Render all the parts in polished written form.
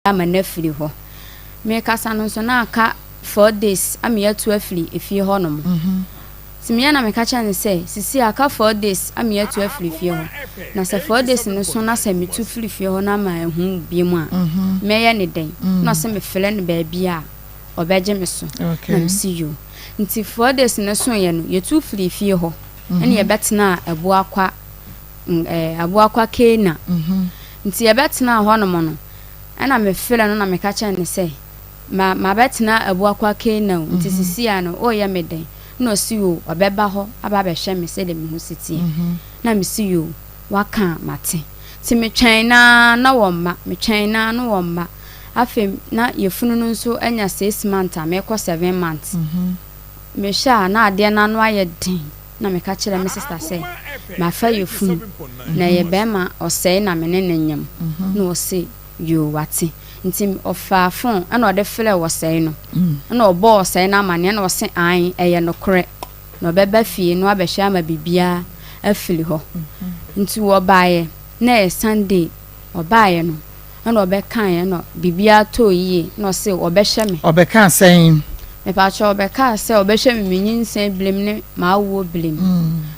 Ama no afiri hɔ. Merekasa no nso na aka 4 days ama yɛatu afiri efie hɔnom. Nti meyɛ na meka kyerɛ no sɛ sisi aka 4 days ama yɛatu afiri fie hɔ. Na sɛ 4 days no so na sɛ metu firi fie hɔ na ama ɛho bio mu a, mɛyɛ ne dɛn? Na ɔsɛ mefrɛ no baabi a ɔbɛgye me so. Na mesi yo. Nti 4 days no so yɛ no, yɛtu firi fie hɔ. Ɛne yɛbɛtena Abuakwa Abuakwa Kena. Nti yɛbɛtena hɔnom no, ɛna mefrɛ no na meka kyerɛ no sɛ ma mabɛtena Abuakwa Kena o, nti sisi a no ɔreyɛ me dɛn? Na ɔsi o, ɔbɛba hɔ aba abɛhwɛ me sɛdeɛ me ho si teɛ. Na mesi yo, waka a mate. Nti metwɛn naa na wɔmma, metwɛn naa na wɔmma. Afei na yɛfunu no nso anya 6 months a mekɔ 7 months. Mehwɛ a na adeɛ no ano ayɛ den, na meka kyerɛ me sister sɛ mafa yɛfunu na ɛyɛ bɛrima ɔsɛe na me ne ne nyam. Na ɔse yo, wate. Nti ɔfaa phone ɛna ɔde frɛ wɔsɛe no, ɛna ɔbɔɔ ɔsɛe no amanneɛ, na ɔse an ɛyɛ nokorɛ na ɔbɛba fie na wabɛhwɛ ama biribiara afiri hɔ. Nti wɔbaeɛ na ɛyɛ Sunday. Ɔbaeɛ no ɛna ɔbɛkaeɛ na biribiara tɔɔ yie, na ɔse ɔbɛhwɛ me. Ɔbɛka sɛn? Mepakyɛ, ɔbɛkaa sɛ ɔbɛhwɛ me me nyinsɛn birim ne m'awoɔ birim.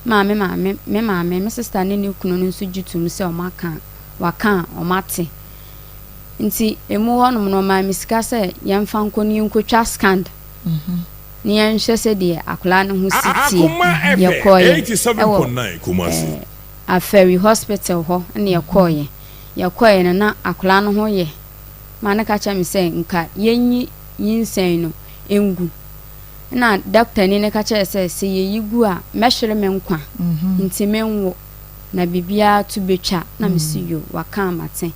Maame maame me maame, me sister ne ne kunu no nso gye tom sɛ ɔmo aka, waka a ɔmo ate. Nti emu hɔnom no, ɔmaa me sika sɛ yɛmfa nkɔ ne yɛnkɔtwa scan ne yɛnhwɛ sɛdeɛ akwadaa no ho si teɛ. Yɛkɔɔyɛ ɛwɔ Afari Hospital hɔ ne yɛkɔɔyɛ. Yɛkɔɔyɛ no na akwadaa no ho yɛ maa ne ka kyerɛ me sɛ nka yɛnyi nyinsɛn no ngu. Na dɔktani no ka kyerɛ sɛ sɛ yɛyi gu a, mɛhwere me nkwa, nti menwo na biribiara to bɛtwa. Na mesi yo, waka a mate.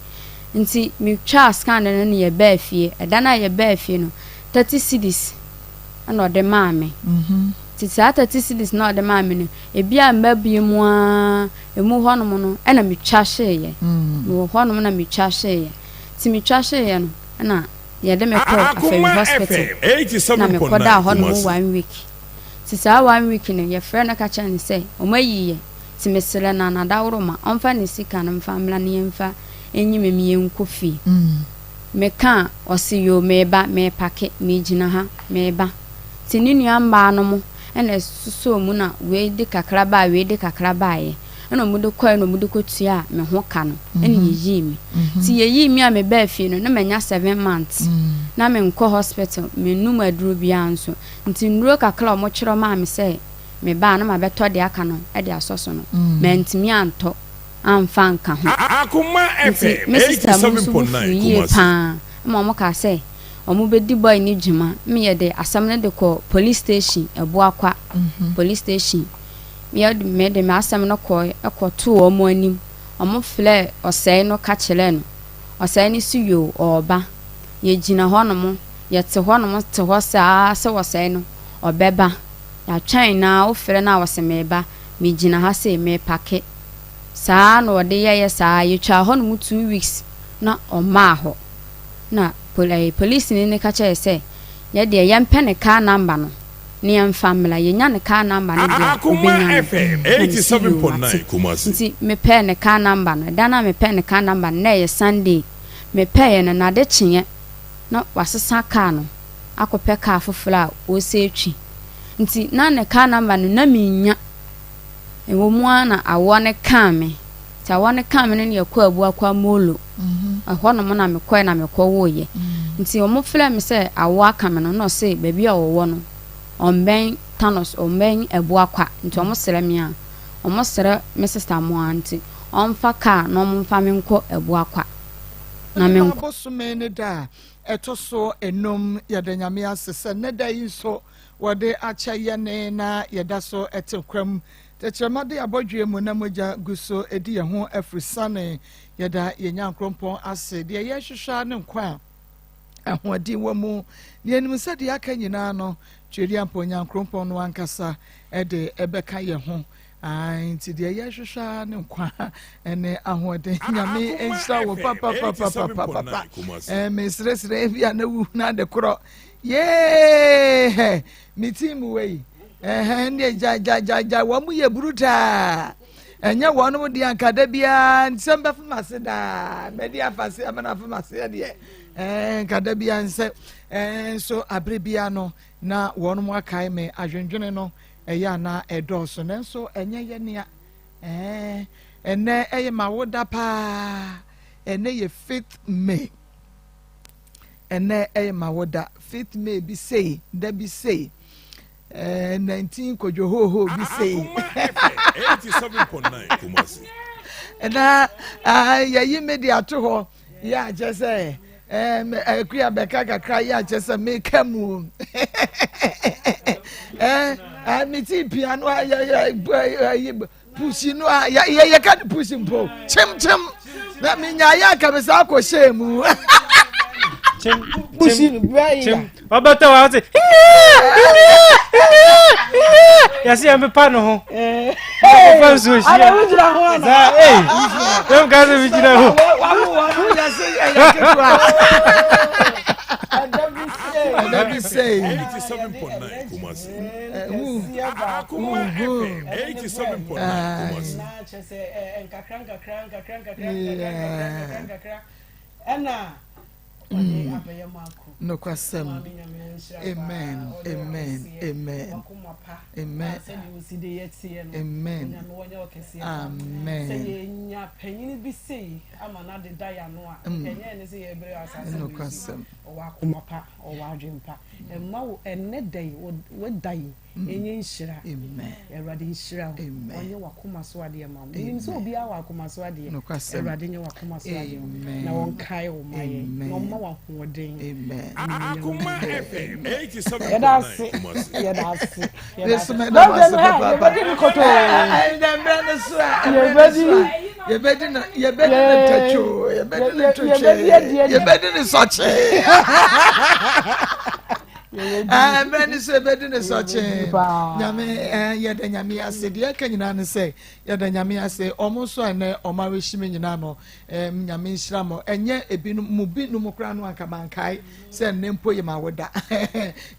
Nti metwaa scan no ne yɛbaa fie. Ɛda no a yɛbaa fie no, 30 cedis ɛna ɔde maa me. Nti saa 30 cedis na ɔde maa me no, ebi a mma bie mu ara emu hɔnom no, ɛna metwa hyeeɛ. Mewɔ hɔnom na metwa hyeeɛ. Nti metwa hyeeɛ no, ɛna yɛde me kɔɔ Afari Hospital na mekɔdaa hɔnom one week. Nti saa one week no, yɛfrɛ no ka kyerɛ no sɛ ɔmo ayi yɛ, nti mesrɛ no anadaworo ma ɔmfa ne sika no mfa mmra na yɛmfa nyi me me yɛnkɔ fie. Meka a ɔse yo, meba, meepake, megyina ha, meba. Nti ne nua mmaa no mo ɛna ɛsosɔɔ mu na wei de kakra baa, wei de kakra baeɛ, ɛna ɔmo de kɔɛ na ɔmo de kɔtua me ho ka no, ɛna yɛyii me. Nti yɛyii me a mebaa fie no, na manya 7 months na menkɔ hospital, menum aduro biara nso. Nti nnuro kakra a ɔmo kyerɛ maa me sɛ mebaa na mabɛtɔ deɛ aka no de asɔ so no, mantumi antɔ amfa nka ho. Nti me sister mu nso bo fuu yie paa ma ɔmo kaa sɛ ɔmo bɛdi boy ne dwuma. Meyɛ de asɛm no de kɔ police station, Abuakwa Police Station. Meyɛ me de m'asɛm no kɔ ɛkɔtoo ɔmo anim. Ɔmo frɛ ɔsɛe no ka kyerɛ no. Ɔsɛe no si yo, ɔɔba. Yɛgyina hɔnom, yɛte hɔnom te hɔ saa sɛ ɔsɛe no ɔbɛba. Yɛatwɛn na wofrɛ no a ɔsɛ meba, megyina ha sei, mepake. Saa na ɔde yɛyɛ saa. Yɛtwaa hɔnom 2 weeks na ɔmaa hɔ. Na polisini no ka kyerɛ sɛ yɛdeɛ yɛmpɛ ne car number no ne yɛmfa mmra. Yɛnya ne car number no deɛ a, obɛnya no. Na mesi yo, mate. Nti mepɛɛ ne car number no. Ɛda no a mepɛɛ ne car number no na ɛyɛ Sunday. Mepɛeɛ no, nade kyeeɛ na wasesa car no akɔpɛ car foforɔ a ɔsɛ twi. Nti na ne car number no na menya. Ɛwɔ mu ara na awoɔ no kaa me. Nti awoɔ no kaa me no ne yɛkɔɔ Abuakwa Molo. Ɛhɔnom na mekɔɛ na mekɔwoeɛ. Nti ɔmo frɛ me sɛ awoɔ aka me no, na ɔse baabi a ɔwɔ no ɔmbɛn Thanos, ɔmbɛn Abuakwa. Nti ɔmo srɛ me a, ɔmo srɛ me sister mo a, nti ɔmfa car na ɔmo mfa me nkɔ Abuakwa na me nkɔ. Bosome ne da a ɛtɔ so 5, yɛda Nyame ase sɛ nnɛ da yi nso wɔde akyɛ yɛne na yɛda so ɛte kwam, tɛkyerɛma de abɔdwe mu na mogya gu so di yɛn ho afirisane. Yɛda yɛn Nyankopɔn ase. Deɛ yɛhwehwɛ ne nkwa a ahoɔden wɔ mu na yɛnim sɛ deɛ aka nyinaa no, Twɛdi ampa Onyankopɔn no ankasa ɛde ɛbɛka yɛn ho. Nti deɛ yɛhwehwɛ ne nkwa ne ahoɔden. Nyame nhyira wo papapapapapapa. Meseresere bi a na wu na ade korɔ yee me team wei ɛhɛn ne gyagyagya wɔn mu yɛ brutaa. Ɛnyɛ wɔn mo deɛ anka da biara nsɛm bɛfom ase daa mɛde afa se amena fom ase deɛ. Ɛɛ nka da biara nsɛ ɛɛ nso abere biara no na wɔn mo akae me adwendwene no ɛyɛ ana ɛdɔɔso nanso ɛnyɛ yɛ nea ɛɛ ɛnɛ ɛyɛ ma woda paa ɛnɛ yɛ fifth May ɛnɛ ɛyɛ ma woda fifth May bi sei da bi sei. Eh, 19 kodwo hoho bi sei. Na ah, yɛyi me de ato hɔ yɛ akyɛ sɛ akua bɛka kakra yɛ akyɛ sɛ meka mu mete pia no a Pusi no a yɛ yɛ yɛka no pusi mpo kyem kyem na menya yɛ anka me saa kɔ hyɛɛ mu. Kyem pusi no bia yɛ. Kyem ɔbɛtɔ wa ɔte yɛsi yɛn pepa ne ho. Ɔfa nsuo hyia. Ana wogyina ho ana. Saa ee yɛn ka sɛ mi gyina ho. Wawo wɔn ho yɛsi ɛyɛ ketewa. Ɛda bi sɛ. 87.9 Kumasi. Akoma FM 87.9 Kumasi. Nokwasɛm. Amen. Amen. Amen. Amen. Amen. Amen. Nokwasɛm. Ɛmma wo ɛnnɛ da yi, wo da yi ɛnyɛ nhyira. Awurade nhyira wo. Ɔnyɛ w'akoma so adeɛ ma wo. Menim sɛ obiara wɔ akoma so adeɛ. Awurade nyɛ w'akoma so adeɛ na ɔnkae wo ma yɛn na ɔmma wo ahoɔden. Akoma FM Yɛda ase. 87.9 Kumasi. Yɛda ase. Yɛda Yesu ase. mɛda mo Bɛgye ase no ha, papaapa. yɛbɛdi no kotoo. Ɛnna mmerɛ no so a, mmerɛ no so a, yɛbɛdi no yɛbɛdi no ntɛtwoo, yɛbɛdi no ntwetwee, yɛbɛdi no sɔkyee. Mmerɛ no so yɛbɛdi no sɔkyee. Nyame yɛda Nyame ase. Deɛ ɛka nyinaa ne sɛ yɛda Nyame ase. Ɔmo nso a ɛnɛ ɔmo awehyɛ me nyinaa no, Nyame nhyira mo. Ɛnyɛ ebinom mo binom koraa no anka mankae sɛ nnɛ mpo yɛ ma woda.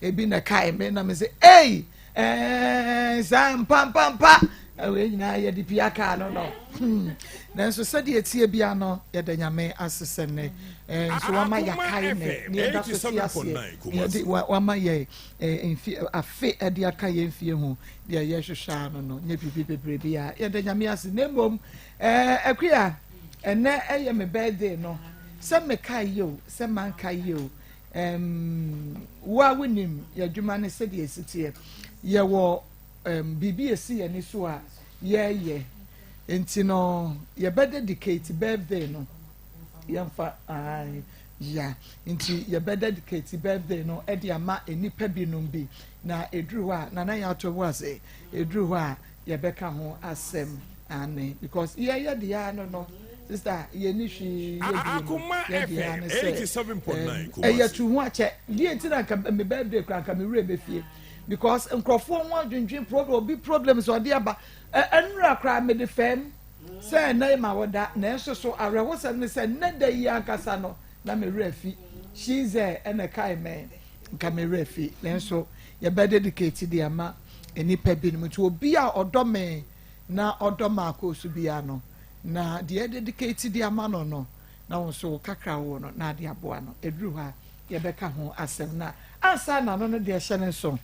Ebi na ɛkae me na me sɛ ei. Ɛɛ saa mpampampa wei nyinaa yɛde pia kaa no no hmm. Nanso sɛdeɛ ɛteɛ bia no yɛda Nyame ase sɛ nnɛ eh, nso wama yɛakae nnɛ ne yɛda so te aseɛ ne yɛde wama yɛ eh, mfe afe ɛde aka yɛn mfie ho deɛ yɛhwehwɛ ano no nyɛ biribi bebree bi a yɛda Nyame ase na mmom eh, Akua ɛnɛ ɛyɛ me birthday no sɛ mekae yɛ o sɛ mankae yɛ o Um, wo a wonim yɛn adwuma no sɛdeɛ ɛsi teɛ. Yɛwɔ um, biribi ɛsi yɛn ani so a yɛreyɛ. Nti no, yɛbɛ dedicate birthday no. Yɛmfa, ae, ya. Nti yɛbɛ dedicate birthday no ɛde ama nnipa binom bi. Na ɛduru hɔ a, Nana Yɛato bo ase, ɛduru hɔ a, yɛbɛka ho asɛm ane because yɛyɛ deɛ ano no sister yɛni hwee yɛ bi mu yɛ deɛ ano sɛ ɛyɛ tu ho akyɛ deɛ nti na nka me birthday kora nka me werɛ bɛfie because nkurɔfoɔ ho adwendwen problem obi problem sɛ ɔde aba ɛnura koraa mede fɛm sɛ ɛnɛ ma wɔda nanso so awerɛhosɛm ne sɛ nnɛ da yi ankasa no na me werɛ fi she's there ɛna ɛkae mɛn nka me werɛ fi nanso yɛbɛ dedicate de ama nnipa binom nti obi a ɔdɔ me na ɔdɔ Marcos biara no na deɛ dedicate de ama no no na wo nso wo kakra wɔ no na ade aboa no ɛduru hɔ a yɛbɛka ho asɛm na ansa na no no deɛ hyɛ ne nso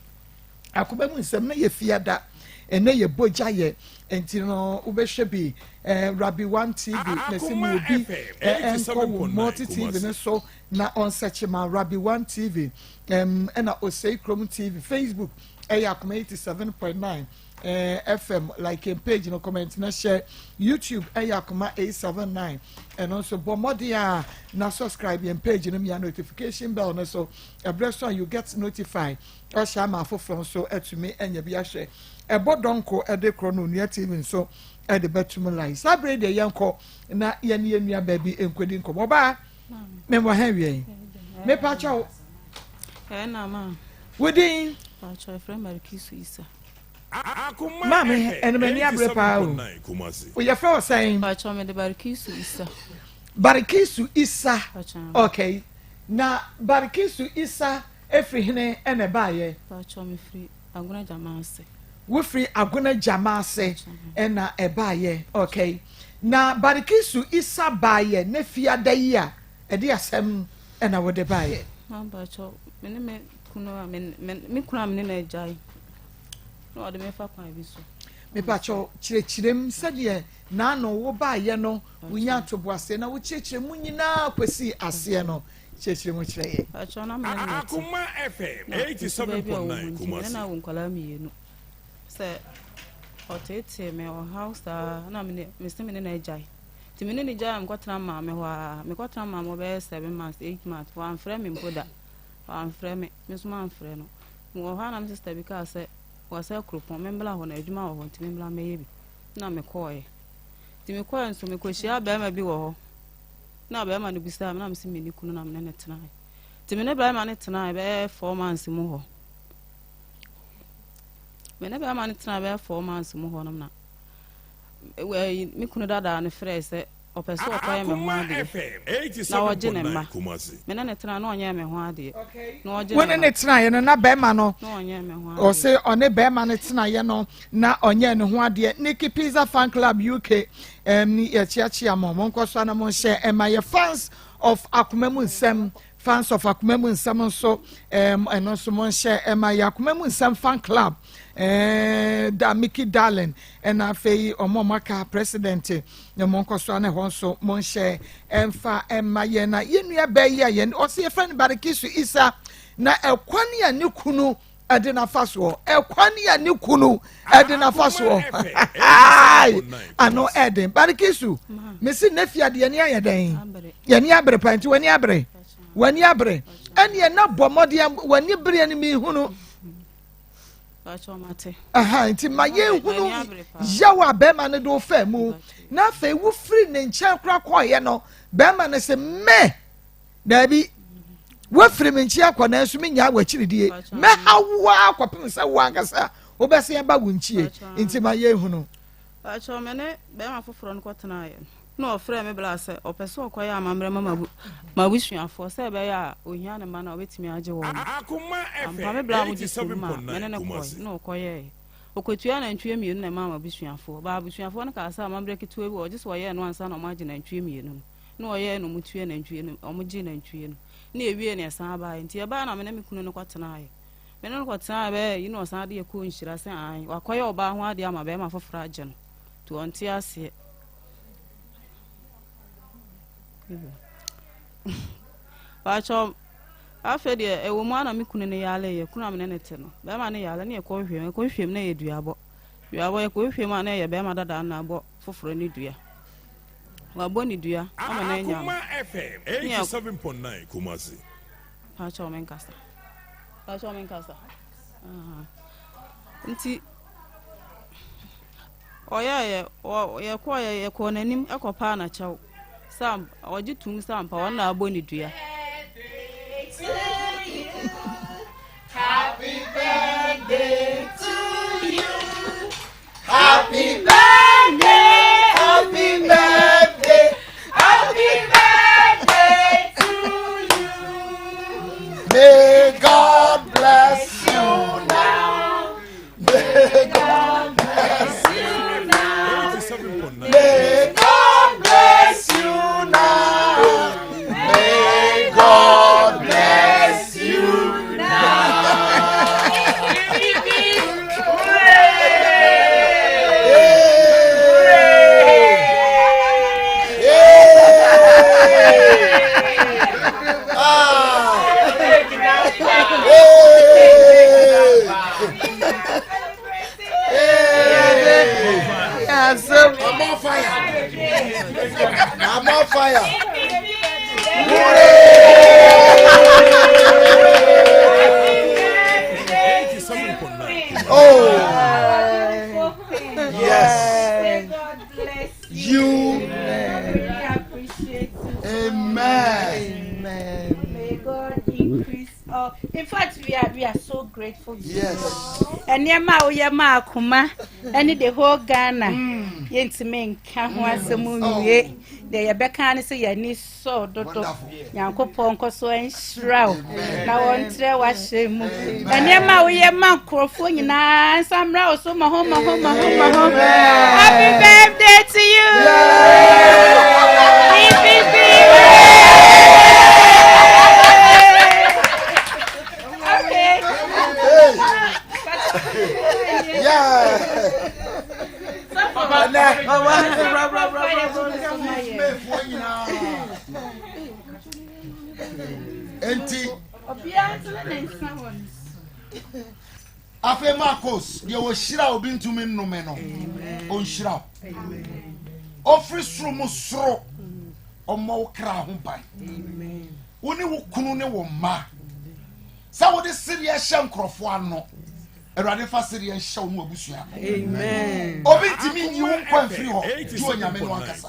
akoma mu nsɛm na yɛ fiada ɛnɛ yɛ bogya yɛ nti no wobɛhwɛ bi eh, Rabbi One TV na sɛ mu obi eh, nkɔ wo multi TV no so na ɔnsɛkye ma Rabbi One TV ɛna Osei Krom TV Facebook ɛyɛ Akoma 87.9 eh, FM like yɛn page no comment na hyɛ YouTube ɛyɛ Akoma 879 ɛno nso bɔ mmɔden a na subscribe yɛn page no mia notification bell no so ɛbrɛ so a you get notified ɔhyɛ ama afoforɔ nso atumi anya bi ahwɛ ɛbɔ dɔnko ɛde korɔ no onua TV nso ɛde bɛtum like saa bere deɛ yɛnkɔ na yɛne yɛn nua baabi nkɔdi nkɔmmɔ ɔbaa mewɔ ha awia yi mepa kyɛw wodin maame ɛno m'ani abere paa o woyɛfrɛ wɔ sɛn Barikisu Isa okay na Barikisu Isa efiri hene ɛna ɛbaayɛ wofiri Agona Gyama ase ɛna ɛbaayɛ okay na Barikisu Isa baayɛ ne fiada yi a ɛde asɛm ɛna wode baeɛ? Mampakyɛw, me ne me kunu a me me kunu a me ne no agyae na ɔde me fa kwan bi so. Mepakyɛw, kyerɛkyerɛ mu sɛdeɛ naano wo baeɛ no wonya ntoboaseɛ na wokyerɛkyerɛ mu nyinaa kɔsii aseɛ no, kyerɛkyerɛ mu kyerɛ yɛn. Pakyɛw, na me ne no na ɛte. Akoma FM Na nso baabi a ɔwɔ 87.9 mu nti, me ne Kumasi. no awo nkwadaa mmienu. Sɛ ɔteetee me ɔhaw saa na me ne mese me ne no agyae. Nti me ne no gyae a mekɔtena maame hɔ ara. Mekɔtena maame hɔ bɛyɛ 7 months, 8 months. Wamfrɛ me mpo da. Wamfrɛ me. Me nso mamfrɛ no. Mewɔ hɔ a na me sister bi kaa sɛ wɔsɛ kuropɔn membla hɔ na adwuma wɔ hɔ nti membla mmɛyɛ bi. Na mekɔɔɛ. Nti mekɔɔɛ nso mekɔhyia bɛrima bi wɔ hɔ. Na bɛrima no bisaa me na mese menni kunu na me ne no tenae. Nti me ne bɛrima no tenae bɛyɛ 4 months mu hɔ. Me ne bɛrima no tenae bɛyɛ 4 months mu hɔ nom na me kunu dadaa no frɛɛ sɛ ɔpɛ sɛ ɔkɔyɛ me ho Akoma adeɛ FM na ɔgye ne mma. 87.9 Kumasi. Me ne ne tena na ɔnyɛɛ me ho adeɛ na ɔgye Wo ne ne ne mma tenaeɛ no na bɛrima no na ɔnyɛɛ me ho adeɛ. Ɔse ɔne bɛrima no tenaeɛ no na ɔnyɛɛ ne ho adeɛ. Nikki Pizza Fan Club UK, yɛkyeakyea mo. Monkɔ so ana monhyɛ ɛma yɛ. Fans of Akoma Mu Nsɛm, Fans of Akoma Mu Nsɛm nso, ɛno nso monhyɛ ɛma yɛ. Akoma Mu Nsɛm Fan Club, da Mickey Darling, ɛna afei ɔmo aka president na monkɔ so ana ɛhɔ nso monhyɛ ɛmfa ɛma yɛn. Na yɛn nua bɛɛ yi a yɛn ɔse yɛfrɛ no Barikisu Isa, na ɛkwan a ne kunu ɛde nafa soɔ, ɛkwan a ne kunu ɛde nafa soɔ ano ɛden. Barikisu, mesi ne fia deɛ yɛni ayɛ dɛn? Abere. Yɛni abere pa nti w'ani abere, w'ani abere ɛneɛ na bɔ mmɔden w'ani bere no mi hunu. Pakyɛw, mate. Aha, nti ma yɛn hunu M'ani abere paa. yaw a bɛrima no de wo fɛ mu, na afei wofiri ne nkyɛn kora kɔɔyɛ no, bɛrima no sɛ mɛ daabi, wofiri me nkyɛn akɔ nanso menyaa w'akyiridie, mɛha wo a kɔpem sɛ wo ankasa wobɛsɛ aba wo nkyie. Nti ma yɛn hunu. Pakyɛw, me ne bɛrima foforɔ no kɔtenaeɛ no na ɔfrɛ me bla sɛ ɔpɛ sɛ ɔkɔyɛ amammerɛ ma m'abusuafoɔ sɛ ɛbɛyɛ a ohia ne mma no a ɔbɛtumi agye wɔn. Akoma Ampa, me FM bla a mogye tom ma me ne 87.9 no kɔe Kumasi. na ɔkɔyɛɛ ɔkɔtua nantwie mmienu na ɛmaa m'abusuafoɔ baa. Abusuafoɔ no kaa sɛ amammerɛ ketewa bi wɔ ɔgye sɛ ɔyɛɛ no ansa na ɔmo agye nantwie mmienu no, na ɔyɛɛ no, ɔmo tua nantwie no, ɔmo gye nantwie no na ewie na ɛsan baeɛ. Nti ɛbaa na me ne me kunu no kɔtenaeɛ. Me ne no kɔtenaeɛ bɛyɛ yi na ɔsan de yɛ kɔɔ nhyira sɛ an wakɔyɛ ɔbaa ho adeɛ ama bɛrima foforɔ agye no, nti ɔnte aseɛ. Baakyɛw, afei deɛ ɛwɔ mu ana me kunu no yare yɛ kunu a me ne ne te no, bɛrima no yare ne yɛkɔ hwehwɛ mu, yɛkɔ hwehwɛ mu na yɛ duabɔ duabɔ. Yɛkɔ hwehwɛ mu a na yɛ bɛrima dada na abɔ foforɔ ne dua, wabɔ ne dua ama no anya no. Akoma FM 87.9 Kumasi. Baakyɛw, me nkasa. Baakyɛw, me nkasa. Ah. Nti ɔyɛɛyɛ yɛkɔɔ yɛkɔɔ n'anim ɛkɔpaa n'akyɛw sɛ ɔgye tum sɛ ampa ɔno na abɔ ne dua. Happy birthday to you. Happy birthday, happy birthday, happy birthday to you. May God bless you now. May God bless you now. 87.9. May God bless you now. May God bless you now. Hey! Hey! Ah! Hey! Hey! Yes, I'm on fire. I'm on fire. 87.9. Oh, yes. May God bless You. Really appreciate you. Amen. Amen. May God increase all. In fact, we are so grateful to you. Nneɛma a woyɛ ma Akoma ɛne the whole Ghana, yɛntumi nka ho asɛm nwie. Deɛ yɛbɛka ne sɛ yɛni sɔɔ dodo. Wonderful. Nyankopɔn nkɔ so nhyira wo na wɔntrɛ w'ahyɛ mu. Nneɛma a woyɛ ma nkurɔfoɔ nyinaa nsa mmra wo so ma ho ma ho ma ho ma ho. Happy birthday to you. Beep, beep, beep. Enti. Afei Marcos, deɛ wɔhyira obi ntumi nnome no, ɔnhyira wo. Ɔfiri soro mu soro, ɔmmɔ wo kra ho ban. Wo ne wo kunu ne wo mma. Sɛ wode sereɛ hyɛ nkurɔfoɔ ano, Awurade fa sereɛ nhyɛ wo ne w'abusua ano. Obi ntumi nyi wo nkwa mfiri hɔ, gye Onyame no ankasa.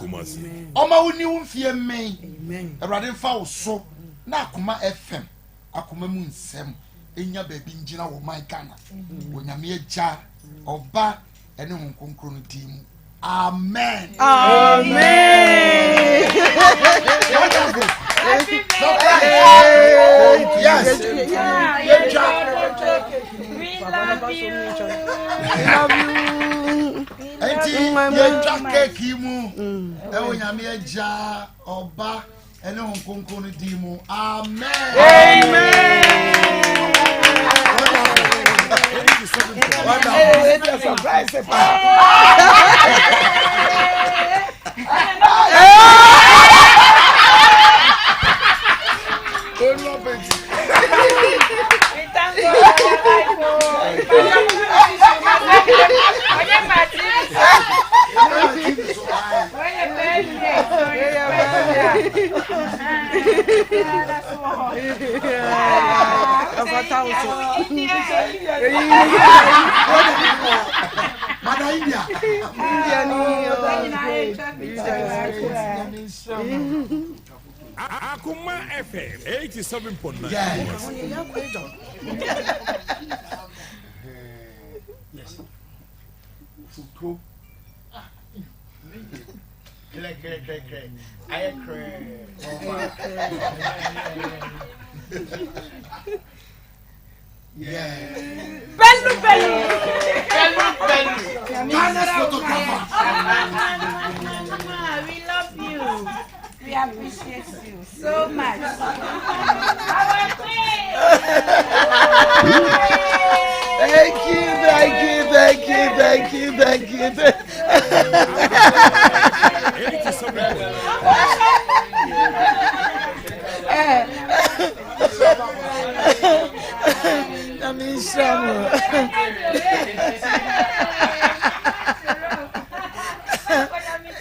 Ɔma wo ni wo mfie mmɛn. Awurade mfa wo so na akoma FM akoma mu nsɛm nya baabi ngyina wɔ man Ghana. Wɔ Nyame Agya, Ɔba, ɛne Honhom Kronkron no din mu. Amen. Amen. Wonderful. Surprise. Yes. Yɛtwa. We love you. We love you. Enti yɛtwa keeki yi mu ɛwɔ Nyame Agya, Ɔba, ɛne Honhom Kronkron no din mu. Amen. Amen. Wonderful. It's a surprise. We thank God for your life, oh. Onye ma TV so. Onye birthday, so it's special. That's all. Ɛfata wo so. Mada India. India ni Akuma FM 87.9. Yeah. Yes. Futuo. Krɛ krɛ krɛ krɛ. Ayɛ krɛ. Yeah. Belu belu. Belu belu. Ghana's photographer. We love you. We appreciate you so much. Our queen. Thank you, thank you, thank you, thank you, thank you. Thank 87.9. Nyame nhyira mo.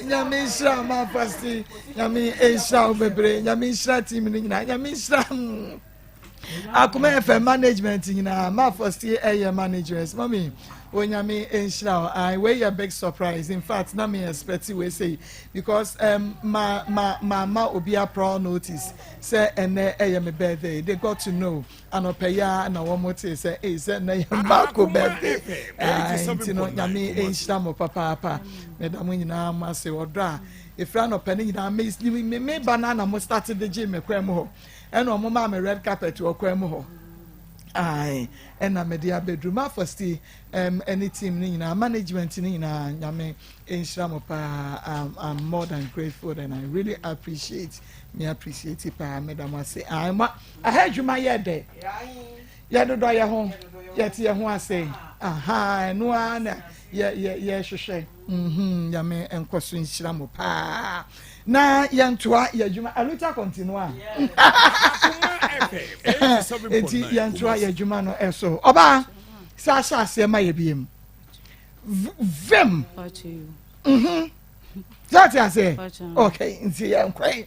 Nyame nhyira mo afasi. Nyame nhyira wo bebree. Nyame nhyira team no nyinaa. Nyame nhyira mo. Akoma FM management nyinaa. Ma afasi ɛyɛ managers. Mami, Onyame nhyira wo. I wei yɛ big surprise. In fact, na me expect wei sei because ma ma ma ma obi a prior notice sɛ ɛnɛ ɛyɛ me birthday. They got to know. Anɔpɛ yi ara na wɔn te sɛ ee sɛ ɛnɛ yɛ Marco birthday. Nti no Nyame nhyira mo papaapa. Meda mo nyinaa mo ase ɔdɔ a efiri anɔpɛ no nyinaa me me me ba na na mo start de gye me kwan mu hɔ. Ɛna wɔn maa me red carpet wɔ kwan mu hɔ. Ae, ɛna mede abɛduru ma first ɛne team no nyinaa management no nyinaa Nyame nhyira mo paa. I'm more than grateful and I really appreciate me appreciate paa meda mo ase. Ae, mo aha adwuma yɛ dɛ yɛdodɔ yɛ ho yɛte yɛ ho ase aha ɛno ara na yɛ yɛ yɛhwehwɛ Nyame nkɔ so nhyira mo paa na yɛntoa yɛ adwuma aluta continua Akuma FM enti 87.9 yɛntoa yɛ Kumasi. adwuma no ɛso ɔbaa sɛ ahyɛ aseɛ ma yɛ biem vim sɛ ɔte aseɛ okay nti yɛnkɔe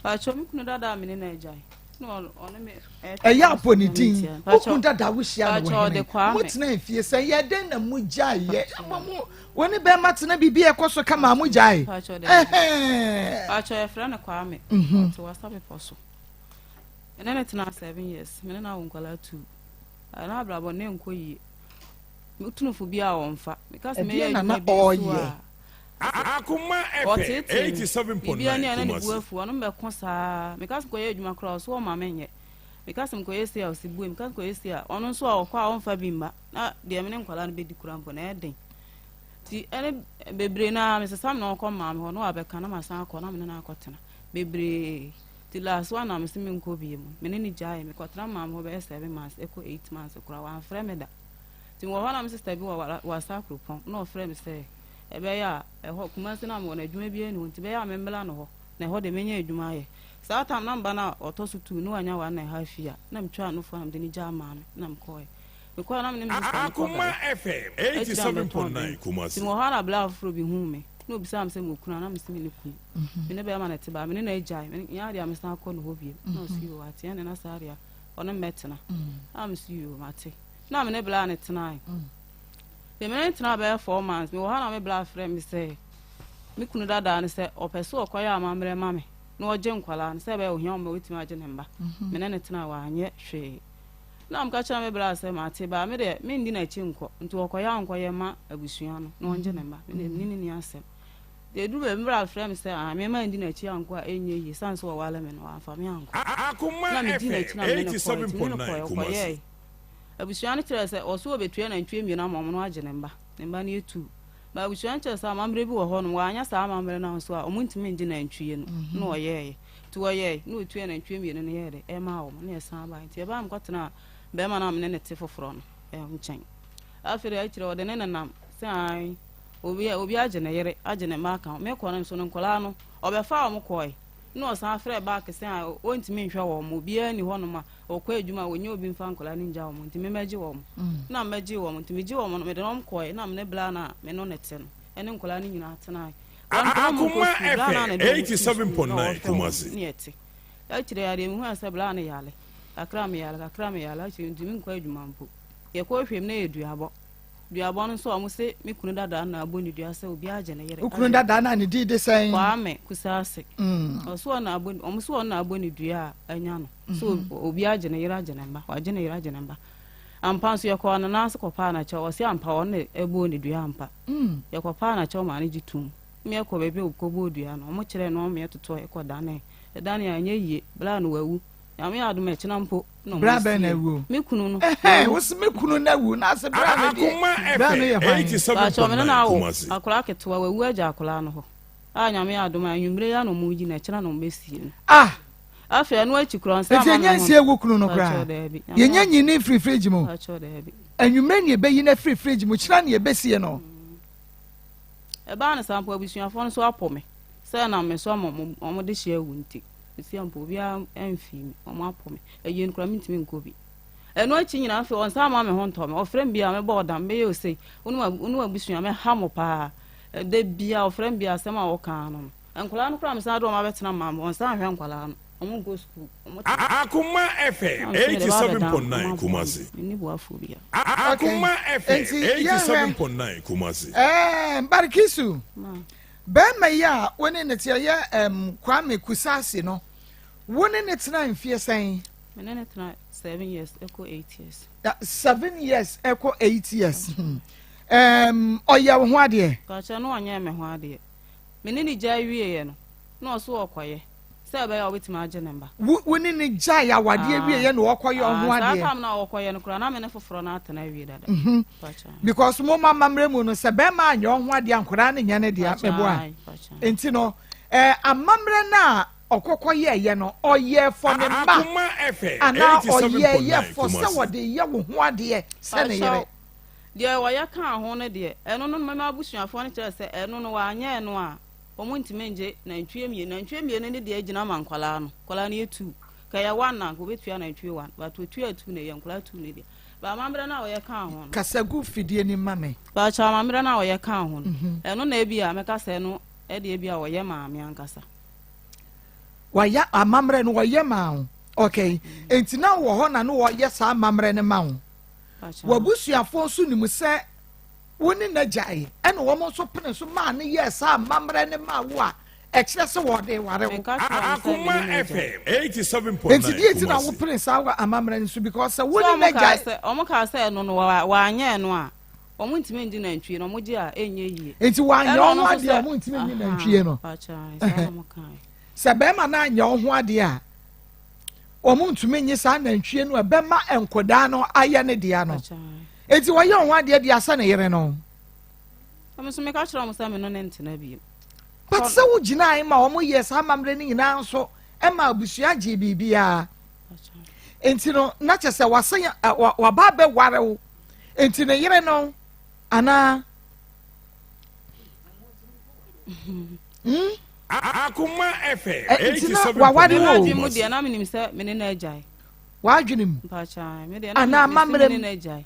Pacho me kunu dada a me ne no agyae. Na ɔne me ɛyɛ abɔ ne din wokun dada wohyia no Pacho wɔ ɔde hene Kwame. motena mfie sɛ yɛ dɛn na mogyaeɛ mo wo ne bɛrima tena biribi a ɛkɔ so kama a mogyae Pacho de. Ɛhɛn. Pacho yɛfrɛ no Kwame. Ɔte wasa bepɔ so. Me ne no tena 7 years. Me ne no awo nkwadaa 2. Na abrabɔ ne nkɔ yie. Metunufo bi a ɔmfa. Meka sɛ mɛyɛ Ɛdeɛn na na adwuma bi nso ɔreyɛ? a Akuma FM ɔteetee me. Biribiara ni a na 87.9 ne bu Kumasi. afu. Ɔno mbɛko saa. Meka sɛ mekɔyɛ adwuma koraa ɔso ɔma menyɛ. Meka sɛ mekɔyɛ sei a ɔsi bue. Meka sɛ mekɔyɛ sei a ɔno nso a ɔkɔ a ɔmfa bi mma. Na deɛ me ne nkwadaa no bɛdi koraa mpo na ɛyɛ den. Nti ɛne bebree naa mesesa me na ɔkɔ maame hɔ na wabɛka na masan akɔ na me ne no akɔtena. Bebree. Nti last one na mese menkɔ bie mu. Me ne no gyae. Mekɔtena maame hɔ bɛyɛ 7 months ɛkɔ 8 months koraa wamfrɛ me da. Nti mewɔ hɔ na me sister bi wɔ Wasa kuropɔn na ɔfrɛ me sɛ ɛbɛyɛ a ɛhɔ Kumasi na mewɔ no adwuma biara nni hɔ nti ɛbɛyɛ a memmra no hɔ na ɛhɔ deɛ mɛnya adwuma ayɛ. Saa tam na mba no a ɔtɔ so tuu no wanya one and half year na metwaa nufoɔ na mede no gyaa maame na mekɔɔɛ. Mekɔɔɛ na me ne me sister no kɔ Akoma gare. FM Akyire a mebɛtɔn 87.9 drink. Nti Kumasi. mewɔ hɔ a na bla foforɔ bi huu me na obisaa me sɛ mewɔ kunu a na mese menni kunu. Me ne bɛɛma no te baa me ne no agyae me nyɛ adeɛ a mesan akɔ ne hɔ biom. Na ɔse yoo ate ɛne na saa deɛ a ɔne me bɛtena. Na mese yoo mate. Na me ne bla no tenae. Deɛ me ne no tenaa bɛyɛ 4 months mewɔ hɔ a na me bla frɛ me sɛ me kunu dadaa no sɛ ɔpɛ sɛ ɔkɔyɛ amammerɛ ma me na ɔgye nkwadaa no sɛ ɛbɛyɛ ohia wɔn ma wɔbɛtumi agye ne mma. Me ne no tenaa wanyɛ hwee. Na meka kyerɛ me bra sɛ mate baa me deɛ mendi n'akyi nkɔ nti ɔkɔyɛ a ɔnkɔyɛ ma abusua no na ɔngye ne mma. Me deɛ mene ne ni asɛm. Deɛ ɛduru baabi me bra frɛ me sɛ ah me ma ndi n'akyi ankɔ a ɛnyɛ yie sane sɛ ɔwale me no wamfa me ankɔ. Akoma Na medi n'akyi FM na me ne no kɔɛ nti me ne no 87.9 kɔɛ Kumasi. ɔkɔyɛɛ. Abusua no kyerɛɛ sɛ ɔso ɔbɛtua nantwie mmienu ama wɔn na wagye ne mma. Ne mma no yɛ tuu. But abusua no kyerɛ sɛ amammerɛ bi wɔ hɔnom, wɔanyɛ saa amammerɛ no nso a, wɔntumi ngye nantwie no. Na wɔyɛeɛ. Nti wɔyɛe, na wɔtuaa nantwie mmienu no yɛɛ dɛ, ɛmaa wɔn, na yɛsan baeɛ. Nti yɛbaeɛ mekɔtenaa barima no a me ne no te foforɔ no nkyɛn. Afei deɛ akyire ɔde ne nenam sɛ ae, obi, obi agye ne yere, agye ne mma aka ho. Mekɔ no nso no nkwadaa no, ɔbɛfaa wɔn kɔe. Na ɔsan frɛɛ back sɛ ae, ɔntumi nhwɛ wɔn, obiara nni hɔnom a Wɔkɔ adwuma a, wɔnnya obi mfa nkwadaa no ngya wɔn, nti memmɛgye wɔn. Na mɛgye wɔn, nti megye wɔn no, mede wɔn kɔe, na me ne bla no a me no ne te no, ɛne nkwadaa no nyinaa tenae. Bla no nso, na wɔnkɔ Akoma sukuu, bla no a na FM ɛde wɔn kɔɔ sukuu, na 87.9 ɔhwɛ wɔn, Kumasi. ne yɛte. Akyire yi adeɛ, mehui sɛ bla no yare, kakra meyare, kakra meyare, akyire yi ntumi nkɔ adwuma mpo. Yɛkɔɔ hwɛ mu na ɛyɛ duabɔ. Duabɔ no nso a wɔn se me kunu dadaa na abɔ ne dua sɛ obiara gye ne yere. Wo kunu dadaa na ne din de sɛn? Kwame Kusaase. Ɔso ɔno na abɔ wɔn so ɔno na abɔ ne dua a anya no. So obiara gye ne yere agye ne mma. Wagye ne yere agye ne mma. Ampa nso yɛkɔɔ ne nan ase kɔpaa n'akyɛw. Ɔse ampa ɔno na ɛbɔɔ ne dua ampa. Yɛkɔpaa n'akyɛw maa no gye toom. Me yɛkɔ baabi a ɔkɔbɔɔ dua no, wɔn kyerɛɛ no wɔn yɛtotɔɔ ɛkɔ danee. Ɛdanee a ɛnyɛ yie. Bla no wawu. Nyame adom ɛkyena mpo na ɔmo Bra bɛn na sie. awu? Me kunu no. Ɛhɛn, wo se me kunu no awu na ase bra no deɛ. Akoma Bra no yɛ FM hwan? Baakyɛ me ne no 87.9 awo Kumasi. akwadaa ketewa wawu agya akwadaa no hɔ a Nyame adom a anwummere yi ara na ɔmo yi no ɛkyena na ɔmo bɛsie no. Ah! Afei ɛno akyi koraa ɔnsan Enti ama me yɛnyɛ ho. nsie wo kunu no Baakyɛ koraa? daabi. Nyame Yɛnyɛ adom. nyi no mfiri fridge mu? Baakyɛ daabi. Anwummere na yɛbɛyi no afiri fridge mu, kyena na yɛbɛsie no. Ɛbaa no saa mpo abusuafoɔ no nso apo me sɛ ɛnam me so ama ɔmo ɔmo dehye awu nti. Seesei mpo obiara mfii me, wɔapo me. Ayi no koraa mentumi nkɔ bi. Ɛno akyi nyinaa afei ɔnsan mma me ho ntɔ me. Ɔfrɛ me biara mɛbɔ ɔdam, mɛyɛ osei. Wo ne w'abusua mɛha mo paa. Da biara ɔfrɛ me biara asɛm a ɔka ara no no. Nkwadaa no koraa mesan de wɔn abɛtena maame hɔ, ɔnsan nhwɛ nkwadaa no. Wɔn nkɔ sukuu. Wɔn te. Akoma FM Na nso mede ba abɛdan wɔn 87.9 aboa me. Kumasi. Menni boafoɔ biara. Okay. Akoma FM Enti yɛnhwɛ. 87.9 Kumasi. Ɛɛ, Barikisu. Ma. Barima yi a wo ne no te, ɛyɛ ɛm Kwame Kusasi no, wo ne no tena mfie sɛn? Me ne no tena seven years ɛkɔ eight years. Seven years ɛkɔ eight years. Hmm. Um, ɔyɛ wo ho adeɛ? Kakyɛ no ɔnyɛ me ho adeɛ. Me ne no gyae wieɛ no, na ɔso ɔkɔyɛ. Sɛ ɛbɛyɛ a ɔbɛtumi agye ne mba. Wo wo ne no gyae awadeɛ Ah. wieɛ na ɔkɔyɛ ɔho Ah, saa adeɛ? time no a ɔkɔyɛ no koraa na me ne foforɔ no atena awie dada. Mhm. Pakyɛ. Because mo ma amammerɛ mu no sɛ bɛrima anyɛ ɔho adeɛ a nkwadaa no nyɛ ne dea Pakyɛ, meboa. ae, pakyɛ. Nti no eh, amammerɛ no a ɔkɔkɔ yɛɛyɛ no ɔyɛɛ fɔ ne mma Akoma FM anaa ɔyɛɛyɛ 87.9 fɔ sɛ Kumasi. wɔde yɛ wo ho adeɛ sɛ ne yere? Pakyɛ, deɛ ɔyɛ kaa ho no deɛ, ɛno no mɛma abusuafoɔ no kyerɛ sɛ ɛno no wanyɛ ɛno a, Wɔn ntumi ngye nantwie mmienu. Nantwie mmienu no deɛ gyina ma nkwadaa no. Nkwadaa no yɛ two. Ka ɛyɛ one a, nka obetua nantwie one. But otua two no, ɛyɛ nkwadaa two no deɛ. But amammerɛ no a wɔyɛ kaa ho no. Kasa gu fidie no mu ma me. Baakyɛ amammerɛ no a wɔyɛ kaa ho no, ɛno na ebi a mɛka sɛ ɛno ɛdeɛ bi a wɔyɛ maa me ankasa. Wɔayɛ amammerɛ no wɔyɛ maa wo. Okay. Nti na wɔ hɔ na no wɔyɛ saa amammerɛ no ma wo. W'abusuafoɔ nso nim sɛ wo ne no gyae, ɛna wɔn nso pene so maa no yɛɛ saa amammerɛ no maa wo a, ɛkyerɛ sɛ wɔde ware wo. Akoma FM 87.9 Nti deɛ nti na Kumasi. wopene saa amammerɛ no so because sɛ wo ne no gyae. Wɔn kaa sɛ ɛno no wɔanyɛ ɛno a wɔn ntumi ngye nantwie no, wɔn gye a ɛnyɛ yie. Nti wɔanyɛ wɔn ho adeɛ a wɔn ntumi nye nantwie no. Sɛ bɛrima no anyɛ wɔn ho adeɛ a wɔn ntumi nye saa nantwie no a ɛbɛma nkɔdaa no ayɛ ne dea no. Enti wɔyɛ wɔn ho adeɛ de asɛ ne yere no. Ɛmi nso meka kyerɛ wɔn sɛ me no ne ntena bio. But sɛ wogyinae ma wɔn yɛ saa amammerɛ no nyinaa nso ɛma abusua gyee biribiara. Enti no na kyɛ sɛ wasan waba abɛware wo. Enti ne yere no anaa? Hmm? Akoma FM Nti na waware wo o. M'adwene mu deɛ na menim sɛ me ne no agyae. W'adwene mu? Mpakyɛ me deɛ na Anaa mese me amammerɛ ne mu? no agyae.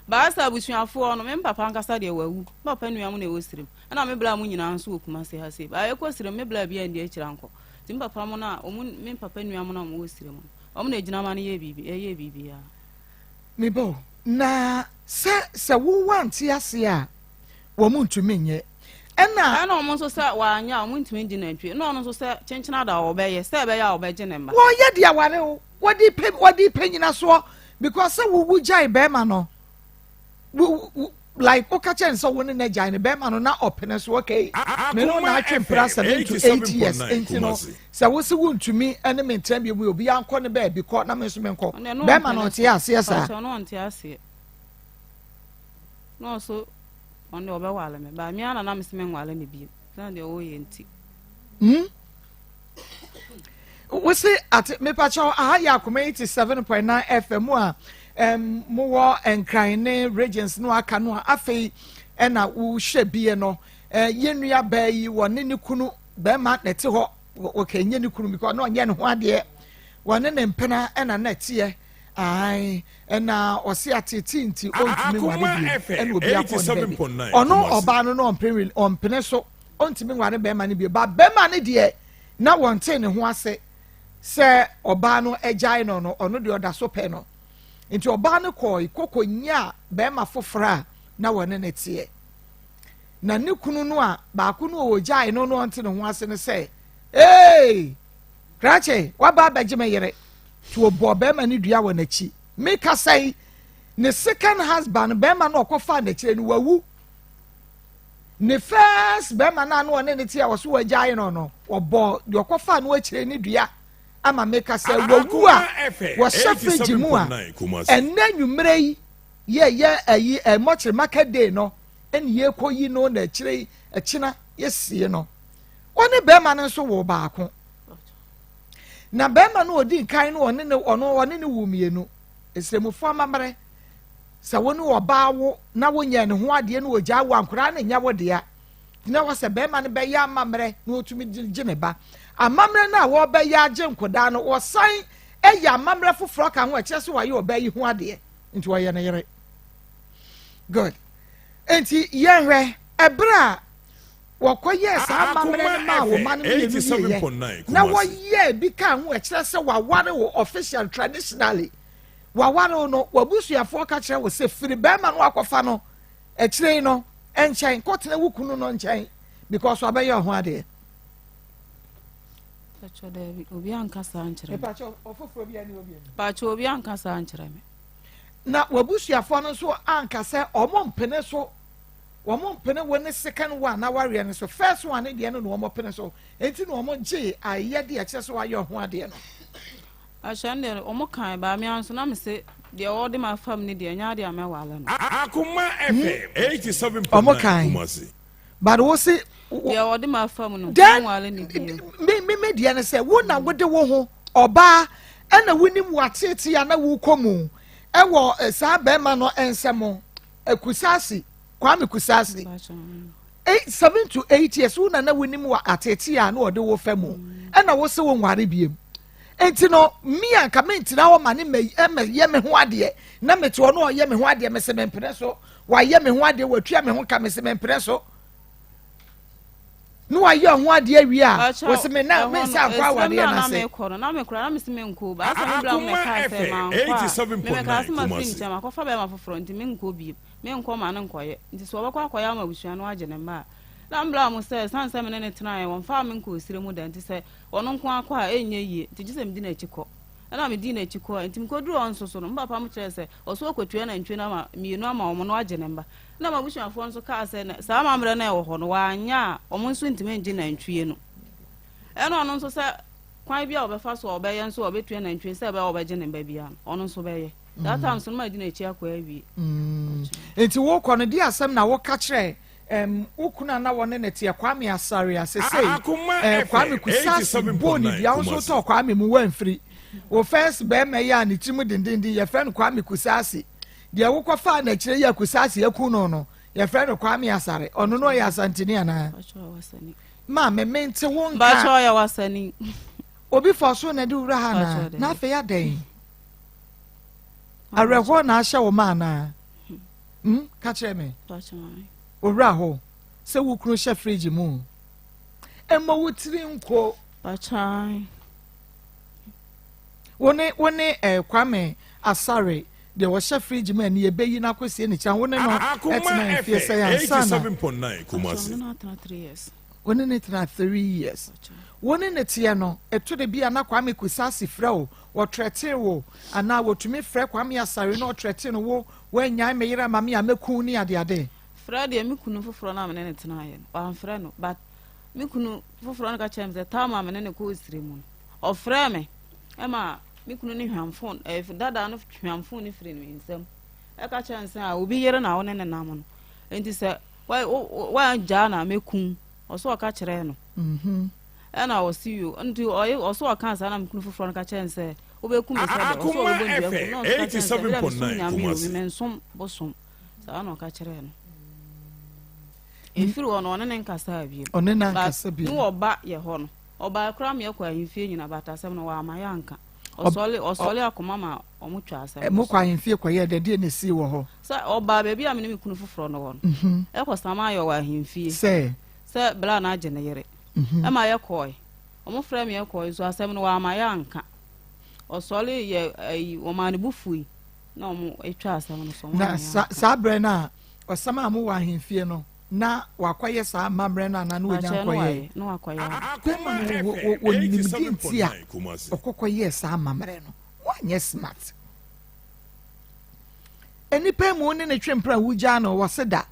Baasa abusuafoɔ no, me papa ankasa deɛ wawu. Me papa nua mu na ɛwɔ Sirem. Ɛna me bla mu nyinaa nso wɔ Kumasi ha sei. Baa yɛkɔ Sirem, me bla bi andi akyire ankɔ. Nti me papa mo no a, ɔmo, me papa nua mo no a ɔmo wɔ Sirem no, ɔmo na ɛgyina ma no yɛɛ biribi, ɛyɛɛ biribiara. Me ba o, na sɛ, sɛ wo wante aseɛ a, wɔn ntumi nyɛ. Ɛna. Ɛna wɔn nso sɛ wanyɛ a wɔn ntumi ngye nantwie. Ɛna ɔno nso sɛ kyenkyen ada a ɔbɛyɛ sɛ ɛbɛyɛ a ɔbɛgye ne mma. Wɔyɛ de aware wo, wɔde pɛ wɔde pɛ nyinasoɔ because sɛ wo wo gyae bɛrima no, wo wo like woka kyerɛ no sɛ wo ne no agyae no bɛrima no na ɔpene so okay me ne wo na atwe mpena 7 to 8 years nti no sɛ wo se wontumi ne me ntena bio mu obiara nkɔ ne baabi kɔ na me nso menkɔ bɛrima no ɔte aseɛ saa. Ɔno ɔnte aseɛ. Na ɔso ɔno deɛ ɔbɛwale me ba me ara na na mese menwale no bio na deɛ ɔyɛ nti. Wose ate mepakyɛw aha yɛ Akoma 87.9 FM a um, mowɔ Nkran ne regions no aka no a afei ɛna wohwɛ bie no eh, yɛn nua baa yi wɔne ne kunu bɛrima na ɛte hɔ wɔkɛ nyɛ ne kunu because na ɔnyɛ ne ho adeɛ wɔne ne mpena ɛna na ɛteɛ ae ɛna ɔse atete nti ɔntumi nware bio ɛna obi akɔ ne baabi ɔno ɔbaa no no ɔmpene ɔmpene so ɔntumi nware bɛrima no bio ba bɛrima no deɛ na wɔnte ne ho ase sɛ ɔbaa no agyae no no ɔno deɛ ɔda so pɛ no nti ɔbaa no kɔɔ koko nyaa bɛrima foforɔ a na wɔne ne teɛ na ne kunu no a baako no a ɔgyae no no ɔnte ne ho ase no sɛ ee krakye waba abɛgye me yere nti ɔbɔɔ bɛrima no dua wɔ n'akyi mekasa yi ne second husband bɛrima no ɔkɔfaa n'akyire no wawu ne first bɛrima no a na ɔne ne te a wɔso wɔagyae no no ɔbɔ deɛ ɔkɔfaa no akyire ne dua ama meka sɛ wawu a wɔhyɛ fridge mu a ɛnɛ nwummerɛ yi yɛyɛ ayi ɛmɔkyere market day no ɛne yɛkɔ yi no na akyire yi ɛkyena yɛsie no ɔne bɛrima no nso wɔ baako na bɛrima no ɔdi nkan no ɔne ne ɔno ɔne ne wo mmienu esremufo amammerɛ sɛ wo ne ɔbaa wo na wonyɛ ne ho adeɛ no wɔgyaa wo ankoraa no nyɛ wo dea na wɔ sɛ bɛrima no bɛyɛ amammerɛ na ɔtumi gye ne ba amammerɛ no a wɔbɛyɛ agye nkodaa no wɔsan ɛyɛ amammerɛ foforɔ ka ho ɛkyerɛ sɛ wɔayɛ ɔbaa yi ho adeɛ nti ɔyɛ ne yere good nti yɛhwɛ ɛberɛ a wɔkɔyɛɛ saa amammerɛ no maa wo ma no mmienu wieɛ na wɔyɛɛ bi ka ho ɛkyerɛ sɛ waware wo official traditionally waware wo no wabusuafoɔ ka kyerɛ wo sɛ firi bɛrima no akɔfa no akyire no nkyɛn kɔtena wo kunu no nkyɛn because wabɛyɛ ɔho adeɛ. Pacho daabi obi anka saa nkyerɛ me. Pacho ɔfoforɔ bi ani obi ani. Pacho obi anka saa nkyerɛ me. Na wabusuafoɔ no nso anka sɛ ɔmo mpene so wɔn mpene wo ne second one na wareɛ no so first one ne deɛ no na wɔn pene so eti na wɔn gye ayɛde ɛkyerɛ sɛ wayɛ ɔho adeɛ no. Ahyɛn deɛ wɔn kan baa mi nso na mi se deɛ ɔde ma fam ne deɛ ɛnyɛ adeɛ a mɛwale no. Akoma FM 87.9 Ɔmo kan. Kumasi. But wo se. Deɛ ɔde ma fam no. Then mɛwale ne bio. me me me deɛ ne sɛ wo na wode wo ho ɔbaa ɛna wonim wateete a na wokɔ mu ɛwɔ saa bɛrima no nsɛm Kusasi Kwame Kusasi 8, 7 to 8 years wo na na wonim wa ateete a na ɔde wo fɛ mu ɛna wo se wo nware biem nti no mi a nka mi ntena hɔ ma ne mɛ ɛmɛ yɛ me ho adeɛ na me te hɔ no ɔyɛ me ho adeɛ me se me mpene so wayɛ me ho adeɛ watua me ho ka me se me mpene so na wayɛ ɔho adeɛ awie a wɔsi me na me nsa nkɔ awadeɛ na n'ase. na mekɔ no na mekora na mesi menkɔ ba asa me bla me Akoma kaa sɛ FM mankɔ a memeka sɛ 87.9 mafiri Kumasi. nkyɛn makɔfa bɛrima foforɔ nti menkɔ bio menkɔ ma no nkɔyɛ nti sɛ wɔbɛkɔ akɔyɛ ama abusua no agye ne mma a na mbla mo sɛ ɛsiane sɛ me ne ne tenaeɛ wɔmfaa me nkɔ osire mu da nti sɛ ɔno nko akɔ a ɛnyɛ yie nti gye sɛ medi n'akyi kɔ ɛna medi n'akyi kɔ nti mekɔduru hɔ nso so no mpapa mo kyerɛ sɛ ɔso ɔkɔtua nantwie no ama mmienu ama wɔn no agye ne mba na m'abusuafoɔ nso kaa sɛ na saa amammerɛ no a ɛwɔ hɔ no wanyɛ a wɔn nso ntumi ngye nantwie no ɛna ɔno nso sɛ kwan bi a ɔbɛfa so a ɔbɛyɛ nso a ɔbɛtua nantwie sɛ ɛbɛyɛ a ɔbɛgye ne mba biara no ɔno nso bɛyɛ that time so no ma di n'akyi akɔ awie. Nti wokɔ no di asɛm na woka kyerɛ wo kunu a na wɔne ne teɛ Kwame Asare a sesei Akoma Kwame FM Kusasi bɔɔ ne 87.9 dua wo nso Kumasi. tɔɔ Kwame mu woamfiri wo first bɛrima yi a ne tirim dendenden yɛfrɛ no Kwame Kusasi deɛ wokɔfaa n'akyire yi a Kusasi aku no no yɛfrɛ no Kwame Asare ɔno no ɔyɛ Asanteni anaa? Maame, mente wo nka. Mpakyɛ ɔyɛ wasani. Obi fa so na ɛde wura ha na na afei adɛn? Awerɛhoɔ na ahyɛ wo ma anaa? Hmm, ka kyerɛ me. Owura hɔ sɛ wo kunu hyɛ fridge mu. Ɛmmɔ wo tiri nko. Wo ne wo ne eh, Kwame Asare deɛ wɔhyɛ fridge mu ani yɛbɛyi no akɔsie ne kyɛn wo ne no ɛtena mfie sɛ ansa na wo ne ne tena 3 years wo ne ne teɛ no ɛto de bi a na Kwame Kusasi frɛ wo wɔtrɛtee wo anaa wɔtumi frɛ Kwame Asare na ɔtrɛtee no wo woanyae me yere ama me a mɛku ne adeade. Frɛ deɛ me kunu foforɔ no a me ne no tenaeɛ no wamfrɛ no but me kunu foforɔ no ka kyerɛ me sɛ tam a me ne no kɔɔ sire mu no ɔfrɛɛ me ɛma me kunu no hwam fon ɛɛ dada no hwam fon no firi ne nsam ɛka kyerɛ no sɛ a obi yere na wo ne ne nam no nti sɛ wangyaa na mɛkum ɔso ɔka kyerɛɛ no mhm. ɛna ɔsi yo nti ɔyɛ ɔso ɔka saa na me kunu foforɔ no ka kyerɛ no sɛ wobɛkum me sɛ dɛ ɔso ɔbɛbɔ dua kum na ɔso ka kyerɛ no sɛ mmerɛ mesom nyame o memɛnsom bosom saa na ɔka kyerɛɛ no ɛfiri hɔ no ɔne ne nkasaa bio ɔne ne ankasa bio ne ɔba yɛ hɔ no Ɔbae koraa ma yɛkɔ ahemfie nyina but asɛm no wamma yɛanka. Ɔsɔle ɔsɔle akoma ma ɔmo twa asɛm no so. Mokɔ ahemfie kɔyɛɛ dɛn? Deɛn na esii wɔ hɔ? Sɛ ɔbaa baabi a me ne me kunu foforɔ no wɔ no, ɛkɔ sama yɛ wɔ ahemfie. Sɛ? Sɛ bla no agye ne yere. Ɛma yɛkɔe. Ɔmo frɛɛ me yɛkɔe nso asɛm no wamma yɛanka. Ɔsɔle yɛ ayi ɔmaa ne bo fui na ɔmo twa asɛm no so. Ɔmo Na amma yɛanka. saa berɛ no a ɔsama mo wɔ ahemfie no, na wakɔyɛ saa amammerɛ no anaa na wanya nkɔyɛɛ? Bɛrima no wɔ nimdeɛ nti a ɔkɔkɔyɛɛ saa amammerɛ no. Wanyɛ smart. Nnipa mu ne ne twe mpena wogyaa no wɔ se da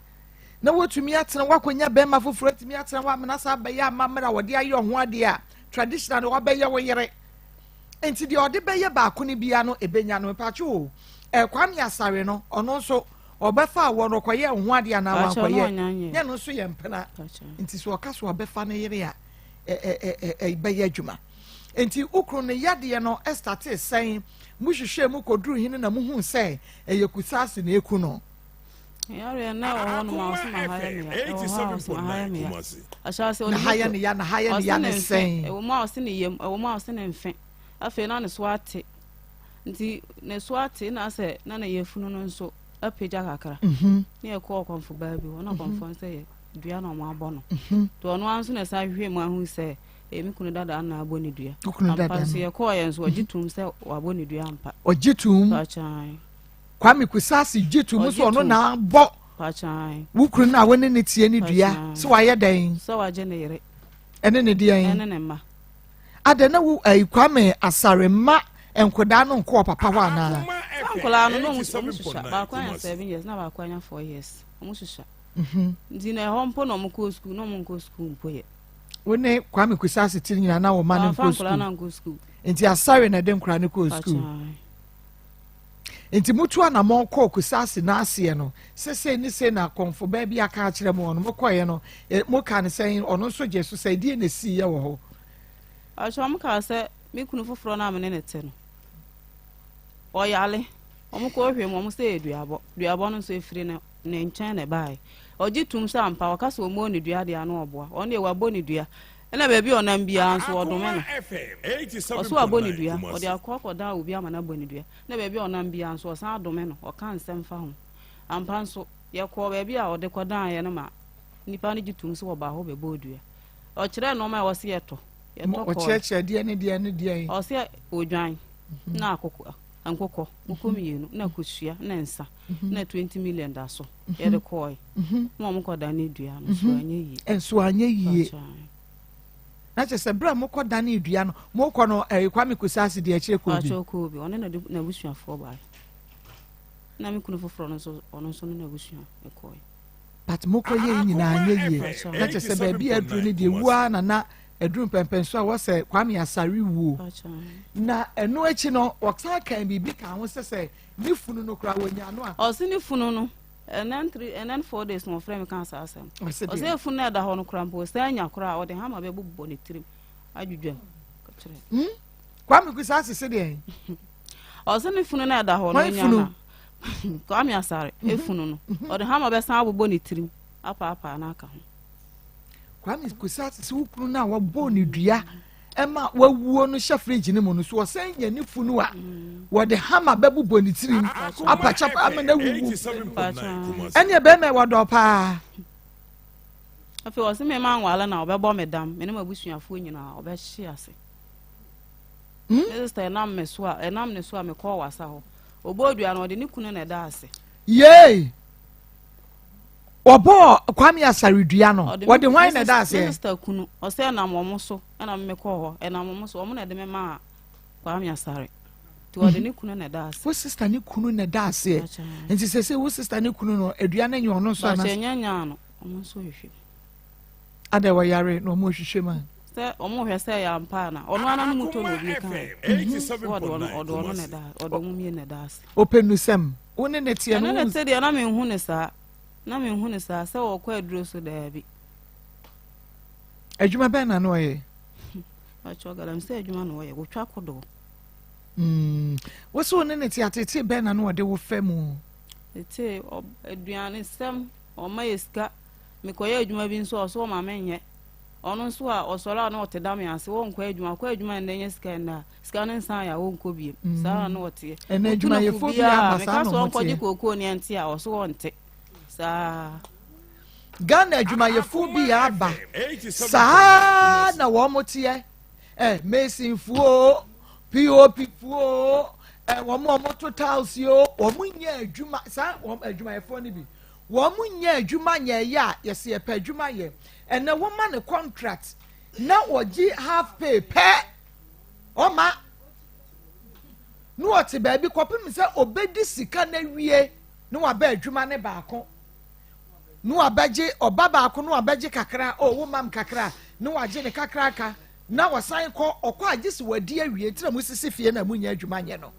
na wotumi atena wakɔnya bɛrima foforɔ atumi atena hɔ amena saa bɛyɛ amammerɛ a wɔde ayɛ ɔho adeɛ a traditional no wabɛyɛ wo yere nti deɛ ɔde bɛyɛ baako no bia no ɛbɛnya no mpatwo o Kwame Asare no ɔno nso Ɔbɛfaa wɔ no ɔkɔyɛɛ wo ho adeɛ anaa wankɔyɛ? Nyɛ no nso yɛ mpena. Nti sɛ ɔka so ɔbɛfa ne yere a ɛbɛyɛ adwuma. Nti wo kunu no yadeɛ no startee sɛn? Mohwehwɛɛ mu kɔduru hene na mohuu sɛ ɛyɛ kusaase na ɛku no? Yareɛ na ɛwɔ hɔ nom a ɔsɛ na ha yɛ me ya. Ɛwɔ hɔ a ɔsɛ na ha yɛ me ya. Ahyɛ ase ɔde na ha yɛ ne ya na ha yɛ ne ya ne sɛn? Ɛwɔ mu a ɔsɛ ne yam, ɛwɔ mu a ɔsɛ ne mfe. Afei na ne so ate. Nti ne so ate na asɛ na ne yafunu no nso apagya kakra. Mhm. Ne yɛkɔɔ ɔkɔmfo baa bi hɔ na mhm. ɔkɔmfo no sɛ yɛ dua na ɔmo abɔ no. Mhm. Nti ɔno ara nso na ɛsan hwehwɛ mu ahu sɛ ɛyɛ me kunu dada na abɔ ne dua. Ampa nso yɛkɔɔ yɛn nso ɔgye tum sɛ wabɔ ne dua ampa. Ɔgye tum. Kwame Kusasi gye tum sɛ ɔno na abɔ wo kunu no a wo ne ne tie ne dua sɛ wayɛ dɛn. Sɛ wagye ne yere. Ɛne ne deɛn. Ɛne ne mma. Adɛn na wo ayi Kwame Asare mma nkwadaa no nkɔ papa hɔ anaa? Saa nkwadaa no na wɔn susua baako anya seven years na baako anya four years wɔn susua mhm. nti na ɛhɔ mpo na wɔn kɔ sukuu na wɔn nkɔ sukuu mpo yɛ. Wo ne Kwame Kusasi tiri nyinaa na wɔn ma no nkɔ sukuu nti Asare na ɛde nkwadaa no kɔɔ sukuu. Nti mutu anamɔn kɔɔ Kusasi n'aseɛ no sɛ sei ne sei na akɔmfo baa bi aka akyerɛ mo ɔno mokɔeɛ no e, moka ne sɛn ɔno nso gye so sɛ ɛdeɛ na ɛsiiɛ wɔ hɔ. Ɔkyɛ wɔn kaa sɛ me kunu foforɔ no a me ne ne te no ɔyale wɔn kɔ hwɛ mu wɔn sɛ yɛ duabɔ duabɔ no nso efiri ne ne nkyɛn na ɛbaeɛ ɔgye tum sɛ ampa ɔka sɛ ɔmmɔ ne dua deɛ ano ɔboa ɔno deɛ wabɔ ne dua Ɛna baabi a ɔnam biara nso wɔdome no. Ɔso abɔ ne dua, ɔde akɔ akɔdan obi ama no abɔ ne dua. Na baabi a ɔnam biara nso ɔsan adome no, ɔka nsɛm fa ho. Ampa nso, yɛkɔɔ baabi a ɔde kɔdaeɛ no ma nnipa no gye tom sɛ wɔbaa hɔ bɛbɔɔ dua. Ɔkyerɛɛ nneɛma a ɛwɔ sɛ yɛtɔ. Yɛtɔ kɔɔ. Ɔkyerɛkyerɛ deɛ ne deɛ ne deɛ. Ɔsɛ odwan mhm. na akokɔ nkokɔ nkokɔ mhm. mmienu na kosua na nsa mhm. na 20 million da so. yɛde kɔɔe na wɔn kɔ dane dua no nso anyɛ yie. Nso anyɛ yie. Na kyerɛ sɛ berɛ a mokɔ dane dua no mokɔ no ɛyɛ Kwame Kusasi deɛ akyire kɔɔ bi. Akyire kɔɔ bi ɔne n'abusuafoɔ bae na me kunu foforɔ no nso ɔno nso ne n'abusua kɔɔe. But mokɔ yɛ yi nyinaa anyɛ yie na kyerɛ sɛ baabi a aduru no deɛ wuo ara na na aduru mpɛmpɛnso a wɔsɛ Kwame Asare wuo. Na ɛno akyi no wɔsan kan biribi ka ho sɛ sɛ Ne funu no koraa wɔnya no a. Ɔse ne funu no ɛnɛ three ɛnɛ four days na ɔfrɛ me kaa saa asɛm. Ɔse efunu no ɛda hɔ no koraa mpo ɔsan nya koraa ɔde hama bɛbobɔ ne tirim adwidwam kyerɛ. Hmm? Kwame Kusa asese deɛ. Ɔse ne funu no ɛda hɔ no ɔnya na Kwame Asare mhm. efunu no mhm. ɔde hama bɛsan abobɔ ne tirim apaapaa no aka ho. Kwame Kwesi Asese wo kunu no a wɔbɔɔ ne dua ɛma wawuo no hyɛ fridge no mu no so ɔsɛn nya ne funu a wɔde hama bɛbobɔ ne tirim apakyapa ama no awuwu ɛneɛ bɛrima wɔdɔ paa. Afei ɔse me ma nwale na ɔbɛbɔ me dam me ne m'abusuafoɔ nyinaa ɔbɛhye ase. Hmm? Me sister ɛnam me so a ɛnam ne so a mekɔɔ wasa hɔ ɔbɔɔ dua no ɔde ne kunu na ɛda ase. Yay! Wɔbɔɔ Kwame Asare dua no, wɔde hwan na ɛda aseɛ? Me sista kunu, ɔsɛ ɛnam wɔn so ɛna me kɔɔ hɔ, ɛnam wɔn so, wɔn na ɛde me maa Kwame Asare. Nti wɔde ne kunu na ɛda aseɛ. Wo sista ne kunu na ɛda aseɛ. Nti sese wo sista ne kunu no, adua no nyɛ ɔno nso ana? Bakyɛ nyɛ nyaa no, wɔn nso hwehwɛ mu. Adɛ wɔyare na wɔn hwehwɛ mu a? Sɛ wɔn hwɛ sɛ ɛyɛ ampa ana, ɔno ara no mu tɔ na obi kan. Sɛ ɔde ɔno ɔde ɔno na ɛda ɔde wɔn mmienu na ɛda ase. Ɔpɛ nusɛm. Wo ne ne teɛ no. Ɛne ne te deɛ na menhu ne saa. Na menhu ne saa sɛ wɔkɔ aduro so daabi. Adwuma bɛn na na ɔyɛ? Ɔkyɛ galamsey adwuma na ɔyɛ, wɔtwa kodoɔ. Mm. Wo so wo ne ne te atete bɛn na na ɔde wo fɛ mu? Tete aduane sɛm, ɔma yɛ sika. Mekɔyɛ adwuma bi nso ɔso ɔma menyɛ. Ɔno nso a ɔsɔre a na ɔte dame ase, wɔnkɔ adwuma, ɔkɔ adwuma ɛndɛ nyɛ sika ɛndɛ a. Sika no nsan yɛ a wɔnkɔ biem. Mm. Saa na na ɔteɛ. Ɛnna adwumayɛfoɔ bi aba saa na wɔteɛ. Meka sɛ ɔnkɔgye kookoo ne ɛnte a ɔso ɔnte. Saa. Ghana adwumayɛfoɔ bi aba saa na wɔn teɛ. Ɛ masonfoɔ POP foɔ ɛ wɔn a wɔto tiles o wɔn nyɛ adwuma saa wɔn adwumayɛfoɔ no bi wɔn nyɛ adwuma nyɛ ɛyɛ a yɛsɛ yɛpɛ adwuma yɛ ɛnna wɔn ma no contract na wɔgye half pay pɛ. Ɔma na ɔte baabi kɔpem sɛ ɔbɛdi sika no awie na waba adwuma ne baako na wabɛgye ɔba baako na wabɛgye kakra o wo mam kakra na wagye ne kakraka na wasan kɔ ɔkɔ agye sɛ wadi awie nti na mo sisi fie na mo nyɛ adwuma nyɛ no.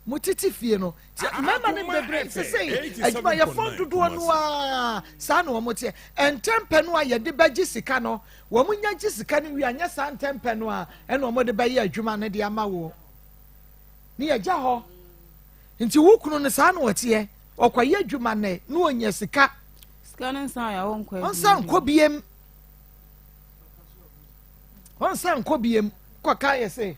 Mo tete fie no sɛ mmarima no bebree sesei adwumayɛfoɔ dodoɔ no ara saa na wɔn teɛ ntɛmpɛ no a yɛde bɛgye sika no wɔn nya gye sika no wie anyɛ saa ntɛmpɛ no a ɛna wɔn de bɛyɛ adwuma no de ama wo ne yɛgya hɔ nti wo kunu no saa na ɔteɛ ɔkɔyɛ adwuma nɛ na ɔnya sika sika no nsa yɛ ɔnkɔ ɔnsa nkɔ biem ɔnsa nkɔ biem kɔka yɛ sɛ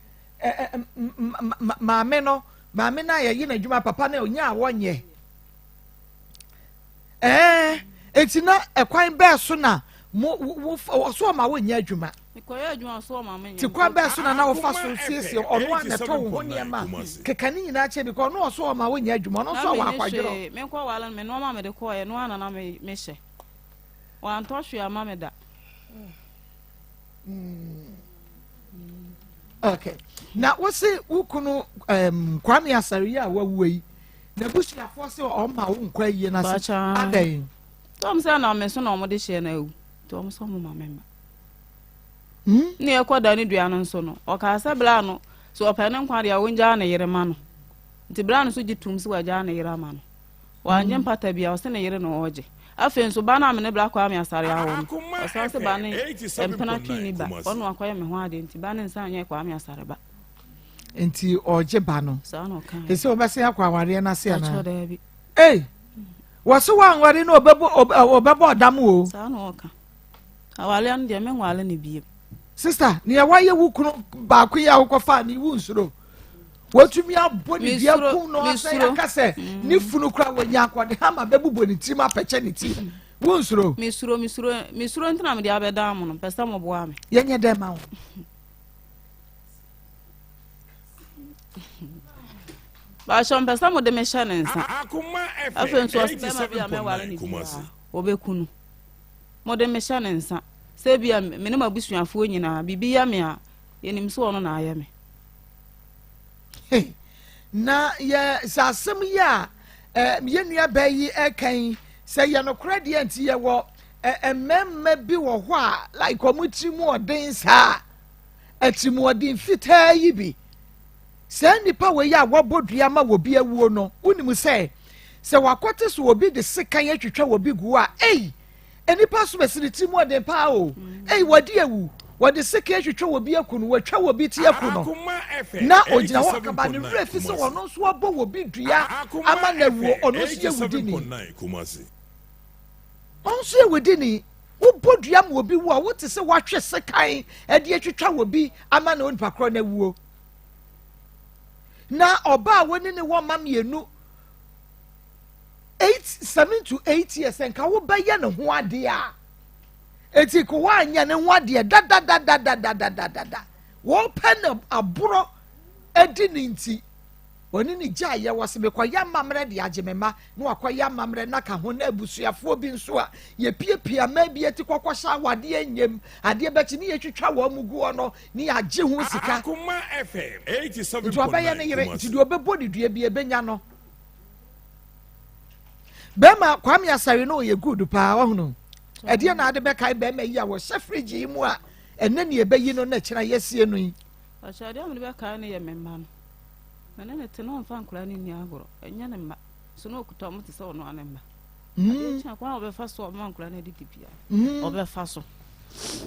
maame no maame no a yɛyi n'adwuma papa no ɔnya a wɔnyɛ ɛɛ eti na ɛkwan bɛɛ so na mo wo ɔso ɔma wo nyɛ adwuma ti kwan bɛɛ so na na wofa so siesie ɔno a na ɛtɔ wo ho nneɛma keka ne nyinaa kyɛ bi kɔ ɔno ɔso ɔma wo nyɛ adwuma ɔno nso ɔwɔ akwadworɔ. menkɔ wale no me nneɛma mede kɔɔ yɛ no ana na mehyɛ wantɔ hwee ama me da. Mm. Okay. Na wose wo kunu um, Kwame Asare yi a wawu yi n'abusuafoɔ sɛ ɔma wo nkɔ ayie no ase adɛn? Tɔm sɛ na me so na ɔmode hyɛ no awu nti ɔm sɛ ɔmo ma me mma. Hmm? Ne ɛkɔ da ne dua no nso no ɔkaa sɛ bla no sɛ ɔpɛ ne nkwa deɛ ɔngyaa ne yere ma no nti bla no so gye tom sɛ wagyaa ne yere ama no. Wannye mpata biara, ɔse ne yere na ɔregye. Afei nso ba no a me ne Bra Kwame Asare awo no, ɔsan se ba no mpena twe nni ba, ɔno akɔyɛ me ho adeɛ nti ba no nsan nyɛ Kwame Asare ba. Nti ɔregye ba no. Saa na ɔkae. Ɛsɛ wɔbɛsen akɔ awareɛ no ase anaa? Pakyɛ daabi. Ei, wɔse woanware no ɔbɛbɔ ɔdam o. Saa na ɔka. Awareɛ no deɛ menware no biem. Sista, nea wayɛ wo kunu baako yi a wokɔfaa ne wo nsuro. Watumi abɔ ne dua kum no asɛn aka sɛ mm. ne funu kora wɔnya akɔde hama bɛbobɔ ne tirim apɛkyɛ ne ti. Wo nsuro. Mesuro, mesuro, mesuro nti na mede abɛdan mo no, mpɛ sɛ moboa me. Yɛnyɛ dɛn ma wo? Baahyɛ mpɛ sɛ mode me hyɛ ne nsa. Afei nso ɔsɛ bɛma bi a mɛware ne biara, wɔbɛku no. Mode me hyɛ ne nsa. Sɛ ebia me ne m'abusuafoɔ nyinaa, biribi yɛ me a, yɛnim sɛ ɔno na ayɛ me. Hey, na yɛ sɛ asɛm yi a eh, yɛn nua bɛɛ yi ɛka yi sɛ yɛ nokorɛ deɛ nti yɛwɔ eh, mmarima bi wɔ hɔ a like wɔn tiri mu ɔden saa atirimuɔden fitaa yi bi saa nnipa wei a wɔbɔ dua ma wɔ bi awuo no wonim sɛ sɛ wakɔte so obi de sekan atwitwa wɔ bi gu a ei Nnipa so bɛsi ne tirim ɔden paa o. Ei, wadi awu. Wɔde sekan atwitwa wɔ bi aku no, wɔatwa wɔ bi ti aku no. Na ogyina hɔ kaba ne werɛ fi sɛ ɔno nso abɔ wɔ bi dua ama no awuo. Ɔno nso yɛ wudini. Ɔno nso yɛ wudini. Wobɔ dua ma obi wu a, wote sɛ woatwe sekan de atwitwa obi ama na onipa korɔ no awuo. Na ɔbaa a wɔne ne wɔ mma mmienu, eight, 7 to 8 years, nka wobɛyɛ ne ho adeɛ a, eti ko woanyɛ ne ho adeɛ dadadadadadadada. Wɔpɛ na aborɔ adi ne nti. Ɔne no gyaeɛ, wɔse mekɔyɛ amammerɛ de agye me mma, na wakɔyɛ amammerɛ na ka ho, na abusuafoɔ bi nso a yɛpiapia mmaa bi ati kɔkɔhyɛ awadeɛ nyam, adeɛ bɛkye ne yɛtwitwa wɔn mu guɔ no, ne yɛagye ho sika. Akoma FM Nti ɔbɛyɛ ne yere, nti deɛ ɔbɛbɔ ne dua bi ɛbɛnya no. Bɛrima Kwame Asare no ɔyɛ good paa, wahunu. Ɛdeɛ na ade bɛkae bɛrima yi a wɔhyɛ fridge yi mu a ɛnɛ ne ɛbɛyi no na kyena yɛasie no yi. Ɔkyerɛ adeɛ a mede bɛkae no yɛ me mma no. Me ne no te na ɔmfa nkwadaa no nni agorɔ. Ɛnyɛ ne mma. So na ɔkuta wɔn te sɛ ɔno ara ne mma. Mm. Adeɛ kye a kwan a ɔbɛfa so ɔma nkwadaa no adidi biara. Mm. Ɔbɛfa so.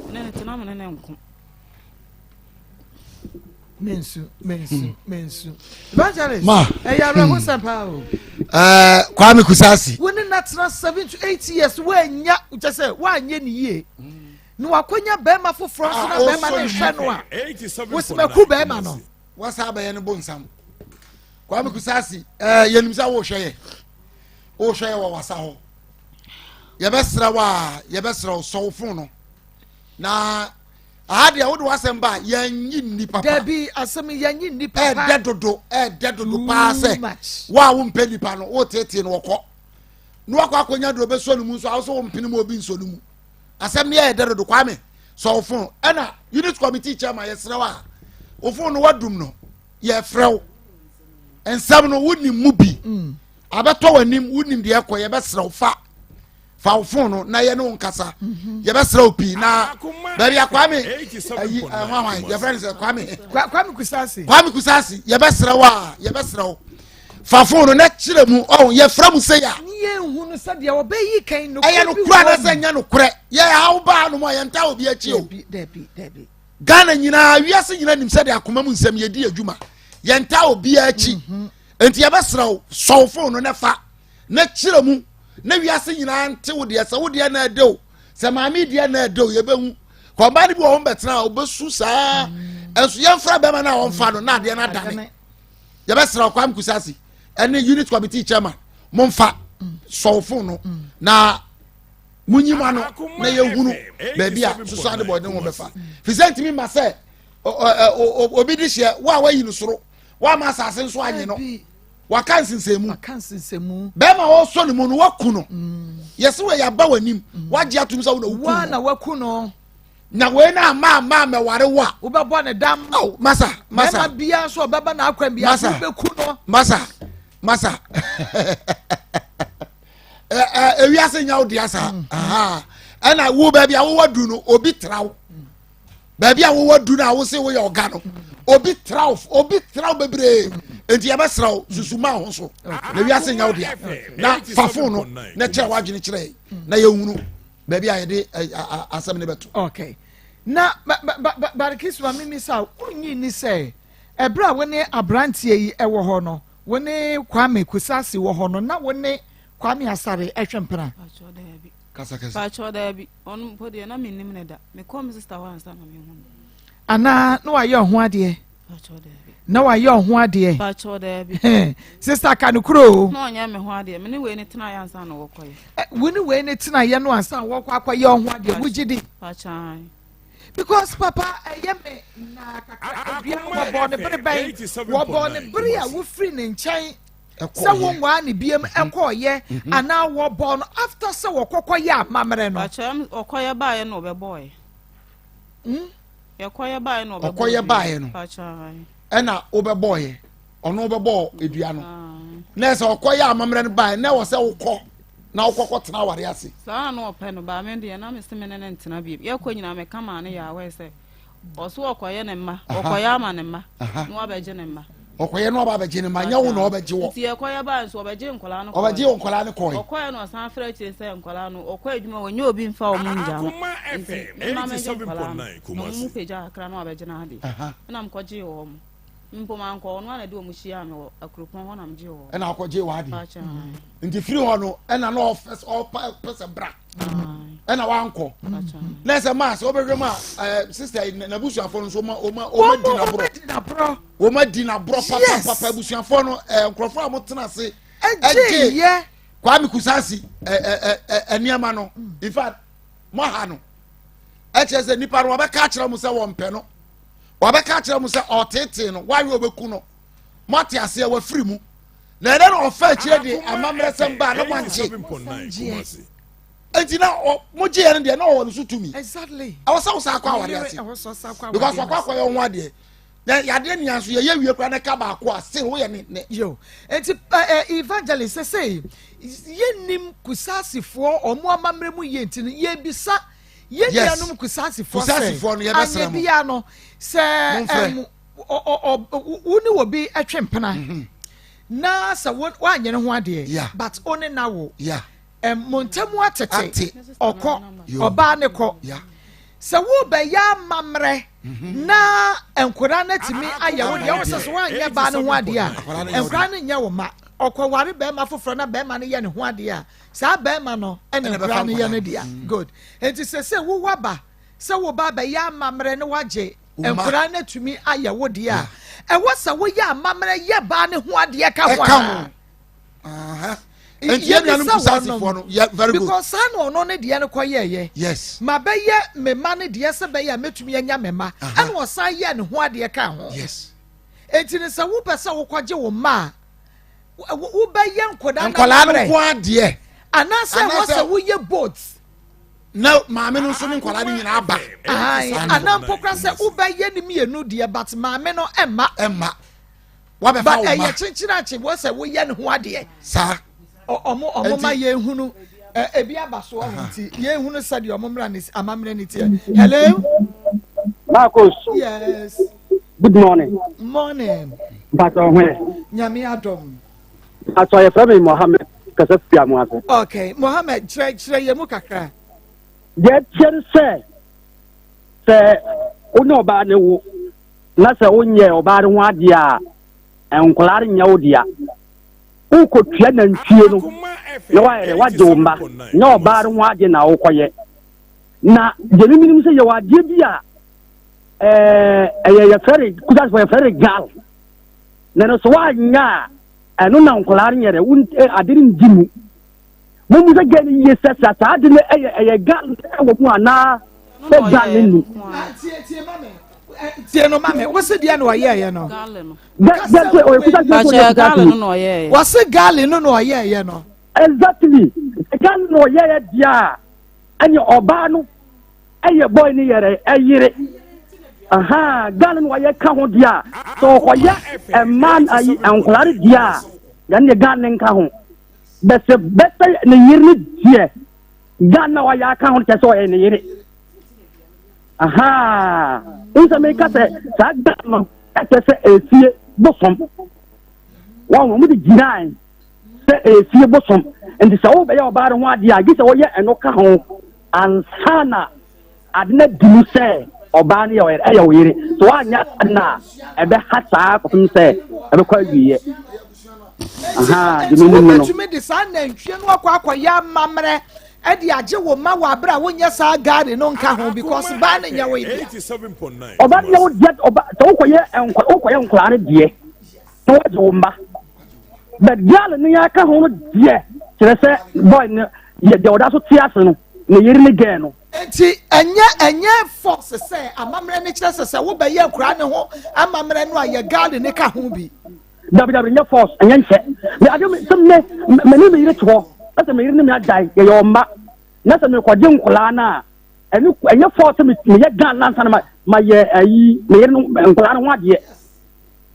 Me ne no te na me ne no nko. Mensu, mensu, hmm. mensu. Evangelist, ma. Ɛyɛ awerɛhosɛm hmm. paa o. Ɛɛ eh, Kwame Kusasi. Wo ne na tena 7 to 8 years woanya kyɛ sɛ woanyɛ ne yie. Hmm. Na wakonya bɛrima foforɔ nso na bɛrima no nhwɛ no a wosimaku bɛrima no. Wasa abɛyɛ no bonsam. Kwame Kusasi, ɛɛ eh, yɛnim sɛ wohwɛ yɛ. Wohwɛ yɛ wɔ wasa hɔ. Yɛbɛsrɛ wo a yɛbɛsrɛ wo sɔ wo fon no. Na aha deɛ wode w'asɛm ba a yɛnyi nni papa. Dabi asɛm yɛnyi nni papa. Ɛɛdɛ dodo ɛɛdɛ dodo paa sɛ wo a wompɛ nipa no wotetee no wɔkɔ. Na wakɔ akɔnya deɛ ɔbɛsɔ no mu nso a wo sɛ wompene mu obi nsɔ no mu. Asɛm no yɛ dɛ dodo Kwame sɔ wo fon ɛna unit committee chairman yɛsrɛ wo a wo fon no wadum no yɛfrɛ wo nsɛm no wonim mu bi mm. abɛtɔ w'anim wonim deɛ ɛkɔ yɛbɛsrɛ wo fa fa wo fon no na yɛne wo nkasa mhm. yɛbɛsrɛ wo pii na baabi a Kwame ayi hwanhwan yɛfrɛ no sɛ Kwame Kwame Kusasi Kwame Kusasi yɛbɛsrɛ wo a yɛbɛsrɛ wo fa fon no na kyerɛ mu ɔn yɛfrɛ mu sɛ ya. Ne yɛn hu no sɛ deɛ ɔbɛyi kan no. Ɛyɛ no kura na sɛ nyɛ no korɛ yɛ ha wo baa no mu a yɛn ta obi akyi o. Dabi dabi. Ghana nyinaa wiase nyinaa nim sɛ de akoma mu nsɛm yɛdi adwuma yɛn ta obi akyi mhm. nti yɛbɛsrɛ wo sɔw fon no na fa na kyerɛ mu na wiase nyinaa nte wo deɛ sɛ wo deɛ na ɛde o sɛ maame deɛ na ɛde o yɛbɛhu kɔnba no bi wɔ wɔn bɛtena a wɔbɛsu saa nso yɛmfra bɛrima no a wɔmfa no na adeɛ no adane yɛbɛsrɛ Kwame Kusasi ɛne unit committee chairman momfa sɔw fon no na munyi mu ano na yɛhunu baabi a soso ade bɔ ne ho bɛfa fi sɛ ntumi ma sɛ obi de hyɛ wo a wayi no soro woama asase nso anye no waka nsensɛnmu bɛrima wɔsɔ ne mu no waku no mm. yɛsɛ wɔ yɛaba w'anim mm. wagye atom sɛ wo na waku no na wei na ama ama mɛware wo a. Wobɛbɔ ne dam. Aw masa masa. Bɛrima biara nso ɔbɛba n'akwan biara so wobɛku no. Masa masa. Ewiase nya wo dea saa. Mm. Ɛna wo baabi a wowɔ du no obi tra wo. Baabi a wowɔ du no a wose woyɛ ɔga no obi tra wo obi tra wo bebree. Nti yɛbɛsrɛ wo susu ma ho so. Na ewiase nya wo dea. Na fa fon no na kyerɛ w'adwene kyerɛ na yɛhunu. baabi a yɛde asɛm no bɛto. okay na barikisima mimi sa wonyi ni sɛ ɛberɛ a wo ne aberanteɛ yi ɛwɔ hɔ no wo ne Kwame Kusasi wɔ hɔ no na wo ne Kwame Asare ɛhwɛ mpena. Pakyɛ daabi ɔno mpo deɛ na mennim ne da mekɔ me sista hɔ ansa na mehu no. Anaa na wayɛ ɔho adeɛ. Na wayɛ ɔho adeɛ. Pakyɛ daabi. Sista ka no kuro o. Na ɔnyɛ me ho adeɛ me ne wei ne tena yɛ ansa na wɔkɔyɛ. Wo ne wei ne tena yɛ no ansa na wɔkɔ akɔyɛ ɔho adeɛ wogye di. Pakyɛ. Because papa ɛyɛ me na kakra dua wɔbɔɔ ne bere bɛn wɔbɔɔ ne bere a wofiri ne nkyɛn sɛ wonwaa ne biem ɛkɔɔyɛ mhm. anaa wɔbɔɔ no after sɛ wɔkɔkɔ yɛ amammerɛ no. Pakyɛ ɔkɔyɛ baayɛ na ɔbɛbɔɔyɛ. Hmm? Yɛkɔyɛ baeɛ na ɔbɛbɔɔ Ɔkɔyɛ baeɛ no ɛna wobɛbɔɔyɛ ɔno wobɛbɔɔ edua no na ɛsɛ ɔkɔyɛ amammerɛ no baeɛ na ɛwɔ sɛ wokɔ na wokɔkɔ tena aware ase. Saa na ɔpɛ no baa me deɛ na mese me ne no ntena biem yɛkɔ nyinaa meka maa no yɛ awɛ sɛ ɔso ɔkɔyɛ ne mma ɔkɔyɛ ama ne mma na wabɛgye ne mma. Ɔkɔyɛ na ɔba abɛgye ne mma nyɛ wo na ɔbɛgye wɔ. Nti yɛkɔyɛ baa nso ɔbɛgye nkɔlaa no kɔɛ. Ɔbɛgye nkɔlaa no kɔɛ. Ɔkɔɛ na ɔsan frɛ akyire sɛ nkɔlaa no ɔkɔ adwuma wɔnyɛ obi mfa wɔn ngya no. Nti mema mɛgye nkɔlaa no na wɔn mu pagya kakra na wabɛgye n'adeɛ. Ɛna mekɔgyee wɔn. Mpo mankɔ, ɔno ara na ɛde wɔn hyiaa me wɔ Akuropɔn hɔ na megyee wɔn. Ɛna akɔgyee w'ade. Nti firi hɔ no ɛna na ɔfɛ sɛ ɔpa pɛ sɛ bra. Ɛna wankɔ. Na ɛsɛ maa sɛ ɔbɛhwɛ mu a ɛɛ sista yi n'abusuafoɔ no nso ɔma ɔma ɔma di n'aborɔ. Ɔma di n'aborɔ papapapa abusuafoɔ no ɛɛ nkurɔfoɔ a wɔtena ase. Ɛgye yɛ. Kwame Kusasi ɛɛ ɛɛ nneɛma no in fact mo ha no ɛkyerɛ sɛ nipa no wɔbɛka akyerɛ mo sɛ wɔmpɛ no. Wabɛka akyerɛ mo sɛ ɔtetee no, wayɛ ɔbɛku no. Moate aseɛ, wafiri mu. Na ɛdɛ na ɔfa akyire de amammerɛsɛm baa na moangye. Enti na mogye yɛ no deɛ na ɔwɔ ne so tumi. Exactly. Ɛwɔ sɛ wosan akɔ aware ase. Because wakɔ akɔyɛ ho adeɛ. Na yadeɛ nea nso yɛyɛ wie koraa na ɛka baako a still woyɛ ne ne. Yo, enti eh, evangelist sɛ sɛ yɛnnim kusaasifoɔ ɔmo amammerɛ mu yie nti no yɛbisa Yɛn nuanom Kusaasifoɔ sɛ, anyɛ biara no, sɛ ɛm, wo ne obi twe mpena mhm. na sɛ woanyɛ ne ho adeɛ but wo ne na wo mo ntam atete ɔkɔ ɔbaa ne kɔ sɛ wobɛyɛ amammerɛ mhm. na nkwadaa no atumi ayɛ wo deɛ wo sɛ sɛ woanyɛ baa no ho adeɛ a nkwadaa no nyɛ wo ma ɔkɔware bɛrima foforɔ na bɛrima no yɛ ne ho adeɛ a Saa bɛɛma no ɛna nkura no yɛ no dea. Mm. Good. Nti sɛ sɛ wo waba sɛ wo ba bɛyɛ amammerɛ ne wagye nkura no atumi ayɛ wo deɛ a, ɛwɔ sɛ woyɛ amammerɛ yɛ baa ne ho adeɛ ka ho anaa? Nti yɛn nuanom Kusaasifoɔ no yɛ very good. Because saa na ɔno ne deɛ no kɔ yɛɛyɛ. Yes. Ma bɛyɛ me ma ne deɛ sɛ bɛyɛ a mɛtumi anya me ma. Ɛna ɔsan yɛ ne ho adeɛ ka ho. Yes. Nti no sɛ wopɛ sɛ wokɔgye wo mma a, wobɛyɛ nkwadaa no nkwadaa no nko adeɛ anaasɛ ɛwɔ sɛ woyɛ boat na maame no nso ne nkwadaa no nyinaa ba anaa mpo kora sɛ wobɛyɛ ne mmienu deɛ but maame no ɛmma ɛmma wabɛfa wo ma ɛyɛ kyekyere akye wɔ sɛ woyɛ ne ho adeɛ saa ɔmo ɔmo ma yɛn hunu ebi aba so ɔho nti yɛn hunu sɛdeɛ ɔmo mmra ne amammerɛ ne teɛ hello. Marcus. Yes. Good morning. Morning. Mpatsɔ ho yɛ. Nyame adom. Mpatsɔ yɛfrɛ me Mohammed kasa fi Amoase. Okay, Mohammed kyerɛ kyerɛ yɛ mu kakra. Deɛ kyerɛ ne sɛ sɛ wo ne ɔbaa ne wo na sɛ wonyɛ ɔbaa no ho adeɛ a nkwadaa no nyɛ wo dea. Wokɔtua nantwie no na wayɛ dɛ wagye wo mma nyɛ ɔbaa no ho adeɛ na wokɔyɛ. Na deɛ memenim sɛ yɛwɔ adeɛ bi a ɛyɛ yɛfrɛ no kusasefo yɛfrɛ no gal na no so woanyɛ a ɛno na nkwadaa no yɛ dɛ ade no ndi mu momu sɛ gɛ no yie sɛ sɛ saa ade no ɛyɛ ɛyɛ gal ɛwɔ mu anaa sɛ gal no nni tie no ma me wo se deɛ na ɔyɛɛyɛ no wɔse gale no na ɔyɛɛyɛ no exactly gal no na ɔyɛɛyɛ deɛ a ɛne ɔbaa no ɛyɛ boy ne yɛrɛ ɛyere ahaa ghana no wɔyɛ ka ho deɛ a sɛ ɔkɔyɛ mmaa ayi nkwadaa no deɛ a yɛn deɛ ghana ne nka ho bɛsɛ bɛsɛ ne yere ne deɛ ghana wɔyɛ aka ho kyɛ sɛ ɔyɛ ne yere ahaa nsɛ meka sɛ saa ghana no ɛkyɛ sɛ efie bosom wɔn wɔn de gyinae sɛ efie bosom nti sɛ wobɛyɛ ɔbaa no ho adeɛ a gye sɛ wɔyɛ ɛno ka ho ansa na ade no adi mu sɛ ɔbaa no yɛ ɛyɛ wo yere so woanyɛ ade no a ɛbɛha saa kɔpem sɛ ɛbɛkɔ awieɛ wobɛtumi de saa nantwie no akɔ akɔyɛ amammerɛ ɛde agye wo ma wɔ abere a wonyɛ saa gari no nka ho because baa no nyɛ wo dea ɔba no nyɛ wo dea ɔba sɛ wokɔyɛ wokɔyɛ nkwadaa no deɛ na wagye wo mma but girl no yɛ aka ho no deɛ kyerɛ sɛ boy no yɛ deɛ ɔda so te ase no ne yere ne girl no. Nti ɛnyɛ ɛnyɛ force sɛ amammerɛ no kyerɛ sɛ sɛ wobɛyɛ akura ne ho amammerɛ no a yɛ girl no ka ho bi. Dabi dabi nyɛ force ɛnyɛ nkyɛ me ade me sɛ me me ne me yere te hɔ na sɛ me yere ne me agyae yɛyɛ ɔmma na sɛ mekɔgye nkwadaa no a ɛno ɛnyɛ force sɛ meyɛ girl no ansa na ma mayɛ ayi me yere no nkwadaa no ho adeɛ.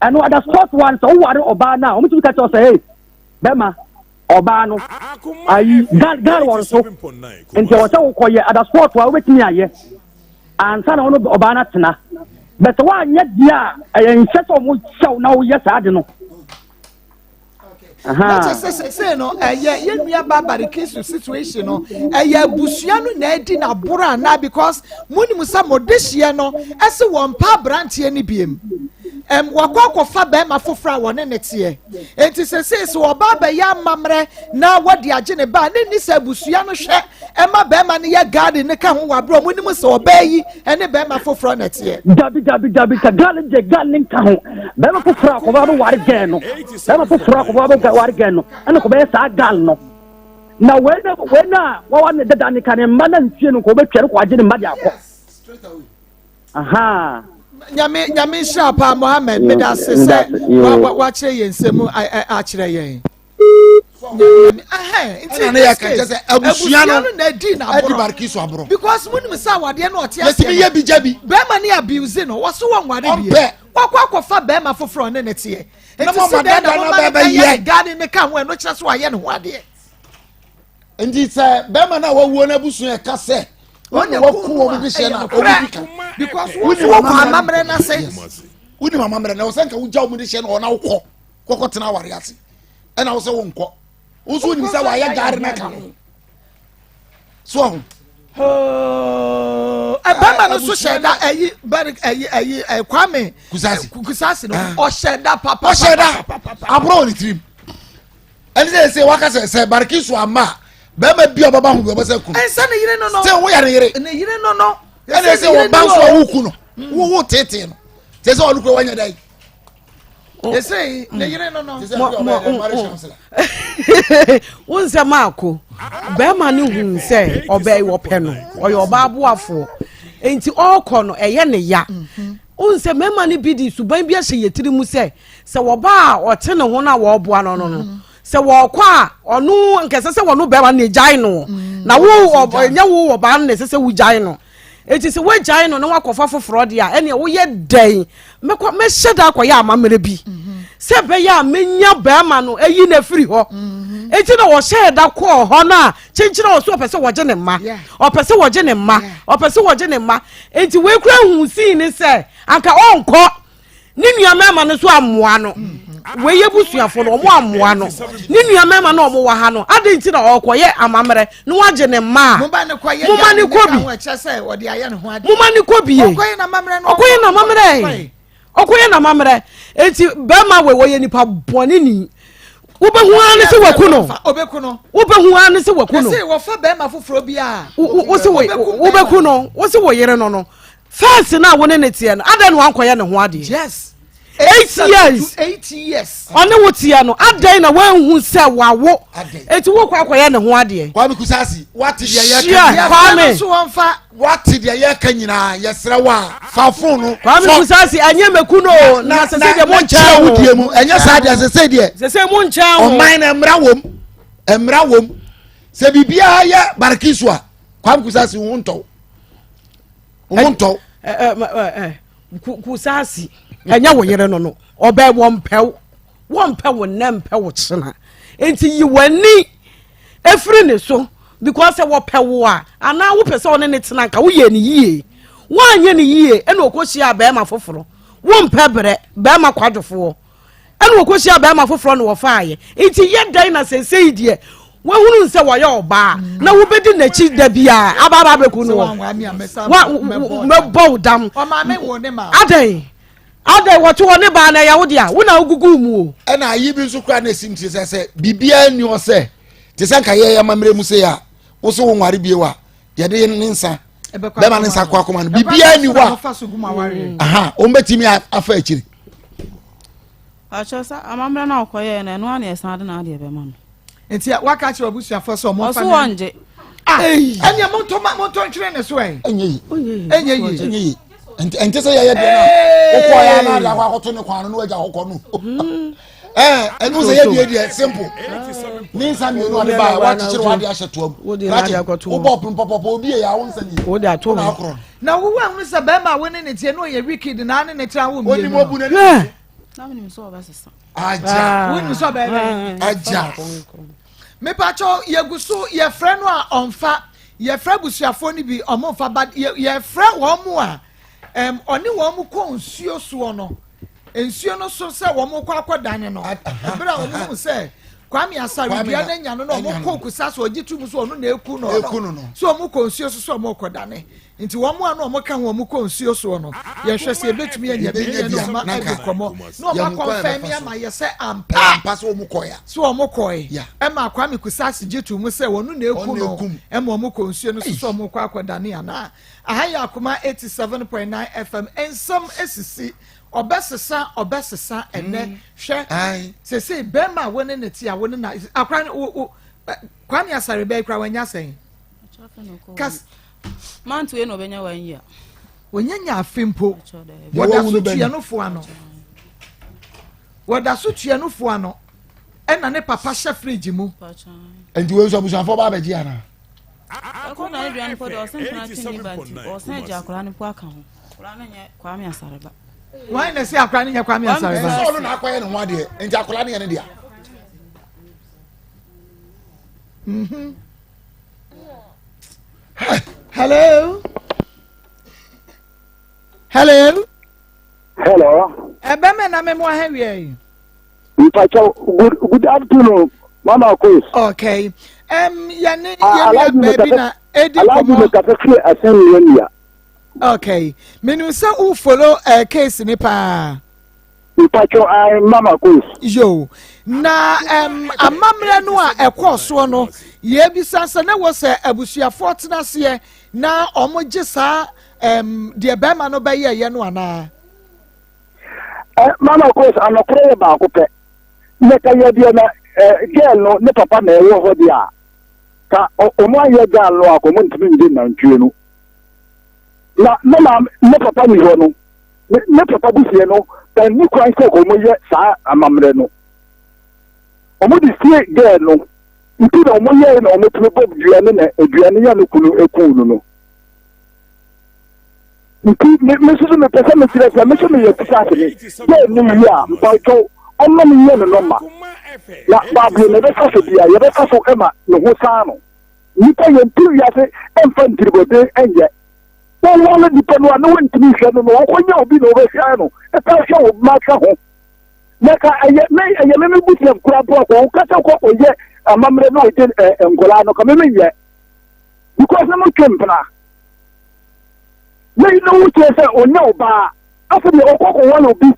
Ɛno ada sport one sɛ woware ɔbaa no a wɔn tumi ka kyerɛ sɛ hey bɛma ɔbaa no ayi gal gal wɔn so nti ɛwɔ sɛ wokɔyɛ ada sport a wobɛtumi ayɛ ansa na wɔn ɔbaa no atena bɛsɛ woanyɛ deɛ a ɛyɛ nhyɛ sɛ wɔn hyɛw na woyɛ saa de no. Na kyɛ sɛ sese no ɛyɛ yɛn nua ba Barikisu situation no ɛyɛ abusua no na ɛdi na boro anaa because mo nim sɛ mo de hyeɛ no ɛsi wɔn mpa aberanteɛ no biem. Ɛm, wakɔ akɔfa bɛrima foforɔ a wɔne ne teɛ. Enti sesei sɛ ɔba abɛyɛ amammerɛ na wɔde agye ne ba a, ne nni sɛ abusua no hwɛ ɛma bɛrima no yɛ garden no ka ho wɔ aberɛ a wɔnim sɛ ɔbaa yi ne bɛrima foforɔ na ɛteɛ. Dabi dabi dabi sɛ girl no deɛ girl no nka ho bɛrima foforɔ a kɔba bɛware girl no bɛrima foforɔ a kɔba bɛware girl no ɛna kɔbɛyɛ saa girl no na wei na wei na wawa ne dada ne ka ne mma na ntie no kɔ ɔbɛtwa no kɔ agye ne mma de akɔ. Ahaa. Nyame nyame nhyira paa Mohammed meda ase sɛ wakyerɛ yɛn nsɛm akyerɛ yɛn. Nti ne yɛ kɛntɛ sɛ abusua no na adi na aborɔ because mo nim sɛ awadeɛ no ɔte aseɛ yɛtumi yɛ bi gya bi bɛrima ne abuse no wɔso wɔ nware bie wakɔ akɔfa bɛrima foforɔ ne ne teɛ nti sɛ dɛn na mo ma no bɛyɛ gane ne ka ho ɛno kyerɛ so wayɛ ne ho adeɛ. Nti sɛ bɛrima no a wawuo no abusua ɛka sɛ wɔn na waku wɔn de hyɛ no a wɔn di ka. Because wɔn nso wɔkɔ amammerɛ no ase. Wonim amammerɛ na wɔsɛ nka wogya wɔn de hyɛ no hɔ na wokɔ kɔkɔ tena aware ase ɛna wosɛ wonkɔ wo nso wonim sɛ wayɛ gare no aka ho so ɔho. Bɛrima no nso hyɛ da ɛyi bɛri ɛyi ɛyi Kwame Kusasi Kusasi no ɔhyɛ da papa ɔhyɛ da aborɔ wɔ ne tirim. ɛne sɛ sɛ waka sɛ sɛ barikisu ama a bɛrima bi a ɔbɛba ho bi ɔbɛsɛ kunu. ɛnsɛ ne yere no no. sɛ woyɛ ne yere. ne yere no no. ɛne sɛ wɔba nso a woku no mm. wo wo tete no sɛ sɛ ɔno kura wanya dɛ. ɛsɛ ne yere no no. wo nsɛ maako bɛrima no hu sɛ ɔbɛ wɔpɛ no ɔyɛ ɔbaa aboafoɔ nti ɔrekɔ no ɛyɛ ne ya mhm. wo nsɛ mmarima no bi de suban bi ahyɛ yɛ tiri mu sɛ sɛ wɔba a ɔte ne ho no a wɔreboa no no no mm. sɛ wɔkɔ a ɔno nkɛsɛ sɛ wɔno bɛrima no gyae no mm. na wo ɛnyɛ wo ɔbaa no na ɛsɛ sɛ wogyae no eti sɛ woagyae no na wakɔfa foforɔ deɛ a ɛnea woyɛ dɛn mɛkɔ mɛhyɛ da akɔyɛ amammerɛ bi mm-hmm. sɛ ɛbɛyɛ a menya bɛrima no ayi no afiri hɔ mm-hmm. eti na wɔhyɛ da kɔɔ hɔ no a kyenkyene wɔ so ɔpɛ sɛ wɔgye ne mma ɔpɛ sɛ wɔgye ne mma ɔpɛ sɛ wɔgye ne mma eti wekura hu sii ne sɛ anka ɔnkɔ ne nua mmarima no nso ammoa no wei yɛ busuafo no wɔn ammoa no ne nua mmarima no wɔn wɔ ha no adi nti na ɔkɔyɛ amammerɛ na wagye ne mma a moma ne kɔ bi moma ne kɔ bie ɔkɔyɛ n'amammerɛ ɔkɔyɛ n'amammerɛ eti bɛrima wei wɔyɛ nipa bɔne ni wobɛhu ara ne sɛ waku no wobɛhu ara ne sɛ waku no wobɛku no wose wo yere no no First no a wo ne ne teɛ no, adɛn na wankɔyɛ ne ho adeɛ? Yes. Eight years. 8 years. Ɔne wo teɛ no, adɛn na wanhu sɛ wawo? Eti wokɔ akɔyɛ ne ho adeɛ. Kwame Kusasi, wate deɛ yɛka nyinaa. Kwame. So wɔmfa. Wate deɛ yɛka nyinaa, yɛsrɛ wo a, fa fon no. Kwame Kusasi, ɛnyɛ mɛku no o, na sese deɛ mo nkyɛn ho. Na mu, ɛnyɛ saa deɛ sese deɛ. Sese mo nkyɛn ho. Ɔman na mmara wom, mmara wom. Sɛ biribiara yɛ Barikisu a, Kwame Kusasi wo ntɔw. wo ntɔw. Kusasi ɛnyɛ wo yere no no ɔbɛ wɔmpɛ wo wɔmpɛ wo nnɛ mpɛ wo kyena nti yi w'ani efiri ne so because sɛ wɔpɛ wo a anaa wopɛ sɛ ɔne ne tena nka woyɛ ne yie woanyɛ ne yie ɛna ɔkɔhyia bɛrima foforɔ wompɛ brɛ bɛrima kwadwofoɔ ɛna wɔkɔhyia bɛrima foforɔ na wɔfaeɛ nti yɛ dɛn na seesei deɛ wahunu sɛ wɔyɛ ɔbaa na wobɛdi n'akyi da biara aba aba abɛku no mɛbɔ wo dam adɛn adɛn wɔte hɔ ne baa na ɛyɛ wo dea wo na wogugu mu o. Ɛna ayi bi nso koraa na esim te sɛ sɛ biribiara nni hɔ sɛ te sɛ nka yɛyɛ amammerɛ mu sɛ a wo so wo nware bio a yɛde ne nsa bɛma ne nsa kɔ akɔma no biribiara nni hɔ a aha wɔn bɛtumi afa akyiri. Akyerɛ sɛ amammerɛ no a ɔkɔyɛɛ no ɛno ara na yɛsan de n'adeɛ bɛma no. Nti waka kyerɛ abusuafoɔ sɛ ɔmo nfa ne. Ɔso wɔn gye. Ah ɛnneɛ mo ntɔ mo ntɔ ntwere ne so ɛ. Ɛnyɛ yi. Ɛnyɛ yi. Ɛnyɛ yi. Nti sɛ yɛyɛ deɛ no a wokɔ yɛ ana de akɔ akɔto ne kwan no na wagya hɔ kɔ no. Ɛɛ ɛnu sɛ yɛ deɛ deɛ simple. Ne nsa mmienu ɔde ba wakyekyere wade ahyɛ toa mu. Krakye wobɔ ɔpono pɔpɔpɔ obi yɛ yɛ awo nsa nie. Wode ato hɔ. Na wo wa hunu sɛ bɛrima a wo ne ne teɛ no ɔyɛ wicked na ne ne tra wo mmienu. Onim obu n'ani. Na menim sɛ ɔbɛsesa. Agya. Wonim sɛ ɔbɛyɛ dɛn? Agya. Mepakyɛw yɛgu so yɛfrɛ no a ɔmfa yɛfrɛ abusuafoɔ no bi ɔmo mfa but yɛfrɛ wɔn mo a ɛm ɔne wɔn mo kɔ nsuo soɔ no nsuo no so sɛ wɔn kɔ akɔdane no ebere a wɔn hu sɛ. Kwame Asare dua no anya no na ɔmo kɔ kusa so ɔgye tum so ɔno na eku no no so ɔmo kɔ nsuo so so ɔmo kɔ dane nti wɔn a na ɔmo ka ho ɔmo kɔ nsuo soɔ no yɛhwɛ sɛ ebetumi anya bi ne ɛne ɔmo adi nkɔmɔ na ɔmo akɔnfɛn mi ama yɛ sɛ ampa sɛ ɔmo kɔɛ so ɔmo kɔɛ ɛma Kwame Kusasi gye tum sɛ ɔno na eku no ɛma ɔmo kɔ nsuo no so so ɔmo kɔ akɔ dane anaa aha yɛ akoma 87.9 FM nsɛm esisi. Ɔbɛsesa ɔbɛsesa ɛnɛ mm. hwɛ sese bɛrima a wɔne ne te a wɔne na akora ne wo wo Kwame Asare bɛyi kora wɔanya sɛn. Kas. Mantu yɛ na ɔbɛnya wɔn yia. Wɔnya nya afe mpo wɔda so tua no fo ano wɔda so tua no fo ano ɛna ne papa hyɛ fridge mu. Nti wɔn nso abusuafo ba abɛgye ana. Ɛkɔ na ne dua no po deɛ ɔsɛn tena twe ne ba nti ɔsɛn gye akwadaa no po aka ho akwadaa no nyɛ Kwame Asare ba. Wɔn na ɛsɛ akwadaa no nyɛ Kwame Asare ba. Ɛsɛ ɔno na akɔyɛ ne ho adeɛ nti akwadaa no yɛ ne dea. Mhm. Hello. Hello. Hello. Ɛbɛmɛ na mɛmu ahɛwiɛ yi. Mpakyɛw, good good afternoon, Mama Kos. Okay. Um, yɛne ah, yɛnua baabi na edi nkɔmɔ. Alhaji mekasa firi asɛnnua nua. Okay. Menim sɛ wo follow uh, case ne paa. Mpakyɛw, I Mama Kos. Yo. Na um, amammerɛ no a ɛkɔɔ soɔ no, yɛbisa sɛ na wɔ sɛ abusuafoɔ tena aseɛ na wɔn gye saa um, deɛ bɛrima no bɛyɛɛyɛ no anaa? Eh, Mama Kos, anɔkorɛ yɛ baako pɛ. Na ka yɛ deɛ na eh, girl no ne papa na ɛwɔ hɔ deɛ a, ka ɔmo anyɛ girl no a, ka ɔmo ntumi ngye nantwie no. Na ne maame, ne papa ni hɔ no, ne, ne papa busuɛ no, ɛnni kwan sɛ ɔmo yɛ saa amammerɛ no. Ɔmo de sie girl no, nti na ɔmo yɛe na ɔmo tumi bɔ dua ne na dua no yɛ no kunu ekuu no no. Nti me me nso so mepɛ sɛ mekyerɛ sɛ me nso meyɛ Kusasini. Sɛ ɛnni wie a, mpakyɛw ɔmma me nyɛ ne nɔma. Na baabere na ɛbɛfa so bia yɛbɛfa so ma ne ho san no. Nnipa yɛnte wiase mfa ntiribɔden nyɛ. Woware nipa no a na wontumi nhwɛ no no ɔkɔnya obi na ɔbɛhwɛ no ɛsan hwɛ wo mma ka ho. Na ka ɛyɛ me ɛyɛ me me busuam koraa mpo akɔ woka sɛ kɔ ɔyɛ amammerɛ na ɔgye nkɔlaa no ka me menyɛ because na motwe mpena. Wei na wo kyerɛ sɛ ɔnyɛ ɔbaa. Afei deɛ ɔkɔ kɔwale obi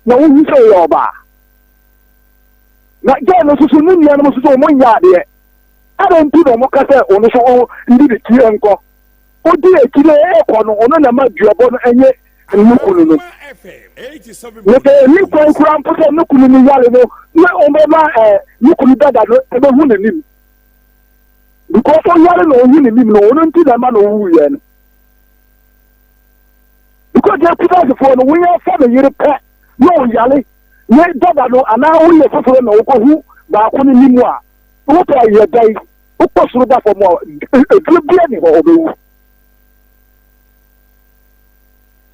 na wohu sɛ ɔyɛ ɔbaa. Na gɛɛ no nso so ne nuanom nso so wɔn nyɛ adeɛ. Adɛn nti na wɔn ka sɛ ɔno nso ɔndi ne ti nkɔ? Odi akyire ɛkɔ no ɔno na ɛma duabɔ no ɛnyɛ ne kunu no. Na sɛ ɛni kwan koraa mpo sɛ ne kunu no yare no na ɔbɛma ɛɛ ne kunu dada no ɛbɛhu n'anim. Because ɔyare na ɔhu n'anim no ɔno nti na ɛma na ɔwuiɛ no. Because yɛ Kumasifoɔ no woyɛ fa ne yere pɛ na ɔyare ne dada no anaa woyɛ foforɔ na wokɔhu baako no nim a wopɛ yɛ dɛn wokɔ soro ba fam a aduro bia ni hɔ ɔbɛwu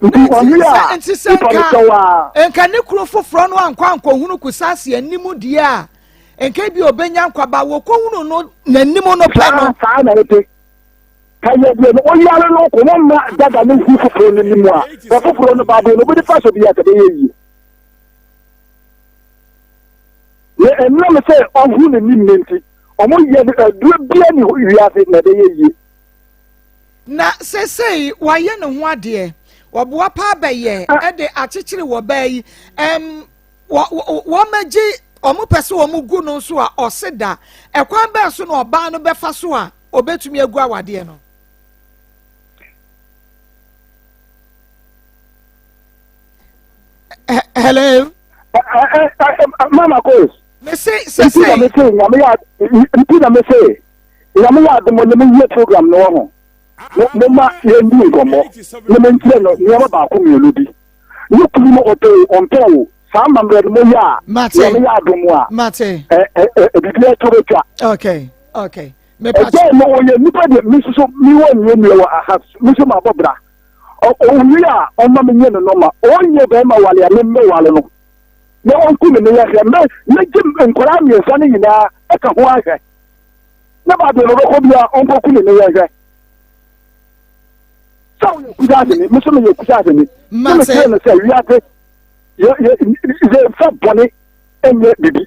nti ɔwe a nti sɛ nipa no nka kyɛw a nka ne kuro foforɔ no ankɔ ankɔhunu kusase anim deɛ a nka bi ɔbɛnya nkwaba wɔkɔhunu no n'anim no pɛ no saa saa na ɛte Ka yɛ deɛ no ɔyare no kɔ wɔn mma dada no hu foforɔ no nim a sɛ foforɔ no ba deɛ no obɛdi fa so bi a sɛ bɛyɛ yie na ɛnam sɛ ɔhu ne nim no nti ɔmo yɛ no aduro bia ne wiase na ɛbɛyɛ yie. Na sesei wayɛ ne ho adeɛ ɔboa paa bɛyɛ ɛde akyekyere wɔ baa yi ɛm wɔ wɔn agye wɔn pɛ sɛ wɔn gu no nso a ɔse da ɛkwan bɛɛ so na ɔbaa no bɛfa so a Obetumi agu awadeɛ no. Hello. Mama Kos. Mese sese. Nti na mese nyame ya nti na mese nyame ya adomo ne me yie program no wɔ ho. Mo ma yɛn di nkɔmmɔ na mo nkyerɛ no nneɛma baako mmienu bi. Ne kunu no ɔpɛ o ɔmpɛ o saa amammerɛ no moyɛ a nyame yɛ adom a Mate. ɛ ɛ ɛ biribi ɛto bɛtwa. Okay. Okay. Ɛgyae no ɔyɛ nipa deɛ me nso so me wɔ nua nua wɔ aha me nso ma bɔ bra ɔwie a ɔma me nyɛ no nɔma ɔnyɛ bɛrima wale a me mmɛ wale no na ɔnku me ne yɛhwɛ mɛ mɛgye nkwadaa mmiɛnsa no nyinaa ɛka ho ahwɛ na baabi a ɔbɛkɔ bia ɔnkɔku me ne yɛhwɛ sɛ woyɛ kusa ase ni me nso meyɛ kusa ase ni na mekyerɛ no sɛ wiase yɛmfa bɔne nyɛ bibi.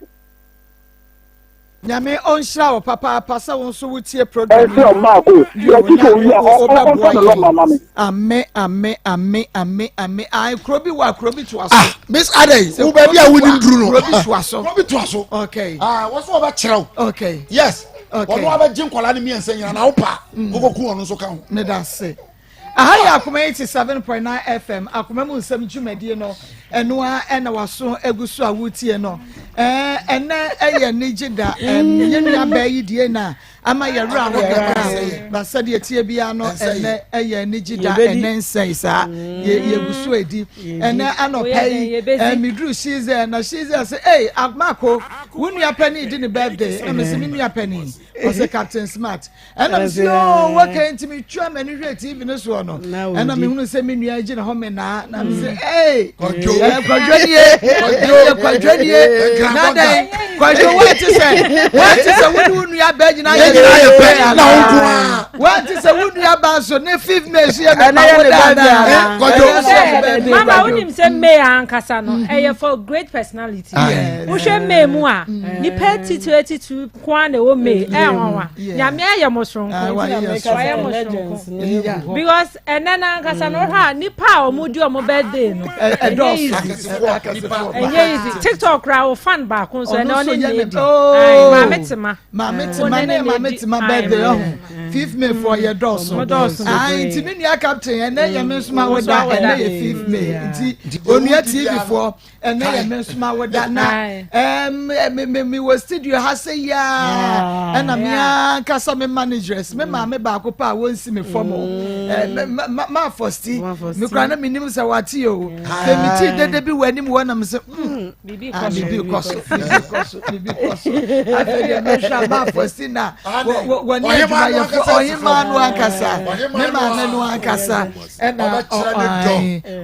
Nyame ɔnhyira wo papaapa sɛ wo nso wotie program Ɛsɛ ɔmaa ko yɛti sɛ owi a ɔmfa ne nɔmba ma me. Ame ame ame ame ame ayi kuro bi wa kuro bi to aso. Ah Miss Adai wo baabi a wonim duru no. Kuro bi to aso. Kuro bi to aso. Okay. Ah wɔsɔ ɔbɛ kyerɛw. Okay. Yes. Okay. Ɔno abɛgye nkwadaa ne mmiɛnsa nyina na wo pa. Wokɔ ku ɔno nso ka ho. Ne da se. Aha yɛ Akoma 87.9 FM, Akoma mu nsɛm dwumadie no, ɛno ara ɛna waso egu so a wotie no. Ɛɛ ɛnɛ ɛyɛ anigye da, ɛm yɛn nua bɛɛ yi die na ama yɛwerɛ aho kakra. Ba sɛdeɛ tie biara no ɛnɛ ɛyɛ anigye da, ɛnɛ nsɛe saa yɛ yɛgu so edi. Ɛnɛ anɔpa yi ɛɛ meduru Shize na Shize sɛ ee Mako wo nua panin di ne birthday na mesi me nua panin ɔsɛ Captain Smart. Ɛna mesi oo wɔkɛ nti metwa m'ani hwɛ tv no soɔ no ɛna mehunu sɛ me nua gyina hɔ me naa na mese ee kwadwo nie ɛyɛ kwadwo nie na dɛn kwadwo wɔnte sɛ wɔnte sɛ wo ne wo nua bɛɛ nyinaa yɛ pɛ na wo nko ara wɔnte sɛ wo nua ba nso ne fifth may so yɛ mɛma wo daa naa kwadwo mama wonim sɛ may ankasa no ɛyɛ for great personality wohwɛ may mu a nipa titiri atitiri nko ara na ɛwɔ may ɛyɛ nwanwa nyame ayɛ mo soronko ah, wayɛ mo soronko because ɛnɛ n'ankasa no hɔ a nipa a wɔn di wɔn birthday no ɛnyɛ easy ɛnyɛ easy tiktok kora o fan baako nso ɛnɛ ɔne ne di oh. maame tema maame tema ne maame tema birthday ɔho fifth may fo yɛ dɔɔso ayi nti mi nua captain ɛnɛ yɛ mi nso ma wo da ɛnɛ yɛ fifth may nti onua tv foɔ. Ɛnɛ yɛ me nso ma woda na ɛɛm me me wɔ studio ha sɛ yaa ɛna me ankasa me manageress me maame baako pa a wɔnsi me fam o ɛɛ ma ma afɔsti me kura na me nim sɛ wate o sɛ me ti dede bi wɔ anim wɔ na me sɛ mm ah bibi kɔ so bibi kɔ so bibi kɔ so afei deɛ mehwɛ a ma afɔsti na wɔ wɔ ne adwumayɛfo ɔhemaa no ankasa me maame no ankasa. Ɛna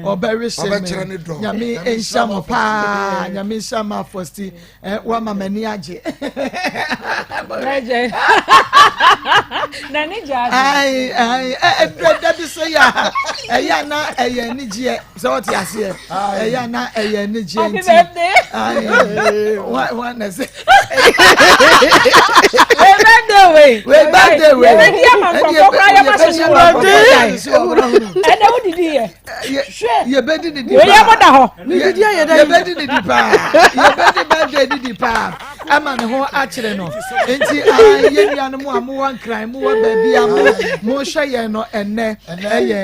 ɔbɛwehyɛ me nyame nhyira mo paa nyame nhyira ma afɔsti wama m'ani agye da bi sɛ yɛ a ɛyɛ ana ɛyɛ anigyeɛ sɛ wɔte aseɛ ɛyɛ ana ɛyɛ anigyeɛ nti wana sɛ wei birthday wei yɛbɛdi ama nkurɔfoɔ koraa yɛma soso wɔ ɛnɛ wodidi yɛ yɛbɛdi didi paa wei yɛ mo da hɔ yɛbɛdi didi paa yɛbɛdi birthday didi paa ɛma ne ho akyerɛ no nti yɛn nuanom a mowɔ nkran mowɔ baabi a mohwɛ yɛn no ɛnɛ ɛyɛ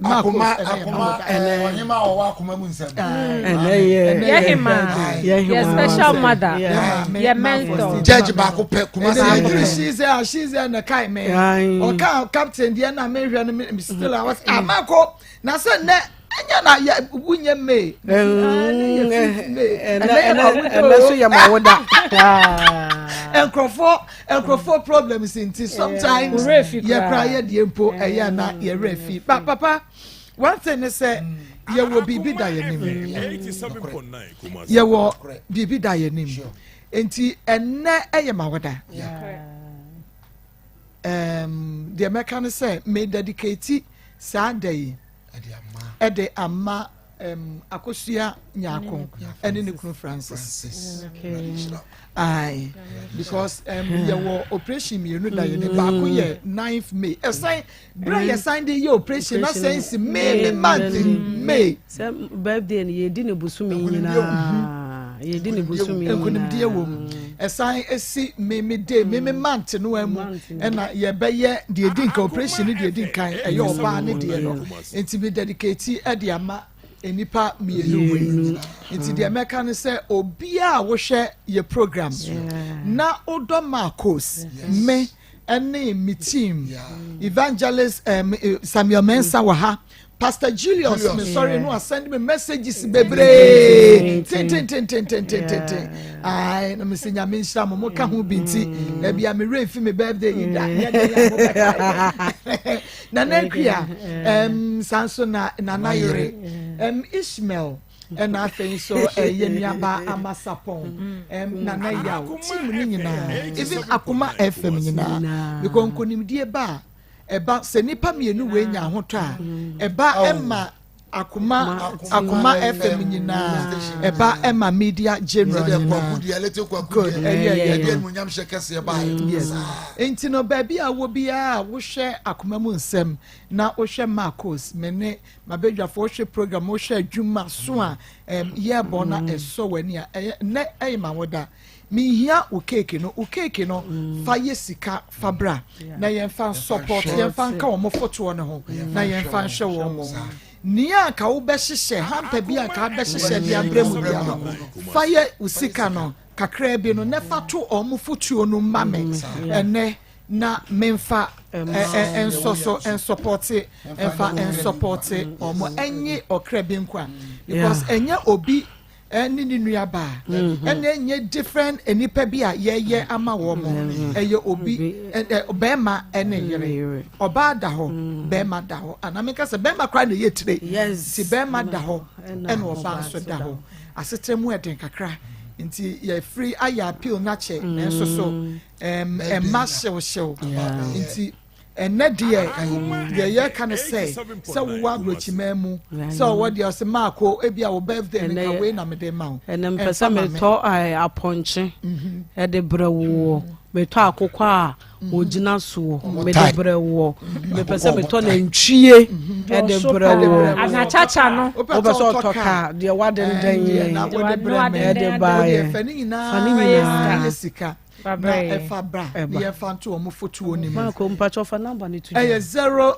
akoma akoma ɔhema a ɔwɔ akoma mu nsɛm. Ɛnɛ yɛ yɛ hema yɛ special mother yɛ mentor. Judge baako pɛ kuma se yɛ pɛ. Shize a shize na kai me ɔka captain deɛ na mehwɛ no me still I was amako na sɛ nnɛ ɛnyɛ na yɛ wunyɛ may. Ɛnɛ so yɛ ma wo da. Nkurɔfoɔ nkurɔfoɔ problems nti sometimes yɛ kora yɛ deɛ mpo ɛyɛ na yɛ werɛ fi ba papa one thing ne sɛ yɛwɔ biribi da yɛn anim yɛwɔ biribi da yɛn anim nti ɛnɛ ɛyɛ ma wɔda ɛɛm deɛ mɛka ne sɛ me dedicate saa da yi ɛde ama. Um, Akosua Nyarko ɛne ne kunu Francis. Aye, because um, yɛwɔ operation mmienu da yɛn baako yɛ 9th May. Ɛsan bere yɛ san de yɛ operation na sɛn si May ne month May. Sɛ birthday no yɛdi ne bosome nyinaa yɛdi ne bosome nyinaa. Nkunimdie wɔ mu. Ɛsan esi May me day May me month no mu ɛna yɛbɛyɛ deɛ edi nka operation ne deɛ edi nkan ɛyɛ ɔbaa ne deɛ no. Nti me dedicate de ama nnipa mmienu wei. Nti deɛ mɛka ne sɛ obiara a wohwɛ yɛ program na wodɔ Marcos me ɛne me team evangelist um, Samuel Mensah wɔ ha Pastor Julius me sorry no asend me messages bebree tententententententen ayi na me sɛ nyame nhyira mo mo ka ho bi nti na bia me werɛ mfi me birthday yi da nyɛ dɛ yɛ mo bɛka Nana Akua, um, saa nso na Nana Yere, um, Ishmael, ɛna afei nso ɛyɛ nuaba Amasapɔn, um, Nana Yaw, team no nyinaa, even Akoma FM nyinaa, because nkonimdie ba a, ɛba sɛ nipa mmienu wei nya ahotɔ a, ɛba ɛma. Akoma Akoma FM nyinaa ɛba ɛma media general nyinaa. Good ɛyɛ ɛyɛ yes. Nti no baabi a wɔ biara a wohwɛ akoma mu nsɛm na wohwɛ Marcos me ne mabadwafo wohwɛ program wohwɛ adwuma so a yɛbɔ na ɛsɔ w'ani a ɛyɛ nnɛ ɛyɛ ma wo da. Menhia wo keeki no, wo keeki no fa yɛ sika fa bra na yɛmfa support, yɛmfa nka wɔn fotoɔ no ho na yɛmfa nhwɛ wɔn mo. Nea anka wobɛhyehyɛ, hamper bi anka wobɛhyehyɛ de abrɛ mu bia no, fa yɛ wo sika no kakraa bi no na fa to wɔn fotuo no ma me ɛnɛ na memfa nsɔ so nsɔpɔte mfa nsɔpɔte wɔn ɛnye ɔkra bi nkwa because ɛnyɛ obi ɛne ne nua baa mm-hmm. ɛna ɛnyɛ different nnipa bi a yɛyɛ ama wɔn mo mm-hmm. ɛyɛ obi bɛrima ɛne yere ɔbaa da hɔ mm. bɛrima da hɔ anaa meka sɛ bɛrima koraa na ɛyɛ tire ti bɛrima da hɔ ɛna ɔbaa nso da hɔ asetena mu ɛden kakra nti yɛfiri ayɛ appeal n'akyɛ nanso so mm. ɛma hyewhyew nti. Ɛnnɛ deɛ, deɛ yɛreka ne sɛ, sɛ wowɔ aburokyiman mu, sɛ ɔwɔ deɛ ɔsɛ maako, ebi a wo birthday no nka wei na mede ma wo. Ɛnɛ mpɛ sɛ metɔ apɔnkye mhm. ɛde brɛ woɔ, metɔ akokɔ a mhm. ɔgyina soɔ mede brɛ woɔ, mepɛ sɛ metɔ nantwie ɛde brɛ woɔ. Anakyakya no. Wopɛ sɛ ɔtɔ kaa deɛ wadendɛn yɛ ɛde baeɛ. Fa ne nyinaa sika. na ɛfa bra na yɛmfa nto wɔn fotoɔ no mu. Maako mpakyɛ ɔfa namba no to dwa. Ɛyɛ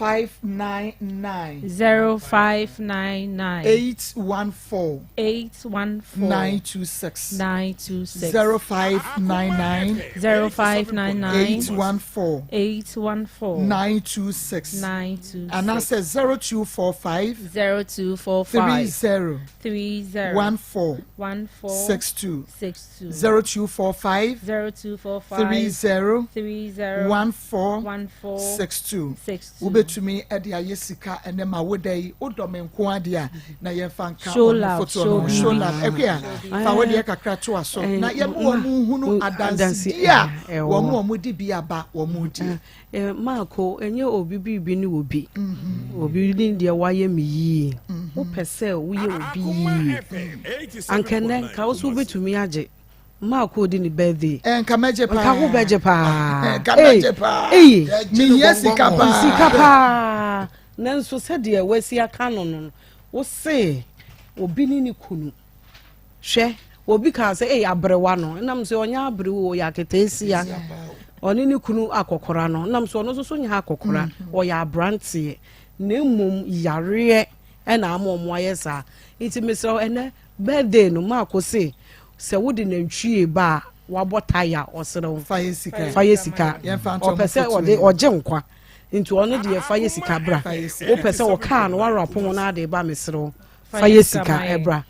0599. 0599. 814. 814. 926. 926. 0599. 0599. 814. 814. 926. 926. Anaasɛ 0245. 0245. 30. 30. 14. 14. 62. 62. 0245 0245 30 30 14 14 62 62. Wobɛtumi de ayɛ sika ɛnɛ ma woda yi wodɔ me nko adeɛ a na yɛmfa nka Show ɔno love, fotoɔ show no beauty. show love akua fa wo deɛ kakra to aso na yɛma wɔn nhunu adansedie a wɔn a wɔde bi aba wɔn di. Eh, Marko, ɛnyɛ obi biribi ne obi. Mhm. Obi ne deɛ wayɛ me yie. Mhm. Wopɛ sɛ woyɛ obi yie. Anka nnɛ, nka wo so wobɛtumi agye. Marko di ne birthday. Eh, nka mɛgye paa. Nka wo bɛgye paa. Eh, nka mɛgye paa. Eyi. Mehia sika paa. Sika paa. Nanso sɛdeɛ wasi aka no no, wo se obi ne ne kunu. Hwɛ, obi kaa sɛ, Ei, aberewa no. Nam sɛ ɔnyɛ aberewa o, ɔyɛ aketeesia. Ɔne ne kunu akɔkora no. Nam sɛ ɔno nso so nyɛ akɔkora, mm. ɔyɛ aberanteɛ. Na mmom yareɛ ɛna ama ɔmo ayɛ saa. Nti mesrɛ wo ɛnɛ birthday no maako se sɛ wode nantwie ba a wabɔ taya ɔsrɛ wo. Fa yɛ sika. Fa yɛ sika. Ɔpɛ sɛ ɔde ɔgye nkwa. Nti ɔno deɛ fa yɛ sika bra. Wopɛ sɛ ɔkaa no warapo ho na ade ba mesrɛ wo. Fa yɛ sika ɛbra.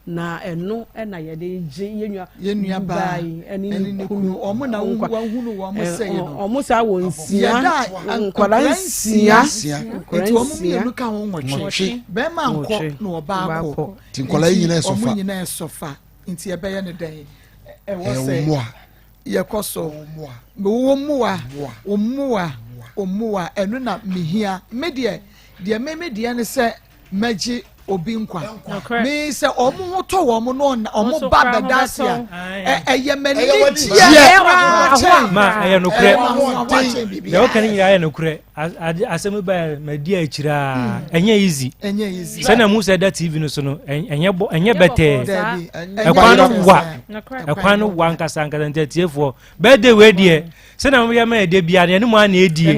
Na ɛno na yɛde gye yɛn nua yɛn nua baa yi ɛne ne kunu wɔn na wɔhunu wɔn sɛ yɛ no wɔn saa wɔ nsia nkwadaa nsia nti wɔn mmienu ka ho nwɔtwe bɛrima nkɔ na ɔbaa kɔ nti nkwadaa yi nyinaa ɛsɔfa wɔn nyinaa ɛsɔfa nti ɛbɛyɛ ne dɛn ɛwɔ sɛ Yɛkɔ so. Wo mmoa, wo mmoa, wo mmoa, ɛno na mehia. Me deɛ, deɛ me me deɛ ne sɛ mɛgye obi nkwa. Me sɛ wɔn ho tɔ wɔn no wɔn ba bɛda ase a, ɛyɛ m'ani gyeɛ koraa kyɛn. Ma ɛyɛ nokorɛ. Deɛ woka no nyinaa yɛ nokorɛ. Asɛm ba yɛ madi akyire a ɛnyɛ easy. Sɛnea mu sɛ ɛda TV no so no ɛnyɛ bɔ ɛnyɛ bɛtɛɛ. Ɛkwan no wa ɛkwan no wa nkasa nkasa nti atiefoɔ birthday wei deɛ sɛnea mo yɛ ma yɛ de bia no yɛne mu ana edie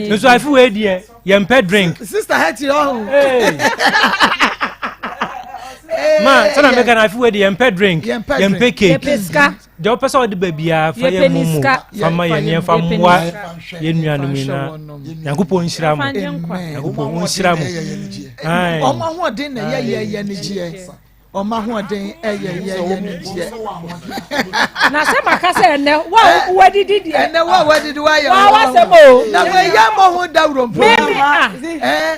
nso afi wei deɛ yɛn pɛ drink. Sister Hetty ɔho. Ma sɛnea meka no afi wei deɛ yɛn pɛ drink yɛn pɛ cake. Deɛ wopɛ sɛ ɔde ba biara fa yɛ momo fa ma yɛn yɛmfa mmoa yɛn nuanom yi na Nyankopɔn nhyira mo. Nyankopɔn nhyira mo. Ɔmo ahoɔden na ɛyɛ yɛ yɛ ne gyeɛ. Ɔmo ahoɔden ɛyɛ yɛ yɛ ne gyeɛ. Na sɛ maka sɛ ɛnɛ wa eh, wadidi deɛ. Ɛnɛ wa wadidi wa yɛ wa wasɛm o. Na wɔ yɛ mo ho dawuro mpo. Mímí ah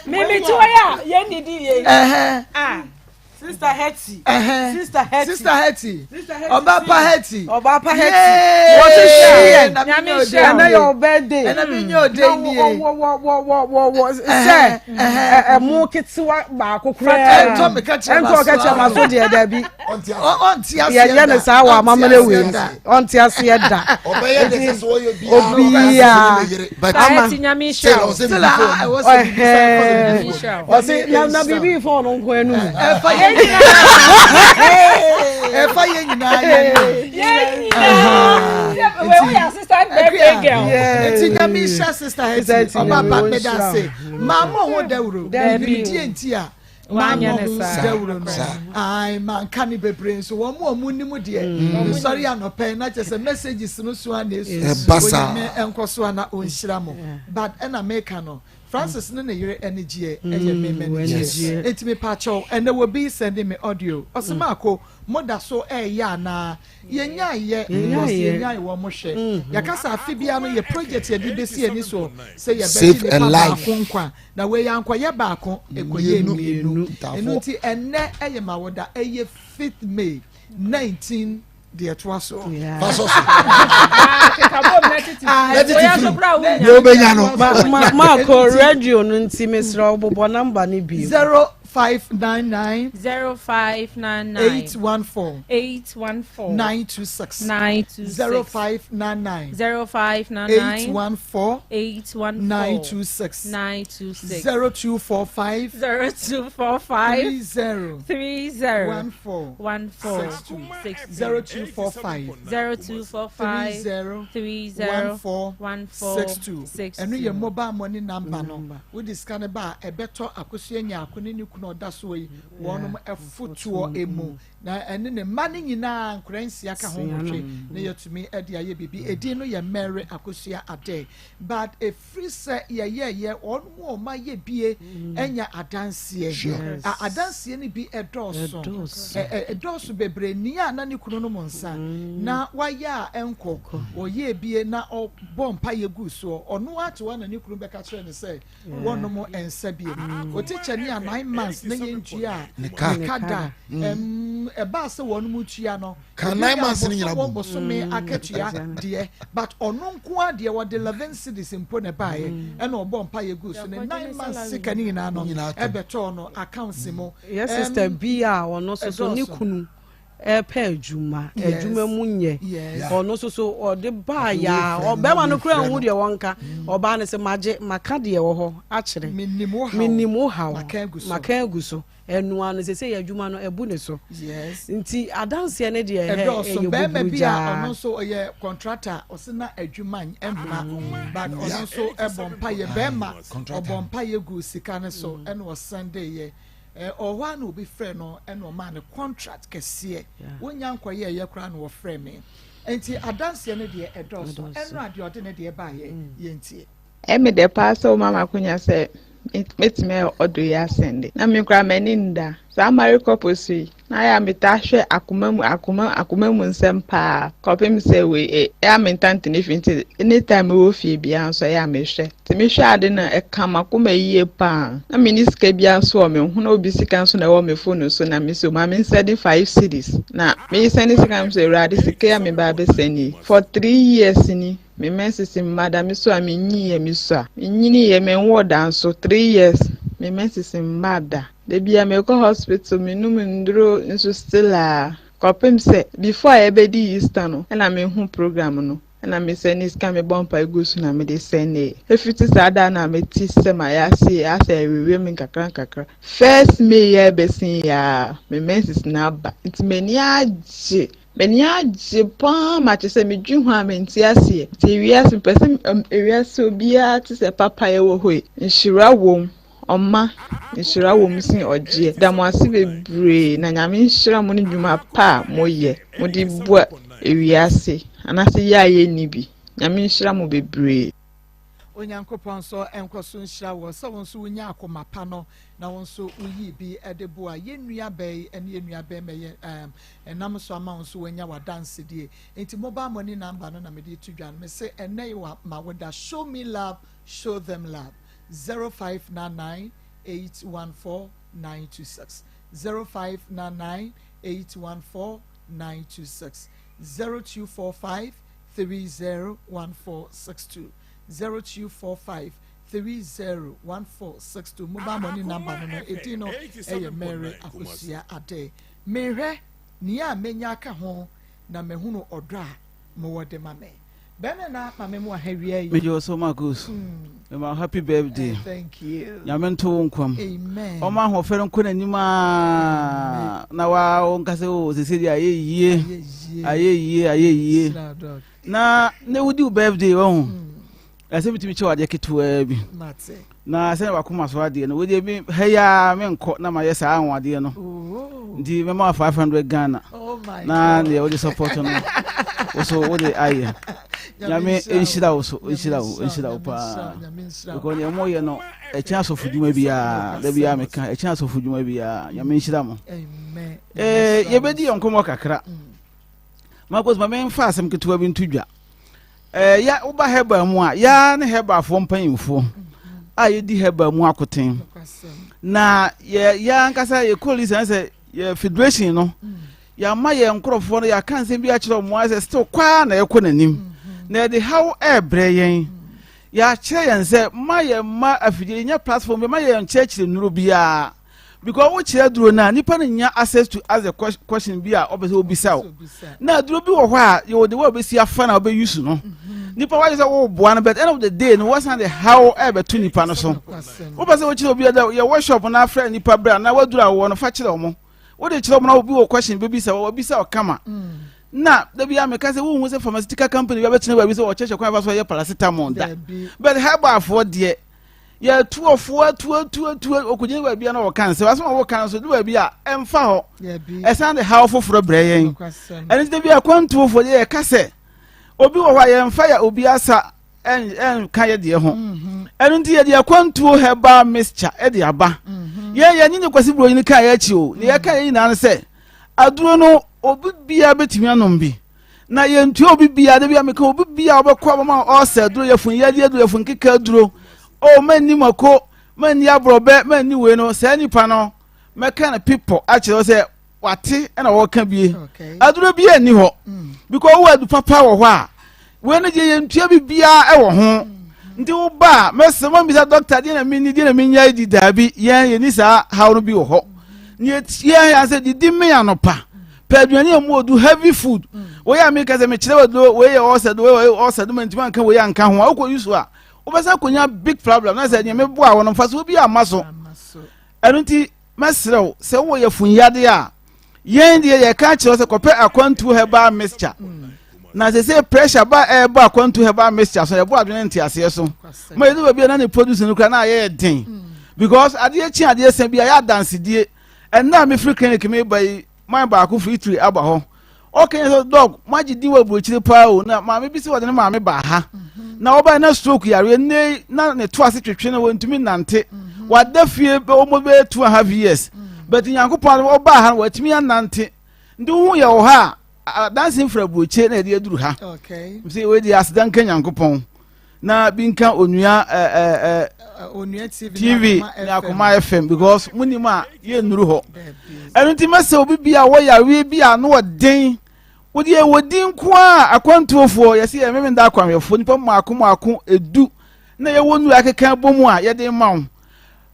mímí tí wọ́n yà yɛn didi yɛ. Ah. Sister Hetty. Sister Hetty. Sister Hetty. Ọba pa Hetty. Ọba pa Hetty. Wọ́n ti ṣe yẹn. Ẹnna yẹ ọ birthday. Ẹnna mi nye ode ni ye. Wọ wọ wọ wọ wọ wọ sẹ ẹmu ketewa baako koraa. Ẹntọ mi kẹkyẹ ma so. Ẹntọ kẹkyẹ ma so deɛ dabi. Ɔnte aseɛ da. Yɛyɛ ne saa wɔ amammerɛ wei mu. Ɔnte aseɛ da. Ɔbɛyɛ de sɛ sɛ ɔyɛ bi. Obiara. Ama. Ɔsi na na biribi fɔ ɔno nko ɛnu. Ɛfa yɛ nyinaa. Ɛfa yɛ nyinaa yɛ nu. Yɛ nyinaa. Wei yɛ assistant birthday girl. Eti nyame nhyira sister Hetty. Ɔba ba meda ase. Maa mo ho dawuro. Biribi die nti a. Wanyɛ ne saa. Dawuro no. Ayi manka ne bebree nso wɔn mu a wɔn nim deɛ. Nsɔre anɔpɛ na kyerɛ sɛ messages no so a na esu. Ɛba saa. Onyame nkɔ so a na ɔnhyira mo. But ɛna meka no Francis ne ne yere anigyeɛ ɛyɛ me m'anigyeɛ. Enti mepa kyɛw ɛnɛ wɔ bi sɛnde me audio. Ɔse maako mo da so ɛɛyɛ anaa? Yɛnyae yɛ because yɛnyae wɔn mo hwɛ. Yɛka sɛ afe biara no yɛ project yɛde besi ani soɔ sɛ yɛbɛgye nipa baako nkwa. Na wei ankɔyɛ baako, ɛkɔyɛɛ mmienu. Ɛno nti ɛnnɛ ɛyɛ m'awoda, ɛyɛ fifth May 19 deɛ ɛtoa soɔ. Fa sɔ so. Na tete firi deɛ wobɛnya no. Maakɔ radio no nti mesrɛ wo bobɔ namba no bio. 0599 0599 814 814 926 926 0599 0599 814 814 926 926 0245 0245 30 30 14 14 62 62 0245 0245 30 30 14 14 62 62. Ɛno yɛ mobile money number no. Wode sika no ba a, ɛbɛtɔ Akosua Nyarko ne ne kunu a ɔda soɔ yi wɔnom afotuo mu. Na ɛne ne mma no nyinaa, nkwadaa nsia ka ho nwɔtwe, na yɛatumi de ayɛ biribi. Edin no yɛ Mary Akosua Adeh. But ɛfiri sɛ yɛyɛeɛ, wɔn a wɔayɛ bie anya adanseɛ. A Adanseɛ no bi dɔɔso. Ɛ ɛ Ɛdɔɔso bebree. Nea na ne kunu nom nsa na wayɛ a ɛnkɔ, ɔyɛɛ bie na ɔbɔɔ mpaeɛ guu soɔ. Ɔno ara te hɔ na ne kunu bɛka kyerɛɛ no sɛ wɔnnom nsa bio. Otikyani a nine months na yɛntua ne ka da. Ɛbaa sɛ wɔnom tua no, Ka nine months no nyina bom. Bosome akatua deɛ, but ɔno nko ara deɛ wɔde 11 cedis mpo na ɛbaeɛ, ɛna ɔbɔ mpaeɛ guu so. Ne nine months sika no nyinaa no ɛbɛtɔɔ no accounts mu. Yɛ sister bi a ɔno nso so ne kunu ɛpɛ adwuma, adwuma mu nyɛ, ɔno nso so ɔde baa yaa, ɔbɛrima no kura nhu deɛ wɔnka, ɔbaa no sɛ magye maka deɛ wɔ hɔ akyerɛ, menim wo haw, maka agu so, ɛnoa no sɛ yɛ adwuma no ɛbu ne so, nti adanseɛ no deɛ ɛhɛ ɛdɔɔso. Ɛyɛ Bɛrima buburu bi a gyaa. Ɔno nso ɔyɛ contractor, ɔsi na adwuma mma, but ɔno nso ɛbɔ mpa yɛ bɛrima, ɔbɔ mpa yɛ gu sika no so ɛna ɔsan de yɛ ɔhɔ a na obi frɛ no ɛna ɔmaa no contract kɛseɛ. Wonya nkɔyɛ ɛyɛ koraa na wɔfrɛ me. Nti adanseɛ no deɛ ɛdɔɔso. Ɛno adeɛ ɔde ne deɛ baayɛ yɛntie. Ɛme dɛ paa sɛ woma me akonya sɛ mɛtumi ayɛ ɔdɔ yi asɛnde. Na me koraa m'ani nda. Saa married couples yi, na ayɛ a metaa hwɛ akoma mu akoma akoma mu nsɛm paa kɔpem sɛ wei ɛ ɛyɛ a me ntante ne fi nti anytime mewɔ fie biara nso ɛyɛ a mehwɛ. Nti mehwɛ ade no ɛka m'akoma yie paa. Na menni sika biara nso wɔ me ho na obi sika nso na ɛwɔ me phone so na mese ma mensɛde 5 cedis na mesɛne sika no so. Awurade, sika yi a meba abɛsɛne yi, for 3 years ni me menses mma da. Me so a menyiiɛ, me so a menyiniiɛ, menwoo da nso, 3 years me menses mma da. Da bia mekɔ hospital, menum nduro nso still a kɔpem sɛ before a yɛbɛdi Easter no ɛna mehu program no ɛna mesɛne sika, mebɔ mpa egu so na mede sɛne. Efiti saa da na mete sɛ ma yɛase asɛ ɛwewe me nkakra nkakra. 1 May yɛ bɛsen yɛ a me menses na aba, nti m'ani agye, m'ani agye paa ma kyerɛ sɛ medwi ho a mente aseɛ. Nti ewiase mepɛ sɛ ewiase obiara te sɛ papa yɛ wɔ hɔ yi, nhyira wom, ɔma nhyira wɔ mu sen ɔgyeɛ. Da mo ase bebree na Nyame nhyira mo ne dwuma pa a moyɛ mode boa ewiase anaasɛ yɛ a yɛnni bi. Nyame nhyira mo bebree. Onyankopɔn nso nkɔ so nhyira wɔ sɛ wo nso wonya akoma pa no na wo nso woyii bi de boa yɛn nua bɛyi ne yɛn nua bɛrima yɛ ɛnam so ama wo nso woanya w'adansedie. Nti mobile money number no na mede to dwa no. Me se ɛnɛ yi wa ma woda show me love, show them love. 0599 814 926. 0599 814 926 0245 301462 0245 301462 mobile money number no no edin no ɛyɛ Mary Akosua Adeh. Mehwɛ nea menya aka ho na mahunu ɔdɔ a mowɔ de ma me. Bɛrima na ma me mo aha wia yi. Megye wo so Marcus. Mema wo happy birthday. Eh, thank you. Nyame nto wo nkwam. Amen. Ɔma ahoɔfɛ no nkɔ n'anim a na wa wo nka sɛ o oh, sese deɛ ayɛ yie. Ayɛ yie, ayɛ yie. Na ne wodi wo birthday wɔ ho. Mm. Ɛsɛ metumi kyɛ wo adeɛ ketewaa bi. Na sɛnea wakoma so adeɛ no, wodeɛ me ha yi ara menkɔ na mayɛ saa anwanwadeɛ no. Oh. Nti mɛma wa 500 Ghana. Oh na deɛ wode support no, wo so wode ayɛ. Nyame nhyira wo so, nhyira wo, nhyira wo paa. Because deɛ moyɛ no, ɛkyɛn asɔfo dwuma biara, da biara meka, ɛkyɛn asɔfo dwuma biara. Nyame nhyira mo. Eh, yɛbɛdi yɛn nkɔmmɔ kakra. Mm. Marcus, ma memfa asɛm ketewa bi nto dwa. Ɛɛ ya woba herbal mu a yaa ne herbalfoɔ mpanyinfoɔ a yɛdi herbal mu akoten na yɛ yɛ ankasa yɛ coalition sɛ yɛ federation no yɛama yɛn nkorɔfoɔ no yɛaka nsɛm bi akyerɛ wɔn ayɛ sɛ still kwaa na ɛkɔ n'anim na yɛde haw ɛrebrɛ yɛn yɛakyerɛ yɛn sɛ ma yɛn mma afidie yɛnya platform bi ma yɛn nkyerɛkyerɛ nnuro biara Because wo kyerɛ aduro no a nipa no nya access to ask the question bi a ɔpɛ sɛ obisa o. Na aduro bi wɔ hɔ a yɛwɔ de wɔ obesi afa na ɔbɛ use no. Mhm. Nipa wayɛ sɛ wɔboa no but end of the day no wɔsan de haw ɛbɛto nipa no so. Wopɛ sɛ wokyerɛ obi ɛdɛ yɛ workshop na afrɛ nipa bere a na waduro a wɔwɔ no fa kyerɛ wɔn. Wode kyerɛ wɔn na obi wɔ question bɛbisa wɔ wabisa ɔkama. Mm. Na da bi a meka sɛ wohu sɛ pharmaceutical company bi abɛtena baabi sɛ wɔkyerɛkyerɛ kwan fa so yɛ paracetamol da. But herbalfoɔ deɛ yɛtu ɔfo atu atu atu ɔkɔgyina baabi a na ɔka nsɛm asɛm a wɔka nso de baabi a ɛmfa hɔ ɛsan de haw foforɔ brɛ yɛn ɛno nti bi akwantuofoɔ deɛ yɛka sɛ obi wɔ hɔ a yɛmfa yɛ obi asa ɛnka yɛ deɛ ho mhm. ɛno nti yɛde akwantuo herbal mixture ɛde aba mhm. yɛn yɛn ne kwasi buroni ka yɛ akyi o ne yɛka yɛ nyinaa no sɛ aduro no obi biara bɛtumi anom bi Na yɛntua obi biara, da bi a meka obi biara a ɔbɛkɔ abɛma ɔɔsɛ aduro, yɛfun yadeɛ aduro, yɛfun keka aduro, oh manni mako, manni aborɔbɛ, manni wei no, saa nipa no mɛka no pipɔ akyerɛ wo sɛ wate ɛna wɔka bie. Aduro bi anni hɔ. Mm. Because wowɔ adu papa wɔ hɔ a, wei no deɛ yɛntua biribiara ɛwɔ ho. Mm. Nti wo ba a, mɛsɛ mambisa dɔkta deɛ na menni, deɛ na menya di daabi, yɛn yɛni saa haw no bi wɔ hɔ. Ne yɛtia yɛn sɛ didi me anɔpa. Pɛ aduane a emu odu, heavy food. Wei a meka sɛ mekyerɛ wɔ duro, wei yɛ ɔsɛ do, wei yɛ ɔsɛ do, mantumi anka wei anka ho a, wokɔ use a, wobɛsan akɔnya big problem na sɛ nea meboa wo no mfasoɔ bi amma so. Ɛno nti mɛsrɛ wo sɛ wowɔ yafunyadeɛ a, yɛn deɛ yɛka akyerɛ wo sɛ kɔpɛ akwantuo herbal mixture. Na sɛ sɛ pressure ba ɛrebɔ akwantuo herbal mixture so, ɛbɔ adwene nteaseɛ so. Ma yɛdu baabi a na ne produce no koraa na ayɛ den. Because adeɛ kye adeɛ sa bi a yɛ adansedie. Ɛnnɛ a mefiri clinic meba yi, man baako firi Italy aba hɔ. Ɔka yɛn sɛ, Dɔk, moagye din wɔ aburokyire paa o. Na maame bi sɛ wɔde ne maame baa ha. Mhm. Na ɔbae na stroke yareɛ nne na ne to ase twetwe no wɔntumi nnante. Mhm. Wada fie almost bɛyɛ 2.5 years. Mhm. But Nyankopɔn ɔbaa ha no watumi anante. Nti wohu yɛ wɔ ha a, adanse mfiri aburokyire na yɛde aduru ha. Sɛ wei deɛ aseda nka Nyankopɔn. na bi nka onua ɛɛ ɛɛ onua tv tv ne akoma fm because mo nim a yɛ nnuru hɔ ɛno nti mɛsɛ obi bi a wɔyɛ bi a no ɔden wode yɛ wɔ din nko a akwantuofoɔ yɛsɛ yɛ meme da akwanhwɛfoɔ nipa mmaako mmaako edu na yɛwɔ nnuru akeka bɔ mu a yɛde ma wo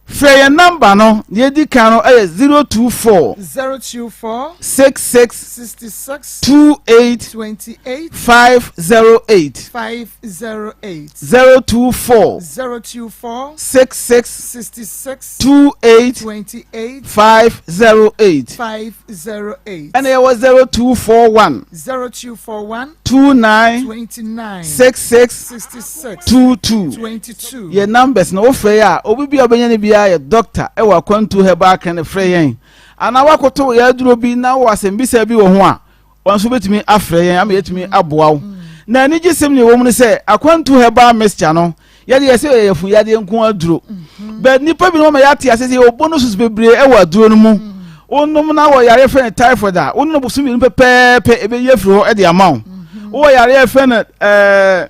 Frɛ yɛn nɔmba no, nea edi kan no yɛ 024. 024. 66. 66. 28. 28. 508. 508. 024. 024. 66. 66. 28. 28. 508. 508. Ɛna yɛwɔ 0241. 0241. 29. 29. 66. 66. 22. 22. Yɛn numbers no wofrɛ yɛ a obi bi a ɔbɛnya no biara yɛ doctor ɛwɔ akwantu herbal clinic frɛ yɛn anaa wakoto yɛ aduro bi na wɔ asɛmbisa bi wɔ ho a wɔn nso bɛtumi afrɛ yɛn ama yɛtumi aboa wo na anigye sɛm ne ɛwɔ mu no sɛ akwantu herbal mixture no yɛde yɛ sɛ yɛyɛ funyadeɛ nko aduro mm-hmm. but nipa bi no ma yɛate ase sɛ yɛwɔ bonuses bebree ɛwɔ aduro no mu mm. wonom na wɔ yareɛ fɛ no typhoid a wonom bosom mmienu pɛpɛɛpɛ ɛbɛyi afiri hɔ de ama wo mm-hmm. wowɔ yareɛ fɛ no ɛɛ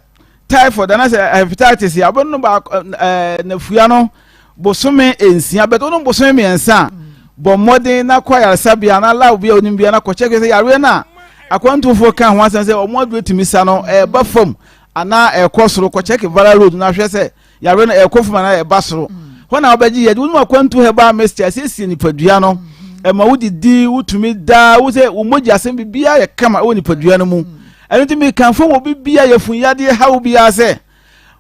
typhoid anaasɛ hepatitis a wobɛnom baako ɛɛ nafua no bosome nsia bɛtɛ wonom bosome mmiɛnsa a mm. Bɔ mmɔden na kɔ ayaresabea anaa lab bi a wonim biara na kɔkyɛke sɛ yareɛ no a akwantufoɔ ka ho asɛm sɛ wɔn aduro tumi sa no ɛreba fam anaa ɛrekɔ soro. Kɔkyɛke viral load no ahwɛ sɛ yareɛ no ɛrekɔ fam anaa ɛreba soro. Hɔ na wobɛgye yɛde wonom akwantu herbal mixture asiesie nipadua no. Ɛma wodidi, wotumi da, wo sɛ wo mogya asɛm biribiara yɛ kama wɔ nipadua no mu. Ɛno nti mekamfo wɔ biribiara yɛfun yadeɛ haw biara sɛ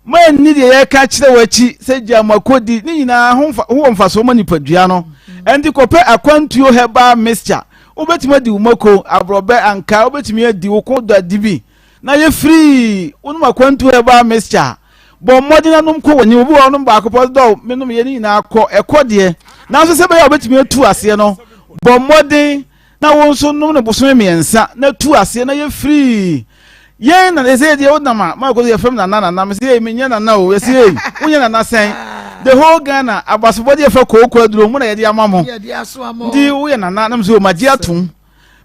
Moanni deɛ yɛreka akyerɛ wo akyi sɛ gya mo akɔdi ne nyinaa ho mfa ho wɔ mfasoɔ ma nipadua no. Ɛnti kɔpɛ akwantuo herbal mixture. Wobɛtumi adi wo mako, aborɔbɛ, ankaa, wobɛtumi adi wo ko dɔ adi bi na yɛ firii. Wonom akwantuo herbal mixture a, bɔ mmɔden na nom kɔ w'anim. Obi wɔ hɔ ɔnom baako pɛ ɔse dɔ menom yɛ ne nyinaa kɔ, ɛkɔ deɛ. Nanso sɛ ɛbɛyɛ a wobɛtumi atu aseɛ no, bɔ mmɔden na wo nso nom no bosome mmiɛnsa na tu aseɛ na yɛ firii yɛn na ɛsɛ deɛ wonam a maa kɔso yɛfrɛ m nana nana mesɛ yɛ menyɛ nana o yɛsɛ yɛ wonyɛ nana sɛn the whole Ghana abasobɔdeɛ fa kooko aduro mu na yɛde ama mo nti woyɛ nana na mesɛ o magye atom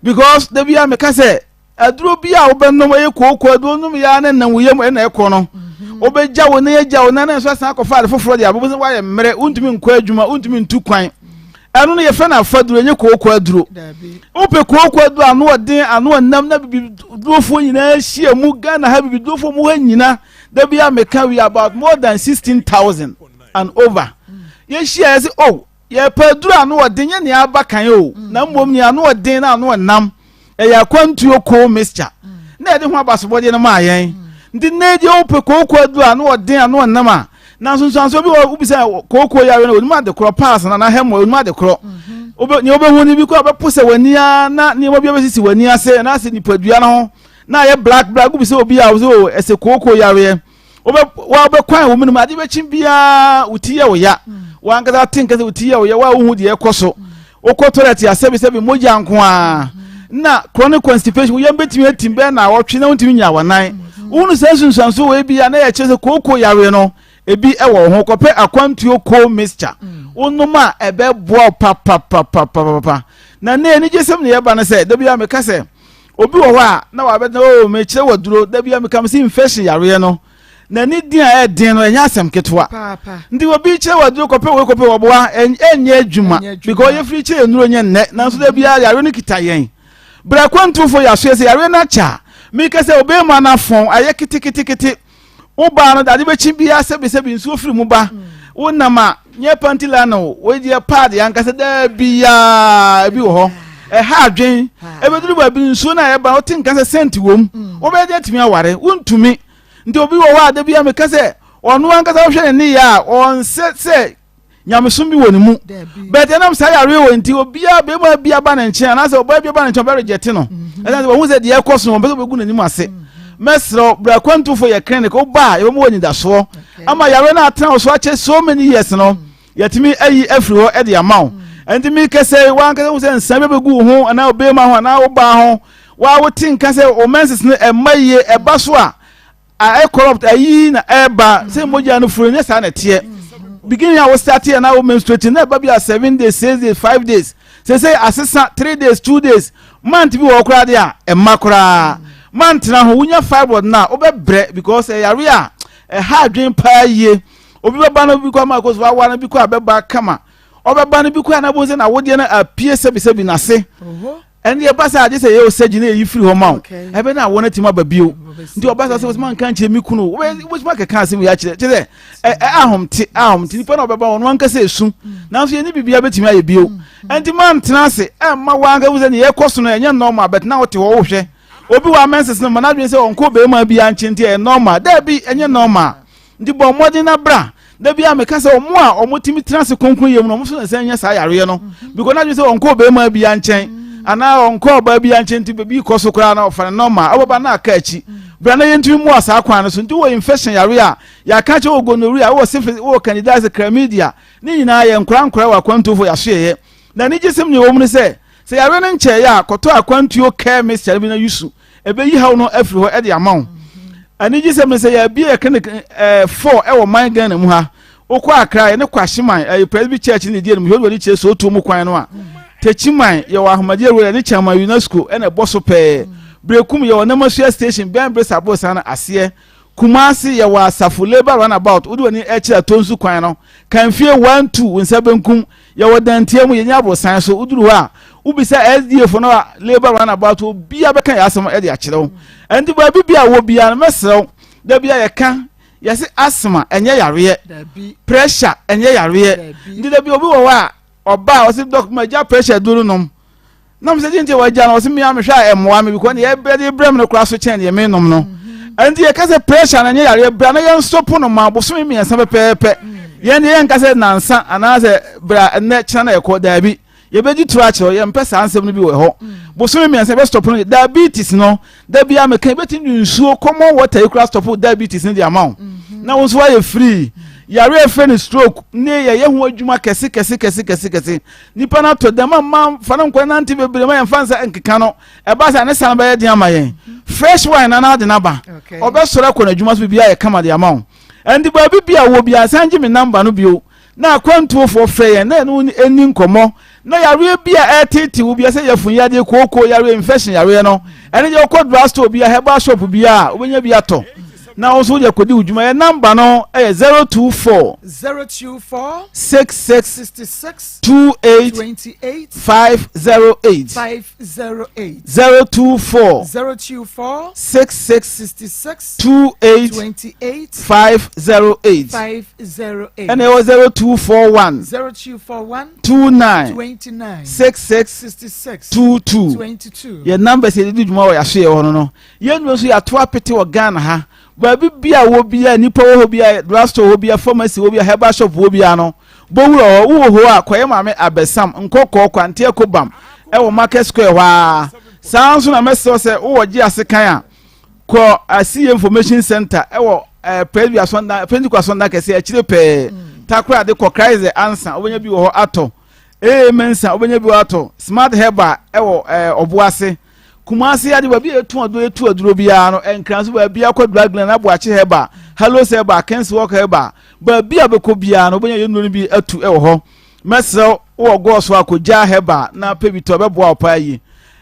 because da biara meka sɛ Aduro bi a wobɛnom ɛyɛ kooko aduro nom yɛ ne nam wo yam ɛna ɛkɔ no mhm. wobɛgya wo nan agya wo nan na nso asan akɔfa ade foforɔ de abɛbɔ sɛ woayɛ mmerɛ wontumi nkɔ adwuma wontumi ntu kwan ɛno no yɛfrɛ no afaduro ɛnyɛ kooko aduro wopɛ kooko aduro ano ɔden ano ɔnam na bibidurofoɔ nyinaa hyia mu Ghana ha bibidurofoɔ mu ha nyina da bi a meka we about more than 16,000 and over yɛhyia yɛ sɛ oh Yɛpɛ aduru a ano ɔden, nyɛ nea aba kan o, na mmom nea ano ɔden na ano ɔnam. Ɛyɛ akwantuo coal mixture na yɛde ho abasobɔdeɛ no maa yɛn. Nti nnɛ yi deɛ wopɛ kooko aduru a ano ɔden, ano ɔnam a, na nsunsuansoɔ bi wɔ wobisa kooko yareɛ no, onim ade korɔ, pass no anaa hemorrhoid, onim ade korɔ. Wobɛ, nea wobɛhu no bi koraa wobɛpo sɛ w'ani ara na nneɛma bi abɛsisi w'ani ase anaasɛ nipadua no ho na ayɛ black black, wobisa obi a, wosɛ o, ɛsɛ kooko yareɛ. wobɛ wobɛkwan wo menom ade bɛkyi biara wo ti yɛ wo ya wankasa te nka sɛ wo ti yɛ wo ya wa wohu deɛ ɛkɔ so wokɔ toilet a sɛbisɛbi mogya nko a na chronic constipation woyam bɛtumi atim bɛɛ na wɔtwe na wontumi nya wɔnan wohunu sɛ nsunsuanso wɔ ebi a na yɛkyerɛ sɛ kooko yareɛ no ebi ɛwɔ ho kɔpɛ akwantuo coal mixture wonom a ɛbɛboa wo papapapapapa na ne anigyesɛm ne yɛba no sɛ da bi a meka sɛ Obi wɔ hɔ a na wabɛtena o oh, mekyerɛ wɔ duro da bi a meka me sɛ infection yareɛ no n'ani din a ɛden no ɛnyɛ asɛm ketewa nti obi kyerɛ wɔ duro kɔpɛ wei kɔpɛ wɔboa ɛnyɛ adwuma because yɛfiri kyerɛ nnuro nyɛ nnɛ nanso da biara yareɛ no kita yɛn berɛ akwantufo yɛ asoɛ sɛ yareɛ no akyɛ a meka sɛ obɛma no afɔn ayɛ keteketekete Wo baa no dade bɛkyi biara sɛbisɛbi nsuo firi mu ba. Wo nam a nyɛ panty line o, wei deɛ pad ankasa daa biara ebi wɔ hɔ. Ɛha adwen. Ɛbɛduru baabi nsuo no a ɛba wote nka sɛ sɛnti wom. Wobɛyɛ de atumi aware, wontumi. Nti obi wɔ hɔ a da biara meka sɛ ɔno ankasa wohwɛ ne nneyɛɛ a ɔnsɛ sɛ nyamesom bi wɔ ne mu but ɛnam saa yareɛ wɔ nti obiara bɛrima bi aba ne nkyɛn anaasɛ ɔbaa bi aba ne nkyɛn ɔbɛ reject no mhm. ɛsan sɛ wɔn sɛ deɛ ɛkɔ so no wɔn pɛ sɛ wɔbɛgu n'anim ase mhm. mɛsrɛ bra kwantufo yɛ clinic woba a yɛbɛma wɔ anidasoɔ ama yareɛ no atena wo so akyɛ so many years no mhm. yɛtumi ayi afiri hɔ ɛde ama wo ɛnti mi kɛsɛ wankasa ho sɛ nsa bɛbɛgu wo ho anaa ɔbɛrima ho anaa ɔbaa ho waa wote nka sɛ wo menses no ɛma yie ɛba so a Ayɛ corrupt ayi na ɛba sɛ mogya no furo nyɛ saa na ɛteɛ beginning a wo start yɛ na wo menstruating na ɛba bi a seven days six days five days sese asesa three days two days month bi wɔ hɔ koraa deɛ a ɛma koraa mantena ho wonya fibroid na wobɛbrɛ because ɛyare a ɛha adwen paa yie obi bɛba no bi kɔ ama akɔ so awa no bi kɔ a bɛba kama ɔbɛba no bi kɔ a na bo sɛ na awodeɛ no apue sɛbisɛbi n'ase Ɛnde ɛba saa a, gye sɛ yɛyɛ osagyi na yɛyi firi hɔ ma wo. Ɛbɛ na awɔ no atumi aba bio. Nti ɔba saa sɛ wɔsɛ manka nkyerɛ me kunu. Wobɛtumi akeka asɛm wei akyerɛ. Kyerɛ sɛ ahomte ahomte nipa na ɔbɛba ɔno ankasa esu. Nanso yɛne biribiara bɛtumi ayɛ bio. Ɛnti mantena ase ɛmma wo ankasa hu sɛ nea ɛkɔ so no ɛnyɛ normal but na wote hɔ wohwɛ. Obi wɔ amenses no ma n'adwene sɛ ɔnkɔ barima biara nkyɛn nti ɛyɛ normal. Daabi, ɛnyɛ normal. Nti bɔ mmɔden na bra. Da biara meka sɛ wɔn a wɔtumi tena ase kronkron yɛ mu no, wɔn nso na ɛsɛ nyɛ saa yareɛ no. Because n'adwene sɛ ɔnkɔ ɔbarima biara nkyɛn anaa ɔnkɔ ɔbaa biara nkyɛn nti baabi kɔ so koraa na ɔfa no normal. Ɔbɛba na aka akyi. Bra na yɛntumi mmoa saa kwan no so. Nti wɔ infection yareɛ a, yɛaka kyerɛ wɔ gonorrhea, wɔ syphilis, wɔ candidiasis, chlamydia, ne nyinaa yɛ nkora nkora wɔ akwantufo yɛasoɛeɛ. Na anigyesɛm nea ɛwɔ mu ne sɛ, sɛ yareɛ no nkyɛeɛ a, kɔtɔ akwantuo care mixture no bi na yusu. Ɛbɛyi haw no afiri hɔ de ama wo. Anigyesɛm ne sɛ yɛabue yɛ clinic eh, four ɛwɔ man Ghana mu ha. Wokɔ Accra yɛne Kwahyeman ɛyɛ Presby Church ne ɛdi anim hwɛ wode kyerɛ Sootuo mu kwan no a. Techiman yɛwɔ Ahomadeɛ Road ɛne Chairman UNESCO ɛna ɛbɔ so pɛɛ. Berekum yɛwɔ Namasua Station bɛn Bresa Aborosan no aseɛ. Kumasi yɛwɔ Asafo Labour Runabout wode w'ani ɛkyerɛ Atonsu kwan no. Kanfie 1 2 wo nsa benkum. Yɛwɔ Dantia mu, yɛnyɛ aborosan so. Woduru hɔ a, wobisa SDA fo no a Labour runabout, obiara bɛka yɛn asɛm de akyerɛ wo. Ɛnti baabi bi a wɔ biara no, mɛsrɛ wo, da bi a yɛka, yɛse asthma ɛnyɛ yareɛ, pressure ɛnyɛ yareɛ. Nti da bi obi wɔ hɔ a, ɔba a ɔse dɔk magya pressure aduro no nom. Na mesɛ gye nti wagya no, ɔse mea mehwɛ a ɛmmoa me because deɛ ɛde brɛ me no koraa so kyɛn deɛ menom no. Ɛnti yɛka sɛ pressure no ɛnyɛ yareɛ, bra na yɛnsopo no ma bosome mmiɛnsa pɛpɛɛpɛ. Yɛn deɛ yɛnka sɛ nansa anaasɛ bra ɛnnɛ kyena na ɛkɔ, daabi. Yɛbɛgye turo akyerɛ wo, yɛmpɛ saa nsɛm no bi wɔ hɔ. Bosome mmiɛnsa yɛbɛstɔpo no. Diabetes no, da biara meka yɛbɛtumi de nsuo common water yi koraa stɔpo diabetes no de ama wo. Na wo nso woayɛ free. Yareɛ a yɛfrɛ no stroke ne yɛyɛ ho adwuma kɛse kɛse kɛse kɛse kɛse. Nipa no atɔ dɛm amma fa no nkɔ nante bebree ma yɛmfa nsa nkeka no. Ɛba saa ne san bɛyɛ den ama yɛn. Fresh wine na n'ade n'aba. Ɔbɛsɔre akɔ n'adwuma so biribiara yɛ kama de ama wo. Ɛnti baabi bi a wɔ biara san gye me namba no bio na akwantuofoɔ frɛ yɛn na yɛne wo nni nkɔmmɔ na yareɛ bi a ɛreteetee wo biara sɛ yafunu yadeɛ, kooko yareɛ, infection yareɛ no ɛne deɛ wokɔ drug store biara, herbal shop biara a wobɛnya bi atɔ na wo nso wode akɔdi wo dwuma. Yɛn namba no yɛ 024 024 66 66 28 28 508 508 024 024 66 66 28 28 508 508 ɛna ɛwɔ 0241 0241 29 29 66 66 22 22 Yɛn numbers yɛde di dwuma wɔ yɛasoyɛ hɔ no no yɛn nua nso yɛato apete wɔ Ghana ha baabi bia wɔ bia nipa wɔ hɔ bia drugstore wɔ bia pharmacy wɔ bia herbal shop wɔ bia no bɔwura hɔ wowɔ hɔ a kɔyɛ maame abɛsam nkɔkɔɔ kwanteɛ kobam ɛwɔ market square hɔ a saa nso na mɛsrɛ sɛ wowɔ gye ase kan a kɔ asiye information center ɛwɔ ɛɛ presby asɔndan pentecost asɔndan kɛse akyire pɛɛ mm. takoradi kɔ christ the answer wobɛnya bi wɔ hɔ atɔ ee mensa wobɛnya bi wɔ atɔ smart herbal ɛwɔ ɛɛ ɔboase kumase ade baabi a yɛtu aduro yɛtu aduro biara no nkran so baabi akɔ dragland aboakye herbal halos herbal kings walk herbal baabi a bɛkɔ biara no wobɛnya yɛn nnuro no bi atu ɛwɔ hɔ Mɛsrɛ wo wɔ gɔɔ so a kɔgyaa Heber na pɛ bi tɔ, ɛbɛboa wo paa yie.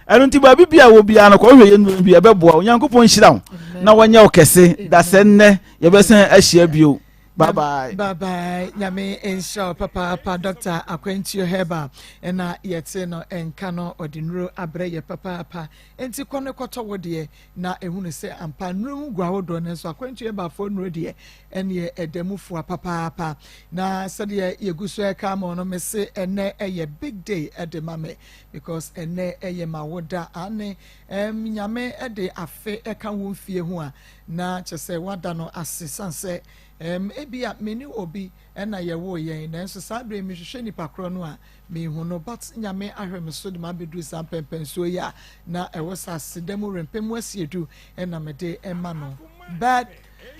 Ɛno nti baabi bi a wɔ biara no kɔhwɛ yɛn nnuro no bi, ɛbɛboa wo. Onyankopɔn nhyira wo na wɔnyɛ wo kɛse. Da sɛ nnɛ yɛbɛsan ahyia bio. Bye bye. Bye bye. Nyame nhyira wo papaapa Dr. Akwantuo Herbal ɛna yɛte no nka no ɔde nnuro abrɛ yɛ papaapa. Enti kɔ no kɔtɔ wo deɛ na ehunu sɛ ampa nnuro ho gu ahodoɔ nanso akwantuo herbalfoɔ nnuro deɛ ɛneɛ ɛda mu fua papaapa. Na sɛdeɛ yɛgu so ɛka ama no mese ɛnɛ ɛyɛ big day ɛde ma me because ɛnɛ ɛyɛ ma wo da ane ɛm nyame ɛde afe ɛka wo mfie ho a na kyɛ sɛ wada no ase san sɛ ɛm ebi a me ne obi ɛna yɛwoo yɛn nanso saa bere mehwehwɛ nipa korɔ no a Mehu no but Nyame ahwɛ me so de m'abɛduru saa mpɛnpɛnsoɔ yi a na ɛwɔ sɛ aseda mu rempɛ mu asiedu na mede ma no but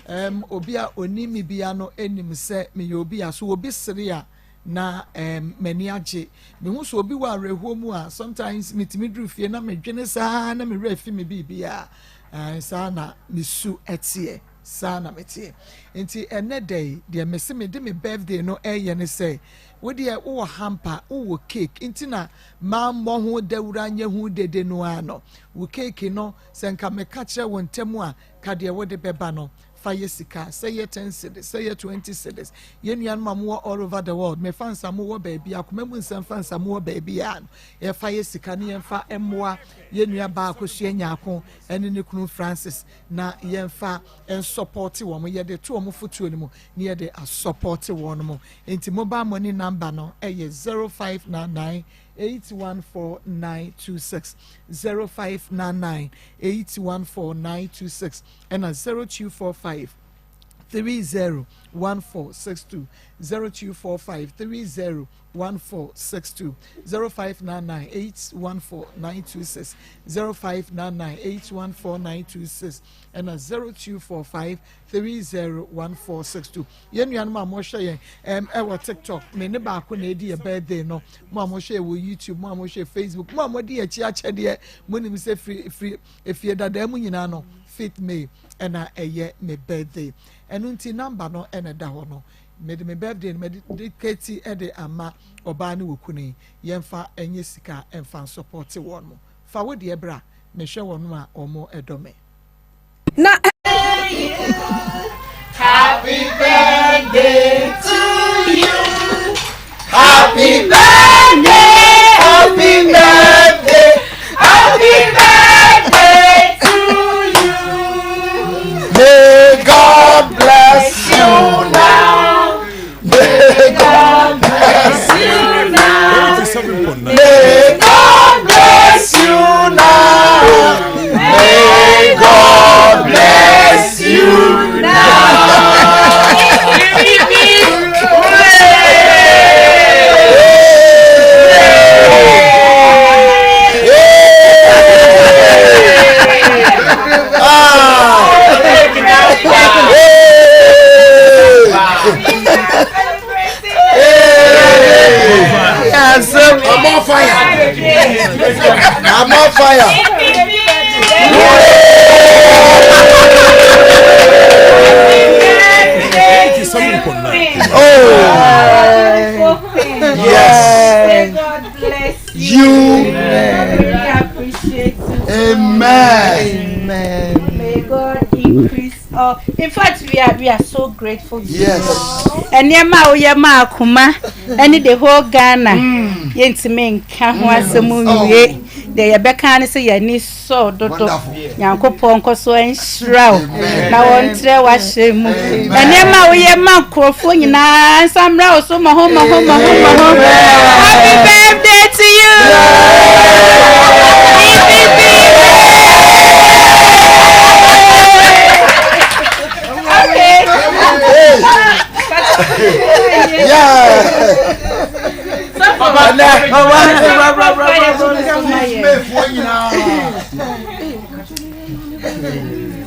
um, obi a ɔnim me bia no nim sɛ meyɛ obi a so obi sere a na um, m'ani agye mehu sɛ obi wɔ awerɛhoɔ mu a sometimes metumi duru fie na medwene saa na mewerɛ afi me biribiaa uh, saa na mesu ɛteɛ saa na meteɛ nti ɛnɛ da yi deɛ mese mede me birthday no ɛyɛ ne sɛ Wo deɛ wowɔ hamper, wowɔ cake nti na mammɔ ho dawuro anyɛ ho dede no ara no. Wo cake no, sɛ nka meka kyerɛ wo ntɛm a, ka deɛ wode bɛba no, fa yɛ sika. Sɛ yɛ ten cedis, sɛ yɛ 20 cedis. Yɛn nuanom a mowɔ all over the world, me fans a mowɔ baabi, akoma mu nsɛm fans a mowɔ baabi a no, yɛfa yɛ sika ne yɛmfa mmoa yɛn nua baa Akosua Nyarko ne ne kunu Francis na yɛmfa nsɔpɔte wɔn. Yɛde to wɔn fotuo no mu na yɛde asɔpɔte wɔn. Nti mobile money number no yɛ 0599 814926 0599 814926 ɛna 0245 301462 0245 301462 0599 814926 0599 814926 ɛna 0245 301462 Yɛn nuanom a mohwɛ yɛn ɛm ɛwɔ TikTok, me ne baako na edi yɛ birthday no. Mo a mohwɛ yɛ wɔ YouTube, mo a mohwɛ Facebook, mo a mode yɛ akyi akyɛdeɛ, mo nim sɛ firi firi efie dadaa mu nyinaa no, 5th May ɛna ɛyɛ me birthday. Ɛno nti number no ɛna ɛda hɔ no. Mede me birthday no mede dedicate ɛde ama ɔbaa ne wɔ kunu yi. Yɛmfa ɛnyɛ sika ɛmfa nsɔpɔte wɔn mo. Fa wo deɛ bra, mehwɛ wɔn a wɔn ɛdɔ me. Na. Happy birthday to you. Happy birthday. Fire. Oh. Yes. May God bless you. Amen. We really appreciate you. Amen. Amen. May God increase all. In fact, we are we are so grateful to yes. you. Nneɛma a woyɛ ma akoma ɛne the whole Ghana mm. yɛntumi nka ho mm. asɛm nwie oh. deɛ yɛbɛka ne sɛ yɛni sɔ dodo Nyankopɔn nkɔ so nhyira wo na wɔntrɛ w'ahyɛ mu. Nneɛma a woyɛ ma nkurɔfoɔ nyinaa nsa mmra wo so mmɔho mmɔho mmɔho mmɔho. Happy birthday to you. Okay. Yeah.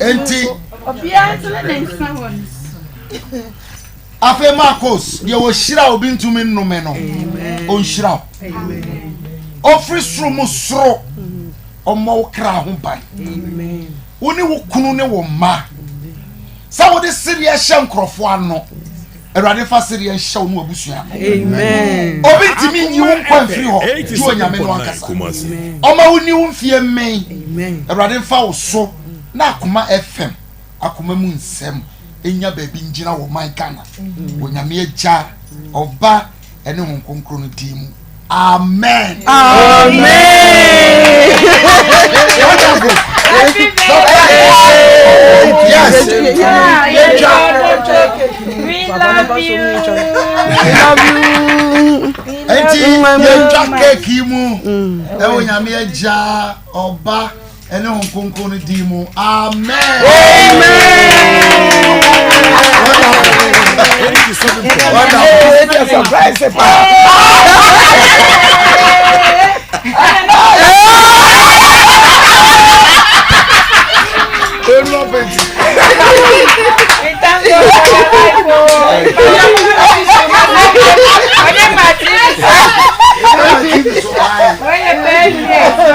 Enti afei Marcos deɛ wɔhyira obi ntumi nnome no ɔnhyira wo ɔfiri soro mu soro ɔmmɔ wo kra ho ban wo ne wo kunu ne wo mma sɛ wode sereɛ hyɛ nkurɔfoɔ ano Awurade fa sereɛ nhyɛ wo ne w'abusua no. Obi ntumi nyi wo nkwa mfiri hɔ gye Onyame no ankasa. Ɔma wo ni wo mfie mmen. Awurade mfa wo so na akoma FM akoma mu nsɛm nya baabi ngyina wɔ man Ghana. Wɔ Nyame Agya, Ɔba ɛne Honhom Kronkron no din mu. Amen. Amen. Wonderful. Yes. We love you. We love you. Enti yɛtwa keeki yi mu ɛwɔ Nyame Agya, Ɔba ɛne Honhom Kronkron no din mu. Amen. Wonderful. Surprise. We thank God for your life, oh. Onye ma TV so. Onye birthday, so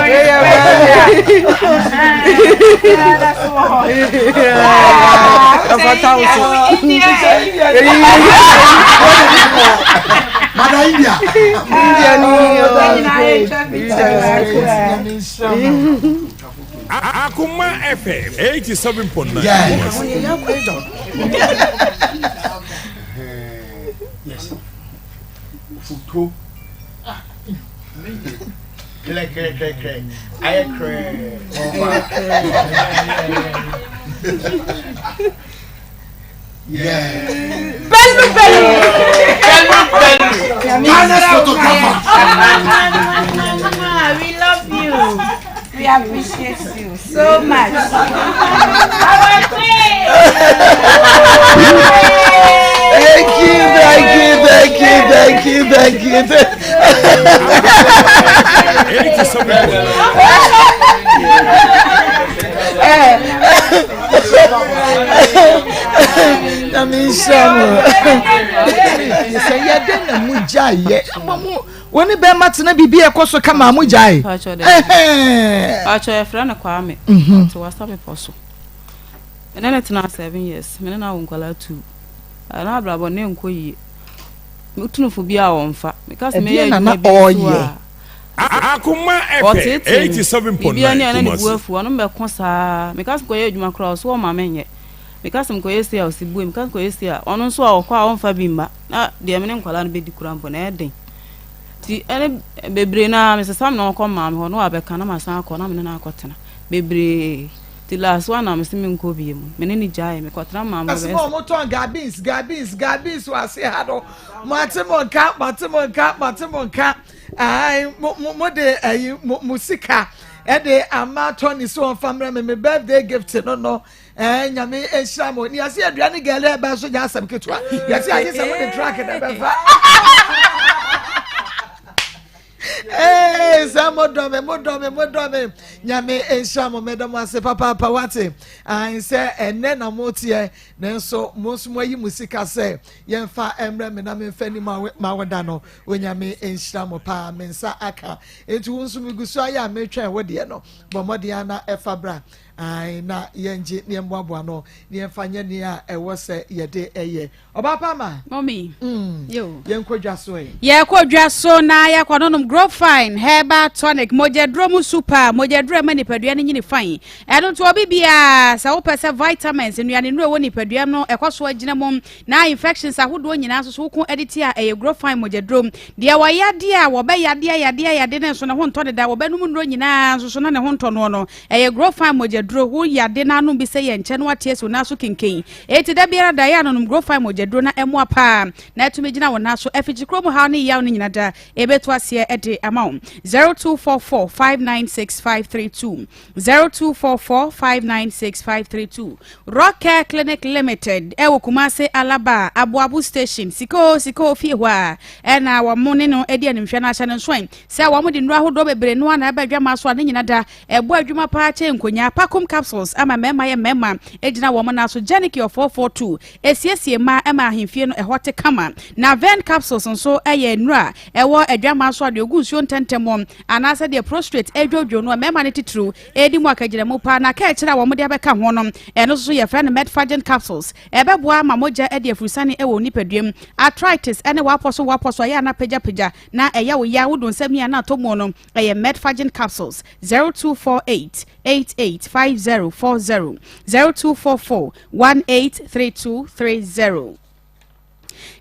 Ɛfata wo so. Mada India. India ni. Akoma FM 87.9. Yes. Yes. Futo. Krɛkrɛkrɛkrɛ. Ayɛ krɛ. Yeah. Belu belu. Belu belu. Ghana's photographer. We love you. We appreciate you so much. Our queen. Thank you, thank you, thank you, thank you, thank you. Nyame nhyira mo. Sɛ yɛde na mo gyaeɛ ama mo wɔn ne bɛrima tena biribi a ɛkɔ so kama a mo gyae. Pakyɛ yɛfrɛ no Kwame. Ɔte wasa bepɔ so. Mene ne tena 7 years. Mene na awo nkwadaa 2. Na abrabɔ ne nkɔ yie. Metunufo bi a wɔmfa. Meka sɛ meyɛ adwuma bi so a. Akoma FM Ɔteetee me. 87.9 Biribiara ni a na ne bo Kumasi. afu. Ɔno mmɛko saa. Meka sɛ mekɔyɛ adwuma koraa ɔso ɔmma menyɛ. Meka sɛ mekɔyɛ sei a ɔse bue. Meka sɛ mekɔyɛ sei a ɔno nso a ɔkɔ a ɔmfa bi mma. Na deɛ me ne nkwadaa no bɛdi koraa mpo no ɛyɛ den. Nti ɛne bebree no ara mesesa me na ɔkɔ maame hɔ na wabɛka na masan akɔ na me ne no akɔtena. Bebree. Nti last one a mese menkɔ bio mu. Me ne no gyaee. Mekɔtena maame hɔ Asɛm bɛyɛ a wɔtɔn gabins gabins gabins wɔ ase ha no mate mo nka mate mo nka mate mo nka. Ae, mo, mo, mo de ayi, mo, mo sika ɛde ama Tony so ɔnfa mmerɛ me me birthday gift no no. Ɛɛ, nyame nhyira mo. Ne yɛse aduane gɛlɛ ɛbɛn so nyɛ asɛm ketewa. Yɛse agye sɛ mo de truck na ɛbɛfa. Ee, sɛ modɔ me, modɔ me, modɔ me. Nyame nhyira mo, meda mo ase papaapa wate. Ae sɛ ɛnnɛ na moteɛ, nanso mo nso moayi mo sika sɛ yɛmfa mmerɛ me na memfa ni ma woda no. Onyame nhyira mo paa, me nsa aka. Enti wo nso megu so ayɛ a metwɛn wo deɛ no. Bɔ mmɔden ara na ɛfa bra. Ae, na yɛngye na yɛmmoaboa no na yɛmfa nyɛ nea ɛwɔ sɛ yɛde yɛ. Ɔbaa pa ma. Mɔmi. Mm. Yo. Yɛnkɔ dwa so ɛ. Yɛkɔ dwa so na yɛkɔ nonom Growfine herbal tonic mogyaduro mu super mogyaduro ɛma nipadua no nyini fine. Ɛno nti obi biara sɛ wopɛ sɛ vitamins nnuane nnuro ɛwɔ nipadua no ɛkɔ so agyina mu na infections ahodoɔ nyinaa nso so woko de tia ɛyɛ Growfine mogyaduro. Deɛ wɔyadeɛ a wɔbɛyadeɛ yadeɛ yadeɛ no nso ne ho ntɔ ne da wɔbɛnom nnuro nyinaa nso so na ne ho ntɔ noɔ no ɛyɛ Growfine mogyaduro. Wo yade no anom bi sɛ yɛ nkyɛ na wate asi wo nan so kenken. Enti da biara da, yɛ a nonom Grofine mogyaduro na ɛmmoa paa na atumi gyina wo nan so. Afikyikuro mu haw ne yaw no nyina da, ɛbɛtu aseɛ de ama wo. 0244 596 532 0244 596 532 Rock Care Clinic Limited ɛwɔ Kumase Alaba Aboabo Station Sika o Sika o fie hɔ a ɛna wɔn ne no di animhwɛ no ahyɛ no nsoɛn sɛ wɔn de nnuro ahodoɔ bebree no a na ɛba adwamaa so a ne nyina da Ɛbɔ adwuma paa kyɛn nkonyaa. Pacom capsules ama mmarima yɛ mmarima gyina wɔn nan so. Genic 442 siesie mmaa ma ahemfie no ɛhɔ te kama. Na Ven capsules nso yɛ nnuro a ɛwɔ adwammaa so a deɛ ɔgu nsuo ntɛmntɛm anaasɛ deɛ prostrate redwodwo no mmarima no titiriw redi mu akagyinamu paa. Na kɛɛkyerɛ a wɔde abɛka ho no, ɛno nso so yɛfrɛ no Metforgen capsules. Ɛbɛboa ma mogya adi afurusane wɔ wo nipadua mu. Arthritis ne w'apɔ so w'apɔ so a ɛyɛ a na apagyapagya na ɛyɛ wo ya, wodo nsa mia na atɔ muo no, Ɛyɛ Medfagin capsules, 0248 88 5040, 0244 183230.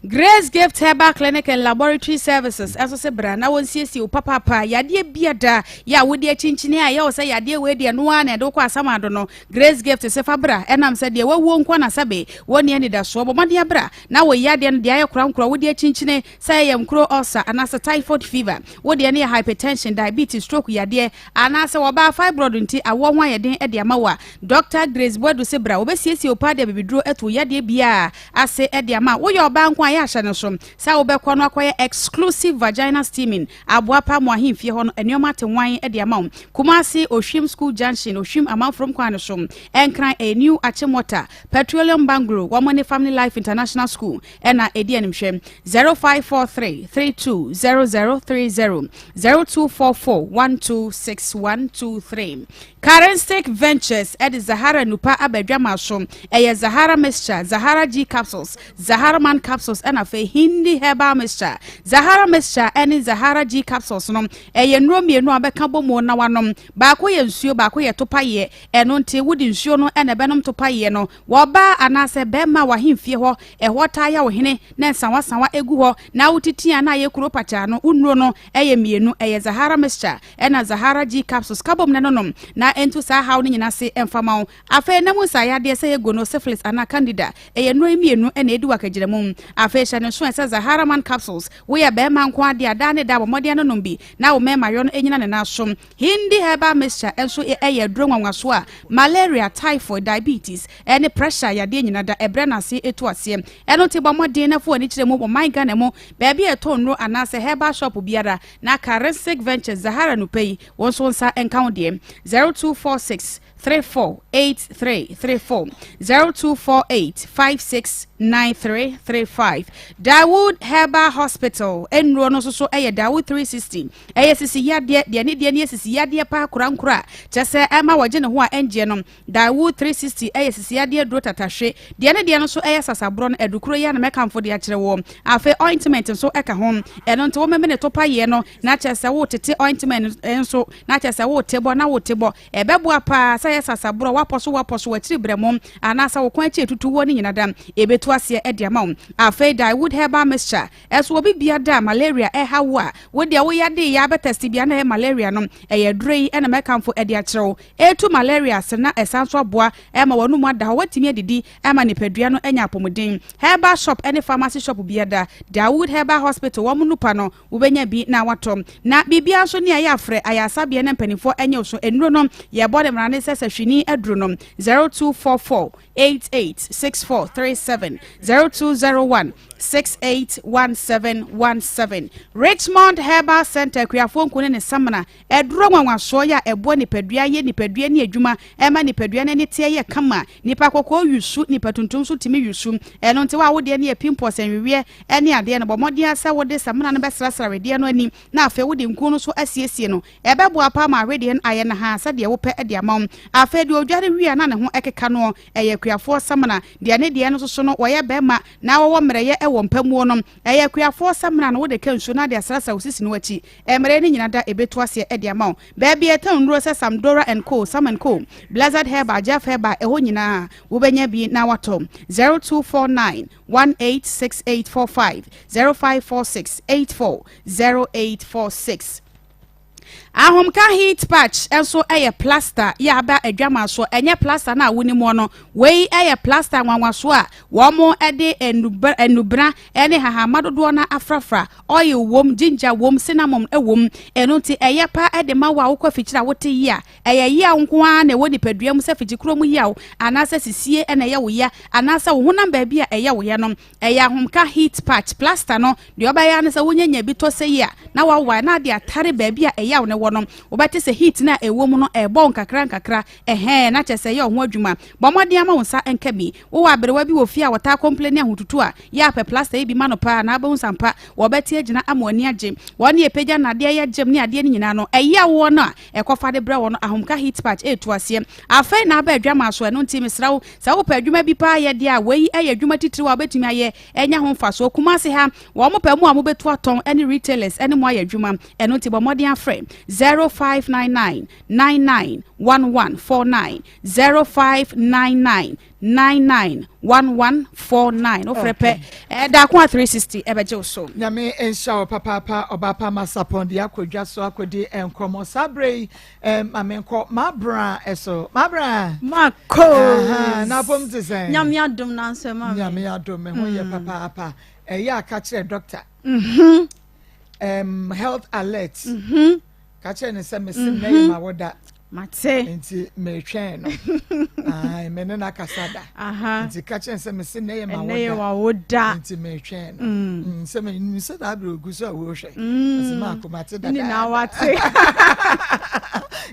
Grace Gift Herbal Clinic and Laboratory Services ɛso sɛ bra na wɔnsiesie wo papaapa yadeɛ biada yɛ a wode akyinkyini a ɛyɛ wo sɛ yadeɛ wei deɛ no ara na ɛde wokɔ asamado no. Grace Gift sɛ fa bra ɛnam sɛ deɛ wawuo nko na sɛbe wɔnni anidasoɔ. Bɔ mmɔden abra na wo yadeɛ no deɛ ayɛ korankora wode akyinkyini sɛ ɛyɛ nkuro ulcer anaasɛ typhoid fever, wo deɛ no yɛ hypertension, diabetes, stroke yadeɛ, anaasɛ wɔbaa fibroid nti awoɔ ho ayɛ den de ama wo a, Dɔkta Grace Boadu se bra, wɔbɛsiesie wo paa de abibiduro atu wo yadeɛ biara ase de ama wo. Woyɛ ɔbaa nko a, yɛ ahyɛ no nso sɛ wobɛkɔ no akɔyɛ exclusive vaginal steaming, aboa paa mo ahemfie hɔ no nneɛma ate nwan de ama wo. Kumasi, Ohwim School Junction, Ohwim Amanforom kwan no so, Nkran, ɛyɛ New Achimota, Petroleum Bungalow, wɔn ne Family Life International School ɛna ɛdi animhwɛ 0543 32 0030 0244 126123. Karenstick Ventures ɛde Zahara Nupa aba adwama so. Ɛyɛ Zahara Mixture, Zahara G Capsules, Zahara Man Capsules ɛna afei Hindi Herbal Mixture. Zahara Mixture ɛne Zahara G Capsules no ɛyɛ nnuro mmienu a wɔbɛka bɔ mu na wanom. Baako yɛ nsuo, baako yɛ topayeɛ. Ɛno nti wode nsuo no ɛna ɛbɛnom topayeɛ no. Wɔ ɔbaa anaasɛ barima a w'ahemfie hɔ, ɛhɔ taa yɛ wo hene na nsawansawa gu hɔ na wotete a na ayɛ kuro pakyaa no, wo nnuro no yɛ mmienu, ɛyɛ Zahara mixture ɛna Zahara G capsules. Ka bom na nonom na ɛntu saa haw no nyina ase mfa ma wo. Afei na mu nsaeyadeɛ sɛ ɛyɛ gono, syphilis anaa candida, ɛyɛ nnuro yi mmienu na ɛdi wo akagyinamu. Afei hyɛ no nso ɛ sɛ Zahara man capsules, woyɛ barima nko ara deɛ a daa ne daa bɔ mmɔden anonom bi na wo mmarima yɔ no nyina ne nan so. Hindi herbal mixture nso yɛ aduro nwanwasoɔ a malaria, typhoid, diabetes ne pressure yadeɛ nyina da ɛbrɛ no ase tu aseɛ. Ɛno nti bɔ mmɔden na fa w'ani kyerɛ mu wɔ man Ghana mu baabi a yɛtɔn nnuro anaasɛ herbal shop biara na Karensic Ventures Zahara Nupɛ yi wo nso wo nsa nka wo deɛ. 0246 34 8334 0248 56 9335 Dawood Herbal Hospital nnuro no nso so yɛ Dawood 360 Ɛyɛ sisi yadeɛ, deɛ ne deɛ no yɛ sisi yadeɛ paa korankora a kyerɛ sɛ ɛma wɔgye ne ho a ɛngyeɛ no. Daewoo 360 yɛ sisi yadeɛ aduro tatahwe, deɛ ne deɛ no nso yɛ sasaborɔ no adukuro yi ara na mɛkamfo de akyerɛ woɔ. Afei ointment nso ka ho, ɛno nti womemene topayeɛ no na kyerɛ sɛ wotete ointment nso na kyerɛ sɛ wote bɔ na wote bɔ. Ɛbɛboa paa sɛ ɛyɛ sasaborɔ, woapɔ so woapɔ so, w'akyiri brɛmo anaasɛ wo kɔn akyi atutu woɔ no nyina da ɛbɛtu aseɛ de ama wo. Afei Daewood herbal mixture Ɛso obi bia da a malaria ɛha wo a, wo deɛ wo yadee yɛ abɛ test bia na ɛyɛ malaria no, ɛyɛ aduro yi ɛna mɛkamfo ɛde akyerɛ wo. Ɛtu malaria ase na ɛsan nso aboa ɛma w'anum ada hɔ, woatumi adidi ɛma nipadua no anya apɔmuden. Herbal shop ɛne pharmacy shop bia da, Dawood Herbal Hospital wɔn nupa no wobɛnya bi na watɔ. Na biribiara nso ne ɛyɛ afrɛ ayaresabea na mpanimfoɔ ɛnyɛ wo so nnuro no, yɛbɔ ne mmara ne sɛ sahwini aduro no 0244 88 64 37 0201. 681717. Richmond Herbal Center, Akuafoɔ Nku ne ne Samina, aduro nwanwasoɔ yi a ɛboa nipadua yɛ nipadua ne adwuma, ɛma nipadua no ani teɛ yɛ kama. Nipa kɔkɔɔ yusu, nipa tuntum nso tumi yusu. Ɛno nti wo a wodeɛ no yɛ pimples, nweweɛ ne adeɛ no, bɔ mmɔden ara sɛ wode samina no bɛsrasra wedeɛ no ani na afei wode nku no nso asiesie no. Ɛbɛboa paa ma awedeɛ no ayɛ nahaa sɛdeɛ wopɛ de ama wo. Afei deɛ ɔdware wie a na ne ho keka noɔ, ɛyɛ akuafoɔ samina. Deɛ ne deɛ no nso so no, wɔyɛ bɛrima na wɔwɔ mmerɛyɛ wɔ mpa muo no, ɛyɛ akuafoɔ samina no wode ka nsuo na ade asrasra wo sisi no akyi. Mmerɛyɛ no nyina da ɛbɛtu aseɛ de ama wo. Baabi a yɛtɔn nnuro sɛ Samdora and Co, Sam and Co, Blessed Herbal, Jeff Herbal, ɛhɔ nyinaa wobɛnya bi na watɔ. 0249 186845, 0546 84 0846. Ahomka heat patch nso yɛ plaster yɛ aba adwama so. Ɛnyɛ plaster no a wonim no. Wei yɛ plaster nwanwaso a wɔn de nnubra ne hahama dodoɔ no afrafra. Oil wom, ginger wom, cinnamon wom. Ɛno nti ɛyɛ pa de ma wo a wokɔ afikyiri a wote yia. Ɛyɛ yia nko ara na ɛwɔ nipadua mu sɛ fikyikuro mu yaw anaasɛ sisie na ɛyɛ wo ya anaasɛ wo honam baabi a ɛyɛ wo ya no. Ɛyɛ ahomka heat patch plaster no. Deɛ ɔbɛyɛ ne sɛ wonyanya bi tɔ sɛ yi a na wawae na ade atare baabi a ɛyaw ne wɔ no. Wobɛte sɛ heat no a ɛwɔ mu no ɛbɔ wo nkakra nkakra ɛhɛn na kyerɛ sɛ ɛyɛ wo ho adwuma. Bɔ mmɔden ama wo nsa nka bi. Wowɔ aberewa bi wɔ fie a wɔtaa complain ahotutu a, yɛ apɛ plaster yi bi ma no paa na abɛhu sampa wɔbɛte agyina ama w'ani agye. Wɔn ne ɛpagya nnadeɛ yɛ gyem ne adeɛ no nyinaa no, ɛyaw wɔ no a ɛkɔfa de brɛ wɔ no, ahomka heat patch ɛɛtu aseɛ. Afei na aba adwama so. Ɛno nti mesrɛ wo sɛ wopɛ adwuma bi paa yɛ deɛ a, wei ɛyɛ adwuma titiriw a wobɛtumi ayɛ ɛnya ho mfasoɔ. Kumase ha wɔn mo pɛ mu a mobɛtu atɔn ne retailers ne mo ayɛ adwuma. Ɛno nti bɔ mmɔden afrɛ 0599 99 1149, 0599 99 1149. Wofrɛ pɛ, ɛdaako a 360 ɛbɛgye wo so. Nyame nhyɛ wo papaapa, ɔbaapa Masapɔn de akɔdwa so akɔdi nkɔmmɔ saa berɛ yi. Ma menkɔ mabra ɛso mabra. Makɔ. N'apɔm te sɛn? Nyame adom nanso ɛma me. Nyame adom me ho yɛ papaapa. Ɛyɛ a ka kyerɛ doctor health alert ka kyerɛ ne sɛ mese nnɛ yɛ ma woda. Mate. Nti metwɛn no me ne no akasa da. Nti ka kyerɛ sɛ mese nnɛ yɛ ma woda nti metwɛn no sɛ menim sɛ daa berɛ ogu so a wɔhwɛ ɛsɛ maako mate dada. Nyinaa wate.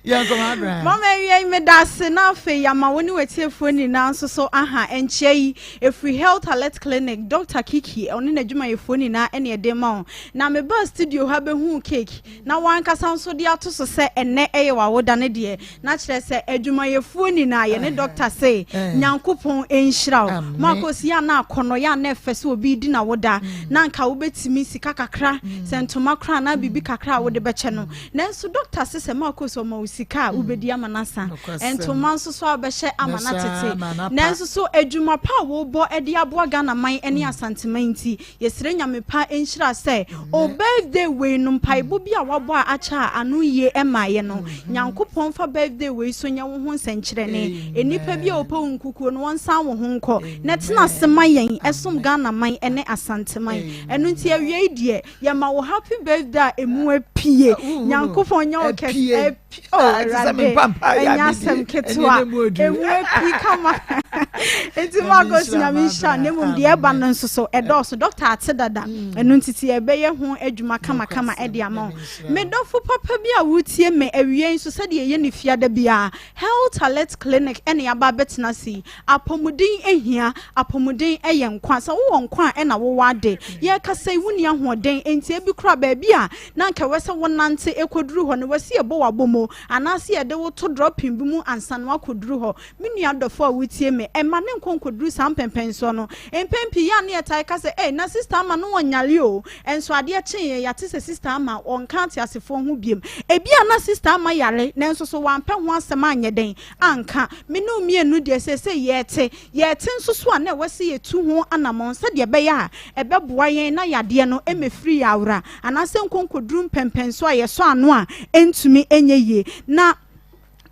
Yɛnkɔ ma Mama awia yi meda ase na afei yɛama wo ne w'atiefoɔ nyinaa nso so aha nkyia yi ɛfiri Health Alert Clinic, Dr. Kiki ɔne n'adwumayɛfoɔ nyinaa ɛne ɛde ma wo. Na mebaa studio ha bɛhuu cake na wankasa nso de ato so sɛ ɛnɛ ɛyɛ w'awoda no deɛ, na kyerɛ sɛ adwumayɛfoɔ nyinaa yɛne dɔkta se Nyankopɔn nhyira wo. Maakɔsi yɛ ana akɔnnɔ yɛ ana ɛfɛ sɛ obi di n'awoda na nka wobɛtumi sika kakra sɛ ntoma koraa anaa biribi kakra a wode bɛkyɛ no. Nanso dɔkta se sɛ maakɔsi ɔma wo sika a wobɛdi ama no asa, ntoma nso so a wobɛhyɛ ama no atete. Nanso so adwuma pa a wobɔ de aboa Ghana man ne Asanteman nti, yɛsrɛ Nyame pa nhyira sɛ o birthday wei no mpaebɔ bi a wabɔ a akyɛ a ano yie ɛmaeɛ no, Nyankopɔn fa birthday wei so nyɛ wo ho nsɛnkyerɛnne. Nnipa bi a wɔpɛ wo nkukuo no wɔnsan wo ho nkɔ na tena ase ma yɛn ɛsom Ghana man ne Asanteman. Ɛno nti awiei deɛ yɛma wo happy birthday a emu apue. Nyankopɔn nyɛ wo kɛse. Oh, Awurade, ɛnyɛ asɛm ketewa. Emu api kama. Nti Marcus Nyame nhyira na mmom deɛ ɛba no nso so ɛdɔɔso. Dɔkta ate dada. Ɛno nti ti ɛbɛyɛ ho adwuma kamakama ɛde ama wo. Me dɔfo papa bi a wotie me awie nso sɛdeɛ ɛyɛ ne fiada biara, Health Alert Clinic ɛne aba abɛtena ase yi. Apɔmuden ehia, apɔmuden ɛyɛ nkwa. Sɛ wowɔ nkwa a ɛna wowɔ ade. Yɛrekasa yi wonni ahoɔden, enti ebi koraa baabi a na anka ɛwɔ sɛ wonante kɔduru hɔ no, ɛwɔ sɛ yɛbɔ wo abomo anaasɛ yɛde wo to drɔpin bi mu ansa na woakɔduru hɔ. Me nua dɔfo a wotie me, mma no nkɔ nkɔduru saa mpɛnpɛnsoɔ no. Mpɛn pii, yɛ a na yɛtae ka sɛ, Ei, na Sista Ama no ɔnyare o. Nso adeɛ kyeeɛ, yɛate sɛ Sista Ama, ɔnka ateasefoɔ ho biom. Ebia na Sista Ama yare, nanso so wampɛ ho asɛm anyɛ dɛn anka? Me ne wo mmienu deɛ, seesei yɛte. Yɛte nso so a, na ɛwɔ sɛ yɛtu ho anammɔn sɛdeɛ ɛbɛyɛ a ɛbɛboa yɛn na yadeɛ no mmɛfiri yɛn awora anaasɛ nkɔ nkɔduru mpɛnpɛnsoɔ a yɛsɔ ano a ɛntumi nyɛ yie. Na.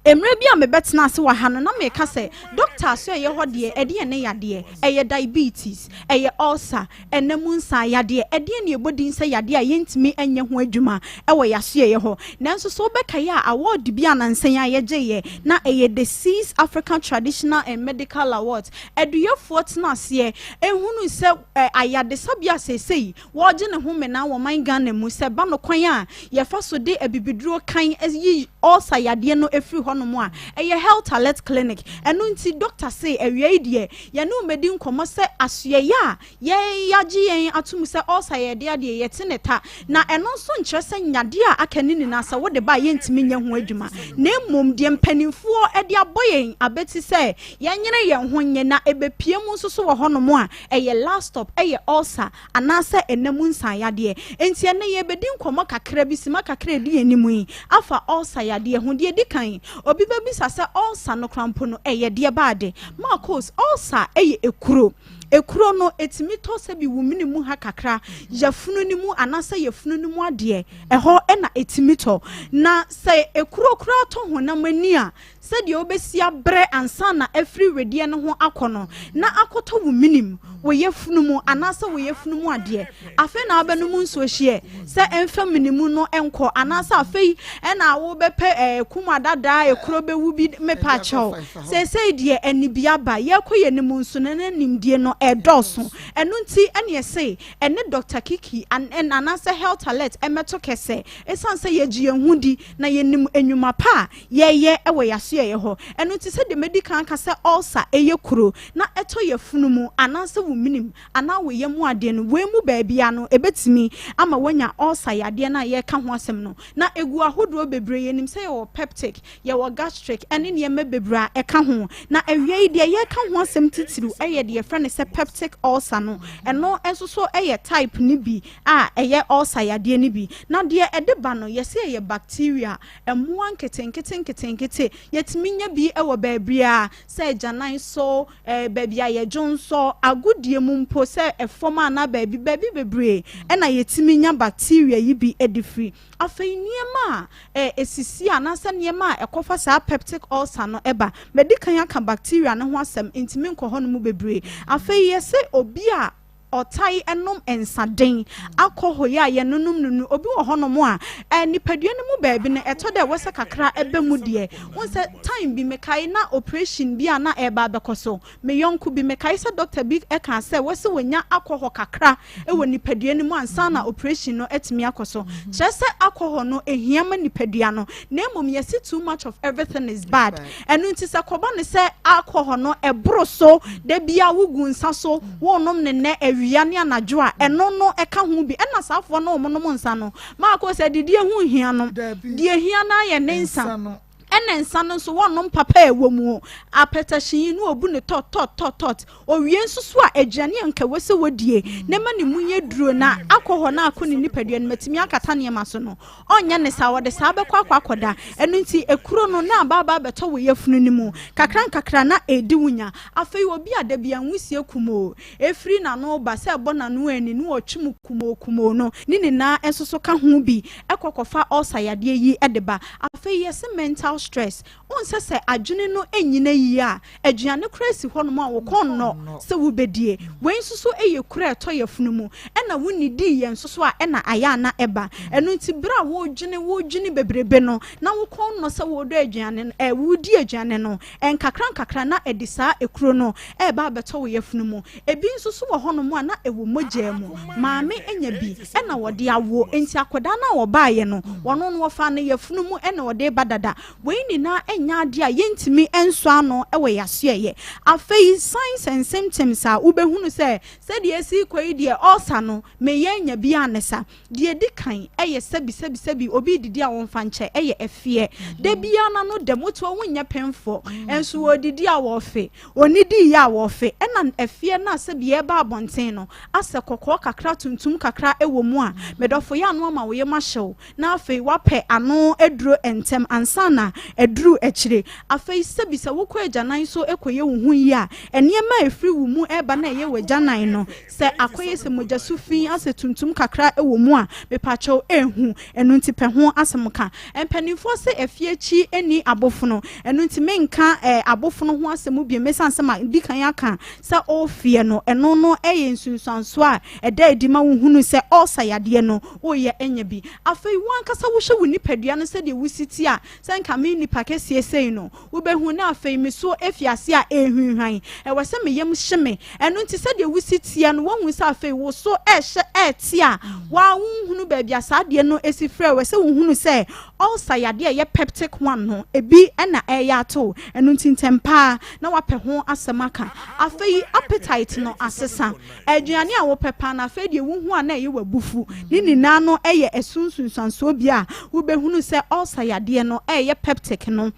Mmerɛ bi a mebɛtenaa ase wɔ ha no, na meka sɛ, Dɔkta asoɛeɛ hɔ deɛ, ɛdeɛn ne yadeɛ? Ɛyɛ diabetes? Ɛyɛ ulcer? Ɛna mu nsaa yadeɛ? Ɛdeɛn na ɛbɔ din sɛ yadeɛ a yɛntumi nyɛ ho adwuma wɔ yɛn asoɛeɛ hɔ? Nanso sɛ wobɛkae a, award bi a nansa yi ara yɛgyeeɛ, na ɛyɛ The Seas African Traditional and Medical Awards. Aduyɛfoɔ tena aseɛ hunuu sɛ ayadesabea a seesei wɔregye ne ho mena wɔ ɔman Ghana mu sɛ ɛba no kwan a yɛfa so de abibiduro kan yi ulcer yadeɛ no firi hɔnom a, ɛyɛ Health Alert Clinic. Ɛno nti dɔkta se awia yi deɛ yɛne wo mmɛdi nkɔmmɔ sɛ asoɛeɛ a yɛn yɛagye yɛn ato mu sɛ ulcer yɛ yadeɛ adeɛ yɛte ne ta na ɛno nso nkyerɛ sɛ nyadeɛ a aka ne nyinaa sɛ wode ba a yɛntumi nyɛ ho adwuma na mmom deɛ mpanimfoɔ de abɔ yɛn abati sɛ yɛnyere yɛn ho nyɛ na ɛbɛpue mu nso so wɔ hɔnom a ɛyɛ last stop, ɛyɛ ulcer anaasɛ ɛna mu nsan yadeɛ. Enti ɛnnɛ yɛrebɛdi nkɔmmɔ kakra bi, sima kakra a ɛdi yɛn anim yi, afa ulcer yadeɛ ho. Deɛ ɛdi kan, obi bɛbisa sɛ ulcer no koraa mpo no, ɛyɛ deɛ ba ade? Marcos, ulcer yɛ ekuro. Ekuro no, ɛtumi tɔ sɛbi wo mene mu ha kakra, yafunu no mu anaasɛ yafunu no mu adeɛ, ɛhɔ na ɛtumi tɔ. Na sɛ ekuro koraa tɔ honam ani a, Sɛdeɛ wobɛsi abrɛ ansa na afiri wedeɛ no ho akɔ no, na akɔtɔ wo menem, wo yafunu mu anaasɛ wo yafunu mu adeɛ. Afei na wobɛnom nsuo hyeɛ sɛ ɛmfa mene mu no nkɔ, anaasɛ afei na wobɛpɛ ɛɛ kum adadaa ekuro bɛwu bi mepaakyɛw. Seesei deɛ anibia ba, yɛrekɔ yɛn anim nso no na nimdie no ɛredɔɔso. Ɛno nti ɛne ɛse ɛne Doctor Kiki anaasɛ Health Alert mmɛto kɛsɛ, ɛsiane sɛ yɛgye yɛn ho di na yɛnim nnwuma pa a yɛyɛ wɔ yɛn asoɛeɛ hɔ. Ɛno nti, sɛdeɛ madi kan aka sɛ ulcer yɛ kuro na ɛtɔ yafunu mu anaasɛ wo menem anaa wo yam adeɛ no, wei mu baabiara no ɛbɛtumi ama woanya ulcer yadeɛ no a yɛreka ho asɛm no. Na ɛgu ahodoɔ bebree, yɛnim sɛ yɛwɔ peptic, yɛwɔ gastric ne nneɛma bebree a ɛka ho. Na awia yi deɛ yɛreka ho asɛm titiriw yɛ deɛ yɛfrɛ no sɛ peptic ulcer no. Ɛno nso so yɛ type no bi a ɛyɛ ulcer yadeɛ no bi. Na deɛ ɛde ba no, yɛse ɛyɛ bacteria Mmoa nketenkete nketenkete, yɛtumi nya bi wɔ baabiara, sɛ agyanan so, baabi a yɛdwonsɔ, agodie mu mpo, sɛ fam anaa baabi, baabi bebree na yɛtumi nya bacteria yi bi de firi. Afei nneɛma a ɛsisi anaasɛ nneɛma a ɛkɔfa saa peptic ulcer no ba, madi kan aka bacteria no ho asɛm nti menkɔ hɔ nom bebree. Afei yɛse obi a ɔtae nom nsaden, alcohol yi a yɛnonom no no, obi wɔ hɔnom a, eh, nipadua no mu baabi no, ɛtɔ dɛ ɛwɔ sɛ kakra ɛba mu deɛ. Wohu sɛ time bi mekae na operation bi a na ɛreba abɛkɔ so, me yɔnko bi, mekae sɛ doctor bi kaa sɛ ɛwɔ sɛ wɔnya alcohol kakra wɔ nipadua no mu ansa na operation no atumi akɔ so. Kyerɛ sɛ alcohol no ɛhia ma nipadua no, na mmom yɛse too much of everything is bad. Ɛno nti sɛ kɔba no sɛ alcohol no ɛboro so, da biara wogu nsa so, wonom no nnɛ, awia ne anadwo a, ɛno no ɛka ho bi. Ɛna saa afoɔ no a wɔnom nsa no, maako sɛ didie ho nhia no, deɛ ɛhia no ara yɛ ne nsa. Ɛna nsa no nso wɔnnom papa a ɛwɔ mu. Apɛtɛhye yi no wɔbu no tɔt tɔt tɔt tɔt. Owie nso so a, aduane a anka ɛwɔ sɛ wɔdie na ɛma ne mu yɛ duro na alcohol no akɔ ne nipadua no mu atumi akata nneɛma so no, ɔnyɛ ne saa, ɔde saa bɛkɔ akɔ akɔda. Ɛno nti, ekuro no na aba aba abɛtɔ wo yafunu no mu nkakrankakra na ɛredi wo nya. Afei obi a da biara nwusie kumoo firi n'ano ba sɛ ɛbɔ n'ano ani na ɔtwe mu kumoo kumoo no, ne nyinaa nso so ka ho bi kɔ kɔfa ulcer yadeɛ yi de ba. Afei yɛse mental stress, Wohu sɛ sɛ adwene no nnyina yie a, aduane koraa si hɔnom a wo kɔn nnɔ sɛ wobɛdie. Wei nso so yɛ kuro a ɛtɔ yafunu mu. Ɛna wonnidiiɛ nso so a ɛna ayɛ a na ɛba. Ɛno nti berɛ a woredwene woredwene bebrebe no, na wo kɔn nnɔ sɛ woredɔ aduane no, ɛɛ woredi aduane no, nkakra nkakra na ɛde saa ekuro no reba abɛtɔ wo yafunu mu. Ebi nso so wɔ hɔnom a na ɛwɔ mogya mu. Maame anya bi ɛna wɔde awo, nti akwadaa no a ɔbaeɛ no, ɔno no wɔfaa no yafunu mu ɛna ɔde reba dada. Wei nyinaa nyɛ adeɛ a yɛntumi nsɔ ano wɔ yɛn asoɛeɛ. Afei signs and symptoms a wobɛhunu sɛ sɛdeɛ ɛsi rekɔ yi deɛ ulcer no meyɛ anya bi a ne sa. Deɛ ɛdi kan yɛ sɛbi sɛbi sɛbi obi redidi a wɔmfa nkyɛ ɛyɛ ɛfeɛ. Da biara n'ano dɛm wote hɔ wonyɛ pemfoɔ nso wɔredidi a wɔrefe, ɔnnidiiɛ a wɔrefe. Ɛna ɛfeɛ no a sɛbi ɛreba abɔnten no asɛ kɔkɔɔ kakra tuntum kakra wɔ mu a, medɔfo yɛ ano ama wo yam ahye wo. na afei woapɛ ano aduro ntɛm ansa na aduru akyire. Afei sɛbi sɛ wokɔ agyanan so kɔyɛ wo ho yie a, nneɛma a ɛfiri wo mu reba na ɛyɛ w'agyanan no, sɛ akɔyɛ sɛ mogyasu fi asɛ tuntum kakra wɔ mu a, mepakyɛw ɛnhu. Ɛno nti pɛ ho asɛm ka. Mpanimfoɔ se afie akyi nni abofono. Ɛno nti menka eh, abofono ho asɛm bio ɛsiane sɛ madi kan aka sɛ ɔrefeɛ no, ɛno no yɛ nsunsuansoɔ a ɛda adi ma wohunu sɛ ɔresa yadeɛ no, woreyɛ anya bi. Afei wo ankasa wohwɛ wo nipadua no sɛdeɛ wosi te a, sɛ nka me nipa kɛseɛ sei no, wobɛhu na afei me so afi ase a ɛrehwinhwan. Ɛwɔ sɛ me yam hye me. Ɛno nti sɛdeɛ wosi teɛ no, woahu sɛ afei wo so rehyɛ rete a, wo ara wonhunu baabi a saa adeɛ no si firi. Ɛwɔ sɛ wohunu sɛ ulcer yadeɛ a ɛyɛ peptic one no, ebi na ɛreyɛ ato wo. Ɛno nti ntɛm pa ara na woapɛ ho asɛm aka. Afei appetite no asesa. Aduane a wopɛ paa no, afei deɛ wohu a na ɛyɛ w'abufu. Ne nyinaa no yɛ ɛso nsunsuansoɔ bi a wobɛhunu sɛ ulcer yadeɛ no ɛreyɛ peptic no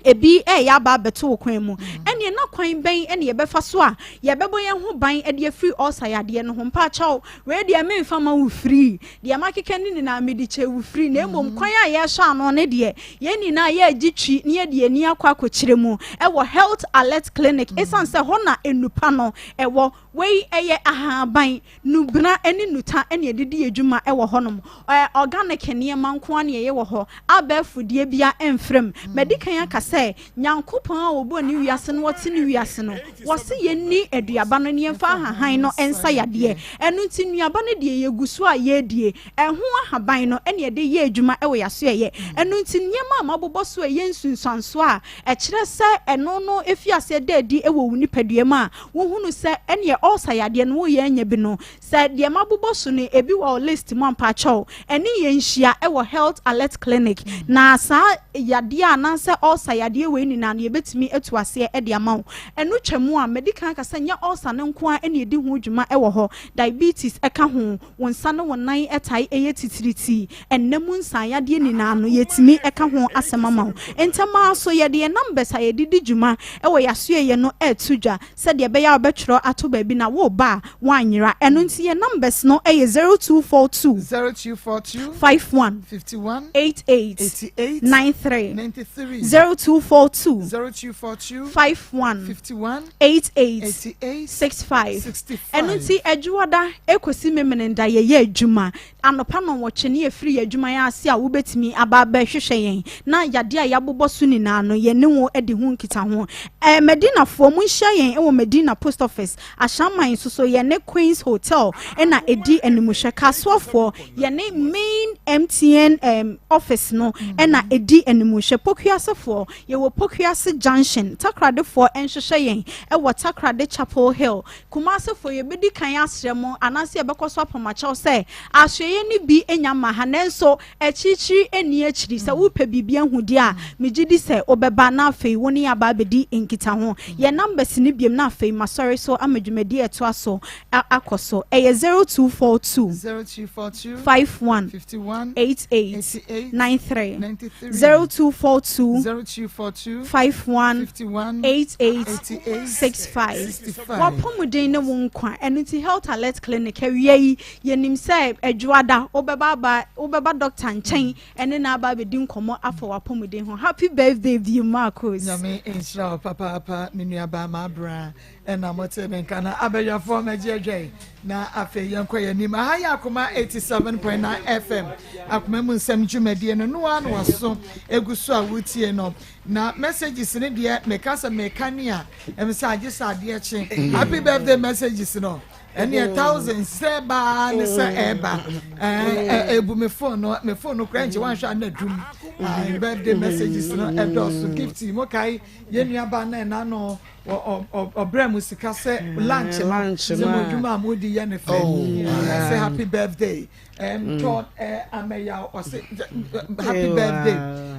ebi ɛreyɛ aba abɛto wo kwan mu. Ɛnneɛ na kwan bɛn na yɛbɛfa so a yɛbɛbɔ yɛn ho ban de afiri ulcer yadeɛ no ho? Mpaakyɛw, wei deɛ memfa ma wo free. Deɛ makeka no nyinaa mede kyɛ wo free. Na mmom kwan a yɛresɔ ano no deɛ, yɛn nyinaa yɛregye twi na yɛde yɛn ani akɔ akɔkyerɛ mu wɔ Health Alert Clinic. Ɛsiane sɛ hɔ na nnupa no Ɛwɔ. Wei ɛyɛ ahaban, nubena ne nuta na yɛde di adwuma wɔ hɔnom. Ɛɛ organic nneɛma nko ara na yɛyɛ wɔ hɔ. Abɛɛfo deɛ biara mfra mu. Madi kan aka sɛ, Nyankopɔn a ɔbɔɔ ne wiase na ɔte ne wiase no, ɔse yɛnni aduaba no na yɛmfa ahahan no nsa yadeɛ. Ɛno nti nnuaba no deɛ yɛgu so a yɛredie. Ɛho ahaban no na yɛde yɛ adwuma wɔ yɛn asoɛeɛ. Ɛno nti nneɛma a mabobɔ so a ɛyɛ nsunsuansoɔ a ɛkyerɛ sɛ ɛno no fi aseɛ da adi wɔ wo nipadua mu a wohunu sɛ ɛneɛ ulcer yadeɛ no woreyɛ anya bi no, sɛ deɛ mabobɔ so no ebi wɔ wo list mu a mpakyɛw ɛne yɛn nhyia wɔ Health Alert Clinic na saa yadeɛ anaasɛ ulcer yadeɛ wei nyinaa no yɛbɛtumi atu aseɛ de ama wo. Ɛno twa mu a madi kan aka sɛ nyɛ ulcer no nko ara na yɛdi ho dwuma wɔ hɔ, diabetes ka ho, wo nsa ne wo nan taa yɛ titiritii, nna mu nsaeyadeɛ nyinaa no, yɛtumi ka ho asɛm ama wo. Ntɛm ara nso, yɛde yɛn numbers a yɛde di dwuma wɔ yɛn asoɛeɛ no reto dwa sɛdeɛ ɛbɛyɛ a wobɛtwerɛ ato baabi na woreba a, woanyera. Ɛno nti, yɛn numbers no yɛ 0242 0242 51 51 88 88 93 93 0242 0242 51 51 88 88 65 65. Ɛno nti Adwuada kɔsi Memeneda yɛyɛ adwuma. Anɔpa nnɔnwɔtwe ne yɛfiri yɛn adwuma yi ase a wobɛtumi aba abɛhwehwɛ yɛn na yadeɛ a yɛabobɔ so nyinaa no yɛne wo adi ho nkitaho. Ɛɛ Medinafoɔ monhyia yɛn wɔ Medina Post Office, Ashaiman nso so yɛne Queens Hotel na ɛdi animhwɛ. Kasoafoɔ yɛne main MTN um, office no na ɛdi animhwɛ. Pokuasefoɔ Yɛwɔ Pokuase Junction, Takoradefoɔ nhwehwɛ yɛn wɔ Takoradi Chapel Hill. Kumasefoɔ, yɛbɛdi kan asrɛ mo anaasɛ yɛbɛkɔ so apam akyɛw sɛ asoɛeɛ no bi nya mma ha nanso akyirikyiri nni akyiri. Sɛ wopɛ biribi ahu deɛ a, megye di sɛ wobɛba na afei wo ne yɛn aba abɛdi nkitaho. Yɛn numbers no biom na afei masɔre so ama dwumadie a ɛtoa so akɔ so. Ɛyɛ 0242 0242 51 51 88 88 93 93 0242 0242 51 51 88 88 65 65. W'apɔmuden ne wo nkwa. Ɛno nti Health Alert Clinic awia yi yɛnim sɛ Adwoada wobɛba aba wobɛba doctor nkyɛn ɛne no aba abɛdi nkɔmmɔ afa w'apɔmuden ho. Happy birthday bio Marcos. Nyame nhyira wo papaapa me nuabaa Mabra. Ɛna mote me nka na abadwafoɔ mɛgye adwa yi na afei yɛnkɔ yɛn anim. Aha yɛ Akoma 87.9 FM akoma mu nsɛm dwumadie no noa na waso egu so a wotie no na messages no deɛ meka sɛ meka ni a ɛm sɛ agye sɛ adeɛ kye happy birthday messages no ɛneɛ thousands sɛ baa ne sɛ ɛba ɛɛ ɛbu me phone no me phone no kora nkyɛ wanhwɛ a na dum birthday messages no ɛdɔɔso gift mo kae yɛn nuabaa na ɛna no ɔbrɛ mo sika sɛ mm, lunch no sɛ mo adwuma a modi yɛ ne fɛ oh, sɛ happy birthday um, tɔ eh, amɛyaw ɔsɛ happy birthday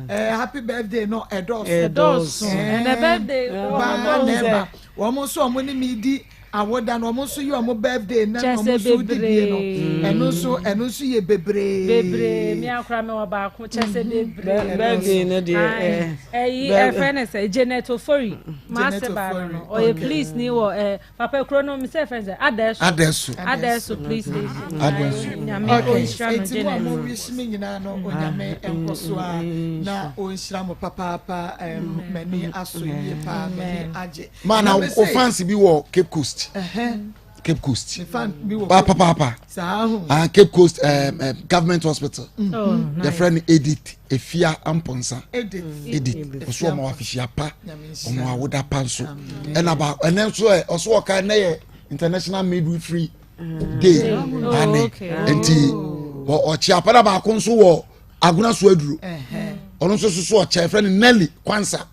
eh, happy birthday no ɛdɔɔso ɛdɔɔso ɛnɛ birthday baa na ɛba wɔn nso wɔn ne mi di. Awoda no ɔmo nso yɛ ɔmo birthday na ɔmo nso di bie no ɛno nso ɛno nso yɛ bebree. Bebree mi akora mi wɔ baako kyɛ sɛ mhm. bebree. Birthday no deɛ ɛɛ. Ɛyi ɛfɛ ne sɛ Janet Ofori maa se baa no no ɔyɛ police ni wɔ ɛɛ papa kuro no mi sɛ ɛfɛ sɛ Adɛso. Adɛso. Adɛso police station. Adɛso. Nyame onhyira no Janet. Eti mu a mo wish mi nyinaa no onyame nkɔ so a na onhyira mo papaapa ɛm mɛni aso yie paa mɛni agye. maa na o fans bi wɔ cape coast cape coast pa papaapa ah cape coast um, um, government hospital mm. oh, yɛfrɛ no edith efia amponsa edith ɔso ɔmo afihyia pa ɔmo awoda pa nso ɛna ba ɛnɛ nso ɛ ɔso ɔka ɛnɛ yɛ international midwifery mm. day oh, ane nti ɔkyea pa na baako nso wɔ agona so aduro ɔno nso so ɔkyɛ yɛfrɛ no nelly kwansa.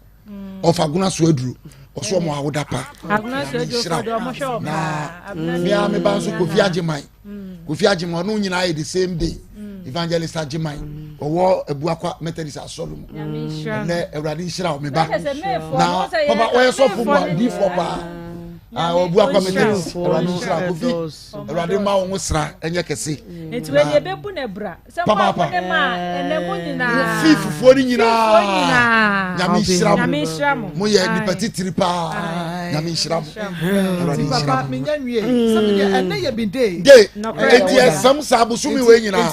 ɔfa agona so aduro ɔso ɔmo awoda pa nhyira na mmea me ba nso kofi agyeman mm. kofi agyeman ɔno nyinaa yɛ the same day mm. evangelist agyeman mm. ɔwɔ ebuakwa methodist asɔre mu ɛnɛ awurade nhyira ɔmo ba na papa ɔyɛ sɔfo mu a diifoɔ paa ɔbuakwa methodist awurade nhyira kofi awurade ma wɔn sra ɛnyɛ kɛse. nti wei deɛ ebebu na ebura. papaapa fi fufuo no nyinaa nyame nhyira mo mo yɛ nipa titiri paa nyame nhyira mo awurade nhyira mo ɛnɛ yɛ bi de de eti ɛsɛm saa bosomi wei nyinaa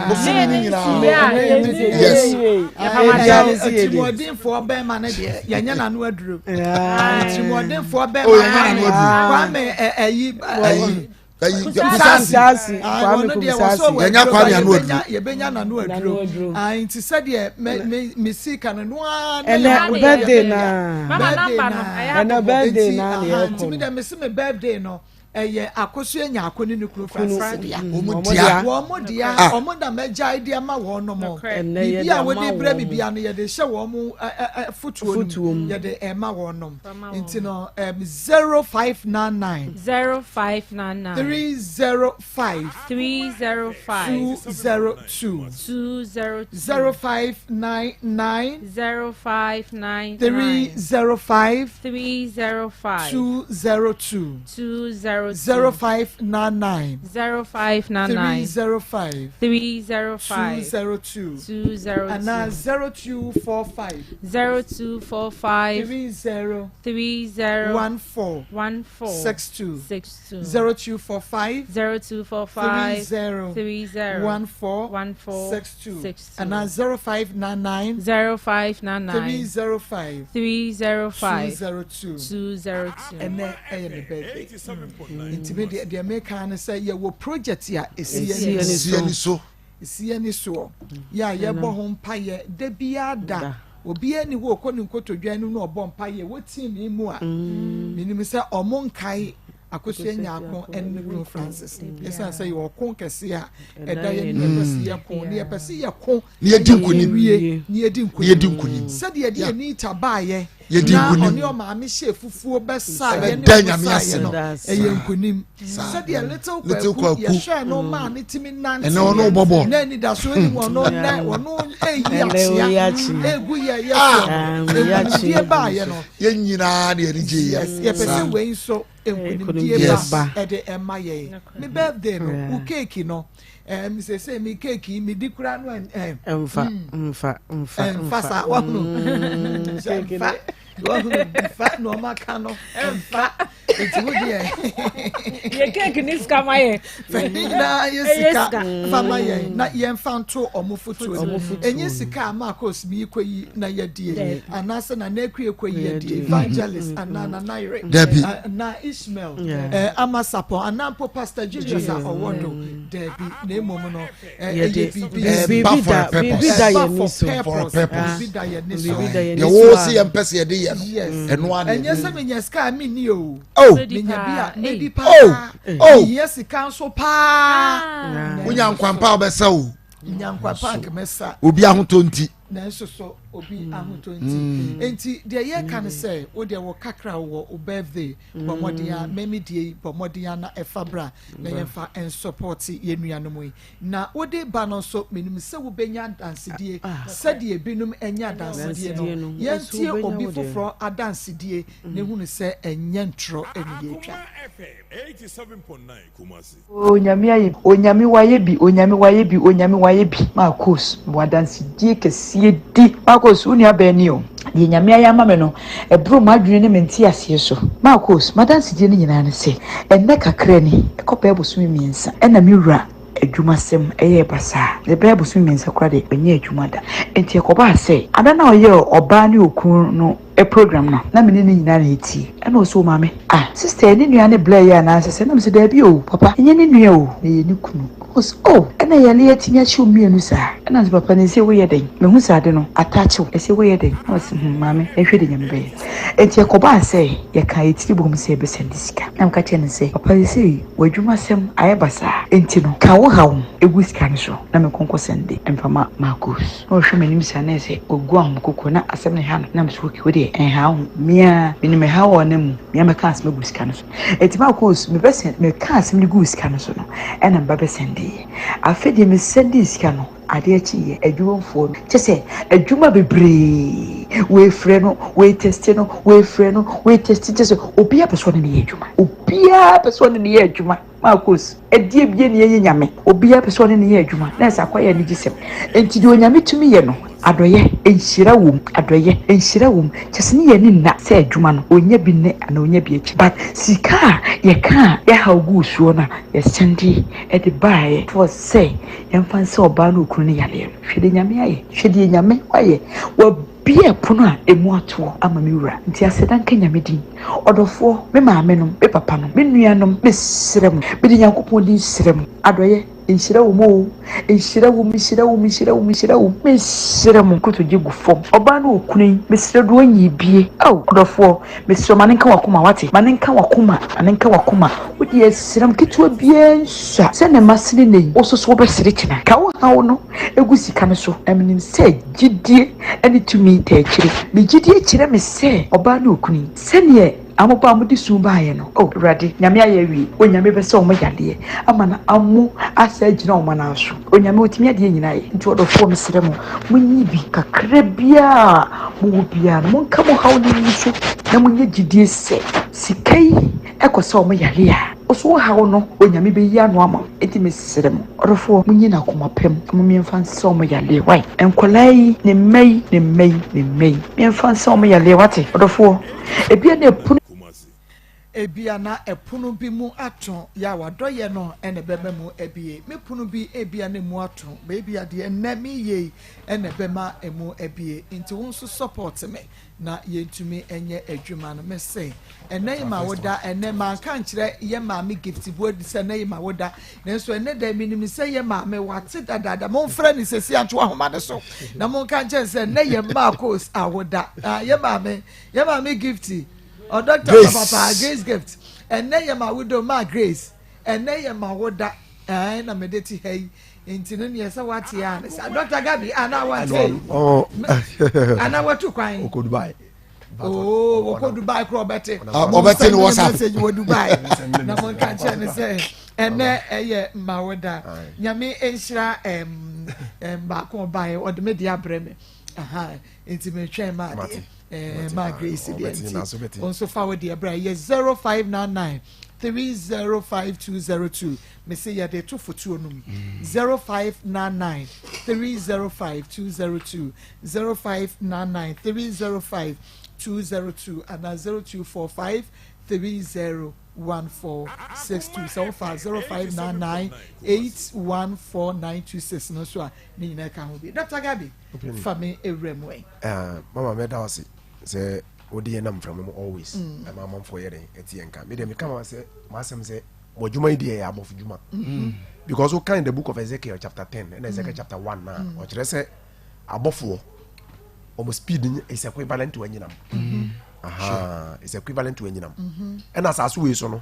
bosomi ni nyinaa yes tirimuɔdenfoɔ bɛrima no deɛ yɛnyɛ n'ano aduro tirimuɔdenfoɔ bɛrima kwame ɛyi ɛyi ayi kusasi kwame kusasi yɛnya kwame ano aduro yɛbɛnya n'ano aduro nti sɛdeɛ me me si ka no no ara ɛnɛ birthday na birthday na ɛnɛ birthday na na yɛ kɔ nti mi dɛ me si me birthday no ɛyɛ akoso enya ako ne ne kunu Francis dea wɔn dea wɔn dea wɔn na mɛgya edi ama wɔn nom biribi a wɔde brɛ mi bia no yɛde hyɛ wɔn fotuo no yɛde ɛma wɔn nom. Nti no um, 0599. 0599. 305. 305. 202. 202. 0599. 0599. 305. 305. 202. 202. 0599. 0599. 305. 305. 202. 202. And now 0245. 0245. 30. 30. 14. 14. 62. 62. 0245. 0245. 30. 30. 14. 14. 62. 62. And now 0599. 0599. 305. 305. 202. 202. And then ɛyɛ me birthday. Nti me deɛ deɛ meka ne sɛ yɛwɔ project a ɛsi ani so. Ɛsi ani soɔ yɛ a yɛbɔ ho mpayɛ da biara da. Obiara ni hɔ ɔkɔ ne nkotodwe anim na ɔbɔ mpayɛ wɔ team yi mu a menim sɛ ɔmo nkae Akosua Nyarko ɛne ne kunu Francis ɛsiane sɛ yɛwɔ ɔko kɛse a ɛda yɛn ne yɛpɛ sɛ yɛko ne yɛpɛ sɛ yɛko ne yɛdi nkonim wie ne yɛdi nkonim sɛdeɛ yɛde Anita baayɛ yɛdi na nkonim ɔne ɔmaame hyɛ fufuo bɛsa yɛ ne Ɛbɛda ɔmo Nyame saeɛ ase. no ɛyɛ nkonim sɛdeɛ little Little kwaku Kwaku. yɛhwɛɛ no maa ne timi nante Ɛnɛ ɔno bɔ bɔɔl. na anidasoɔ ni wɔn no nɛ ɔno eyi Ɛnɛ oyi akyea akyea. egu yɛ yɛ Ah. so Ah, oyi akyea. nkonimdie baayɛ no yɛn nyinaa na yɛde gye yɛ yes yɛpɛ sɛ wei nso nkonimdie Yes. ba ɛde ɛma yɛn me birthday no wo keeki no ɛm sese mi keeki mi di kura no ɛm Mfa, mfa, mfa, ɛmfa saa wahunu sɛ mfa wahunu mfa na ɔma ka no ɛmfa nti wo deɛ yɛ keeki ne sika ma yɛ fɛ ne nyinaa yɛ Ɛyɛ sika sika. fa ma yɛn na yɛmfa nto ɔmo fotuo Ɔmo no fotuo ɛnyɛ sika a Marcos mi kɔ yi na yɛdie Dabi. anaasɛ Nana Akua kɔ yi yɛdie evangelist anaa Nana Yere Dabi. anaa Ishmael Yeah. Ama Sapon anaa mpo Pastor Julius a ɔwɔ do dabi na mmom no ɛyɛ Yɛde biribi biribi Ɛba for da a purpose. biribi da ɛba yɛn for ani so. For a purpose purpose. biribi da yɛn ani so Biribi da yɛn deɛ ani wo so se a. yɛmpɛ sɛ yɛde yɛ no yes ɛno ara na ɛnyɛ yɛde sɛ menya sika a menni o oh menya bi a medi oh paa oh mehia sika nso paa wonya nkwampa a wobɛsa o nya nkwa park mɛsa obi ahotɔ nti nanso so. Obi ahotɔ nti. Enti deɛ yɛka ne sɛ wo deɛ wɔ kakra wɔ wo birthday bɔ mmɔden a mɛmi die yi bɔ mmɔden a na ɛfa bra na yɛmfa nsɔpɔte yɛn nuanom yi. Na wode ba no nso menim sɛ wobɛnya adansedie sɛdeɛ ebinom anya adansedie no. Yɛntie obi foforɔ adansedie na ehunu sɛ ɛnyɛ ntorɔ ɛne yɛtwa. Onyame ayɛ bi, Onyame wayɛ bi, Onyame wayɛ bi, Onyame wayɛ bi. Marcos, mewɔ adansedie kɛseɛ di. Marcos, wo nua bɛn ni o. Deɛ Nyame ayɛ ama me no, ɛboro m'adwene ne me nteaseɛ so. Marcos, m'adansedie no nyinaa ne sɛ, ɛnnɛ kakra ni, ɛkɔ bɛyɛ bosome mmiɛnsa, ɛna me wura adwumasɛm yɛɛ basaa. Ɛbɛyɛ bosome mmiɛnsa koraa deɛ, ɔnyɛɛ adwuma da. Enti ɛkɔbaa sɛ, ada no a ɔyɛɛ ɔbaa ne okunu no program no, na me ne no nyinaa na ɛretie. Ɛna ɔse, O maame, ah, sister yi ne nua ne blɛ yi anaasɛ sɛ? Ɛna mese, Daabi o, papa, ɛnyɛ ne nua o, na ɛyɛ ne kunu. Ɛna ɔse, Oh, ɛna yɛne atumi akye wo mmienu saa? Ɛna mese, Papa, na ɛsei woyɛ dɛn? Mehu sɛ ade no ataakye wo, ɛsei woyɛ dɛn? Ɛna ɔse, Hmm, maame, yɛnhwɛ deɛ Nyame bɛyɛ. Enti ɛkɔbaa sɛ yɛkaa yɛn tiri boom sɛ yɛbɛsɛnde sika. Ɛna meka kyerɛɛ no sɛ, Papa, seesei w'adwumasɛm ayɛ basaa, enti no, ka wo haw gu sika no so na menkɔ nkɔsɛnde mfa ma Marcus. Na ɔhwɛ m'anim saa na ayɛ sɛ wagu ahomekoko na asɛm no ha no. Na mese okay wo deɛ ɛnha wo ho. Me ara menim ɛhaw a ɔnam mu. Me ara mɛka asɛm agu sika no so. Enti makɔ mebɛsɛn meka asɛm no guu sika no so no ɛna meba bɛsɛndeeɛ. Afei deɛ mesɛndee sika no adeɛ kyeeɛ adwumafoɔ no kyɛ sɛ adwuma bebree wei frɛ no wei tɛste no wei frɛ no wei tɛste kyɛ sɛ obiara pɛ sɛ ɔne no yɛ adwuma obiara pɛ sɛ ɔne no yɛ adwuma. Marcus, Ɛdeɛ bie ne ɛyɛ Nyame, obiara pɛ sɛ ɔne no yɛ adwuma, na ɛsɛ akɔyɛ anigyesɛm. Enti deɛ Onyame tumi yɛ no, adɔeɛ, nhyira wom, adɔeɛ, nhyira wom, kyerɛ sɛ ne yɛn ani nna sɛ adwuma no, ɔnya bi nnɛ anaa ɔnya bi akyire. But sika a yɛkaa yɛhaw guu soɔ no a yɛsɛnde de baeɛ for sɛ yɛmfa nsa ɔbaa ne okunu no yareɛ no, hwɛ deɛ Nyame ayɛ, hwɛ deɛ Nyame wayɛ, Wabue pono a ɛmu atoɔ ama me wura, nti aseda nka Nyame din. Ɔdɔfoɔ, me maame nom, me papa nom, me nua nom, me srɛ mo, me de Nyankopɔn din srɛ mo, adɔeɛ, nhyira wɔ mu oo, nhyira wɔ mu, nhyira wɔ mu, nhyira wɔ mu, nhyira wɔ mu, me srɛ mo, nkotodwe gu fam, ɔbaa ne okunu yi, me srɛ do ɔnyi bie, ao, ɔdɔfoɔ, me srɛ ma ne nka w'akoma, wate, ma ne nka w'akoma, ma ne nka w'akoma, wo deɛ srɛ mo, ketewa biara nsua, sɛdeɛ masere nnɛ yi, wo nso so wobɛsere kyena, ka wo haw no gu sika no so, na menim sɛ. Gyidie ne tumi taa akyire. Me gyidie kyerɛ me sɛ ɔbaa ne okunu yi, sɛdeɛ amobaa a wɔde su baeɛ no, O Awurade, Nyame ayɛ awie. Onyame bɛsa wɔn yadeɛ ama no amo asa agyina wɔn anan so. Onyame ɔtumi adeɛ nyinaa yɛ. Nti ɔdɔfoɔ mesrɛ mo, monyi bi kakra biara a mowɔ biara no, monka mo haw no ngu so na monyɛ gyidie sɛ sika yi kɔsa wɔn yareɛ a, wo so wo haw no Onyame bɛyi ano ama wo. Enti mesrɛ mo ɔdɔfoɔ monyi no akoma pa mu na momfa nsa wɔn yareɛ wai. Nkwadaa yi, ne mma yi, ne mma yi, ne mma yi, momfa nsa wɔn yareɛ wate ɔdɔfoɔ. Ebia na ɛpono. Ebia na ɛpono bi mu ato, yɛ a w'adɔyɛ no na ɛbɛma mu abue. Me pono bi ebia na emu ato, but ebia deɛ ɛnnɛ meyɛ yi na ɛbɛma emu abue. Nti wo nso support me na yɛntumi nyɛ adwuma no. Mese ɛnɛ yi ma woda, ɛnɛ manka nkyerɛ yɛ maame Gift Boadu sɛ ɛnɛ yi ma woda, nanso ɛnɛ da menim sɛ yɛ maame wate dadaada. Momfrɛ no sɛsi anto ahoma no so na monka nkyɛn sɛ ɛnɛ yɛ Marcos awoda. Ah, yɛ maame, yɛ maame Gift, ɔdɔkta papa Grace Gift, ɛnɛ yɛ ma woda, ma Grace, ɛnɛ yɛ ma woda. Ɛɛ na mede te ha yi nti no neɛ sɛ wate a ne sa Dr. Gabi anaa wante anaa watu kwan ɔkɔ Dubai oo wɔkɔ Dubai korɔ ɔbɛte ɔbɛte ne WhatsApp message wɔ Dubai na mo nka nkyɛn ne sɛ ɛnɛ ɛyɛ mmawoda nyame nhyira ɛm ɛm baako ɔbaeɛ ɔde me de abrɛ me nti metwɛn maa deɛ ɛɛ maa Grace deɛ nti nso fa wo deɛ brɛ yɛ 0599 305202 mese yɛde to fotuo no mu 0599 305202 0599 305 202 anaa 0245 301462 sɛ wofa 0599 814926 no nso a ne nyinaa ka ho bi Dr. Gabi fa me ewura mu ɛ. Ah, mama mɛda wo ase sɛ wode yɛn nam mframa mu always mm. ɛma amanfoɔ yɛ dɛn ɛte yɛn nka medeɛ meka ma sɛ m'asɛm sɛ mo adwuma yi deɛ yɛ abɔfo dwuma mm. because wo kan the book of Ezekiel chapter 10 ɛna Ezekiel mm. chapter 1 na mm. ɔkyerɛ sɛ abɔfoɔ wɔn speed is equivalent to anyinam mm. aha is equivalent to anyinam mm-hmm. ɛna asase wei so no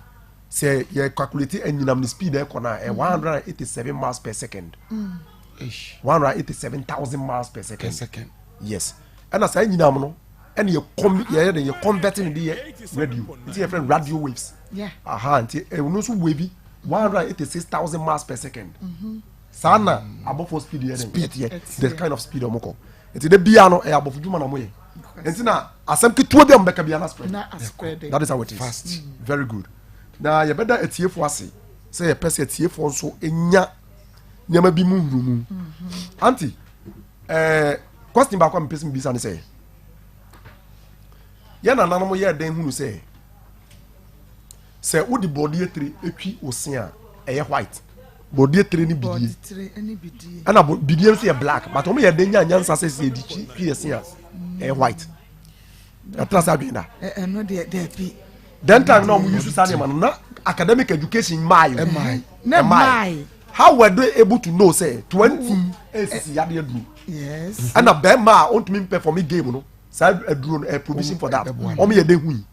sɛ yɛ calculate anyinam ne speed ɛkɔ no a ɛ 187 miles per second 187,000 miles per second. Per second. Yes. Ɛna saa anyinam no ɛna yɛ kɔm yɛyɛ de yɛ convert no de yɛ radio nti yɛfrɛ no radio waves. Aha nti ɛno nso wave 186,000 miles per second. Mm-hmm. Saa na abɔfoɔ speed yɛ dɛ ɛteɛ the kind of speed ɔmo kɔ. Nti de bia no ɛyɛ abɔfo dwuma na ɔmo yɛ. Nti na asɛm ketewa bi a ɔmo bɛka bia na spread. That is how it is. Fast. Mm. Very good. Na yɛbɛda atiefoɔ ase sɛ yɛpɛ sɛ atiefoɔ nso nya nneɛma bi mu nhunumu. Mm-hmm. Auntie, ɛɛ eh, question baako a mepɛ sɛ mebisa ne sɛ yɛn nananom yɛɛ dɛn hunu sɛ sɛ wode bɔdeɛ tire twi wo se a ɛyɛ white bɔdeɛ tire ne bidie ɛna bidie nso yɛ black but wɔn yɛ dɛn nya nyansa sɛ sɛ yɛde twi twi yɛ se a ɛyɛ white ɛtena sɛ adwene da ɛno deɛ dɛbi then time na wɔn use saa nneɛma no na academic education maayi ɛmaayi How were they able to know sɛ 20 esisi yadeɛ duro? Yes. Ɛna bɛrima a ɔntumi mpɛfɔmi game no saa aduro no ɛ provision for that. Wɔn yɛ den hu yi.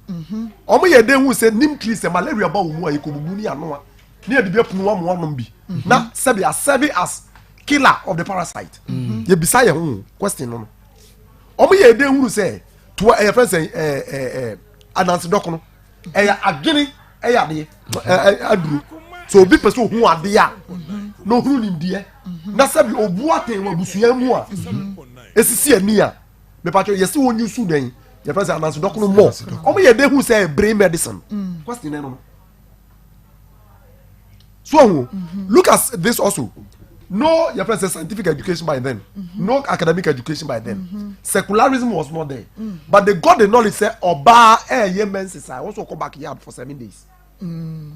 Wɔn yɛ den hu sɛ nim tree sɛ malaria ba wɔn mu a yɛ kɔ bubu ni anoa ne yɛ de bi apunu wɔn anom bi. Mhm. Na sɛbi asɛbi as killer of the parasite. Mhm. Yɛ bisa yɛ ho question no no. Wɔn yɛ den hu sɛ toa ɛyɛ fɛn sɛ ɛɛ ɛɛ anansi dɔkono. ɛyɛ adwene ɛyɛ adeɛ aduro so obi pɛ sɛ ohun adeɛ a na ohun nimdeɛ na sɛbi obu atɛn wɔ abusua mu a esisi ani a mepatwa yɛsi wɔn nyusu dɛn yɛfɛ sɛ anansi dɔkono mɔ wɔn yɛ de hu sɛ brain medicine question ɛno no so ohun look at this also no yɛfɛ sɛ scientific education by then mm -hmm. no academic education by then mm -hmm. secularism was not there mm. but they got the knowledge sɛ ɔbaa ɛyɛ menses a wɔsɔ kɔ backyard for 7 days. Mm.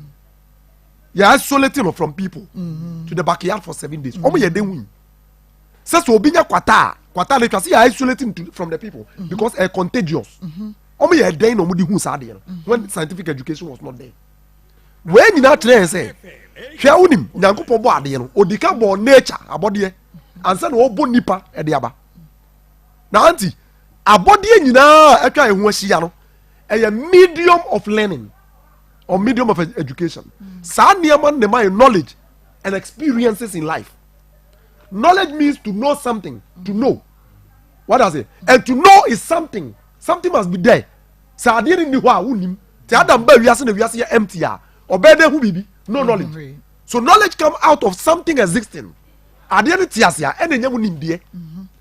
yɛ isolating from people mm -hmm. to the backyard for 7 days ɔmo yɛ den win sɛ sɛ obi nya kwata a kwata de twa sɛ yɛ isolating to, from the people mm -hmm. because ɛ contagious ɔmo yɛ den na ɔmo de hu saa adeɛ no when scientific education was not there wei nyinaa kyerɛ yɛn sɛ hwɛ wonim nyankopɔn bɔ adeɛ no ɔdi ka bɔɔ nature abɔdeɛ ansa na ɔbɔ nipa ɛde aba na anti abɔdeɛ nyinaa atwa ɛho ahyia no ɛyɛ medium of learning or medium of education saa nneɛma no ma yɛ knowledge and experiences in life knowledge means to know something to know what does it and to know is something something must be there Sɛ adeɛ no nni hɔ a wonnim. Te Adam baa wiase na wiase yɛ empty a, ɔbɛyɛ dɛ hu biribi? No knowledge. So knowledge come out of something existing. Adeɛ no te ase a, ɛna ɛnya mu nimdeɛ.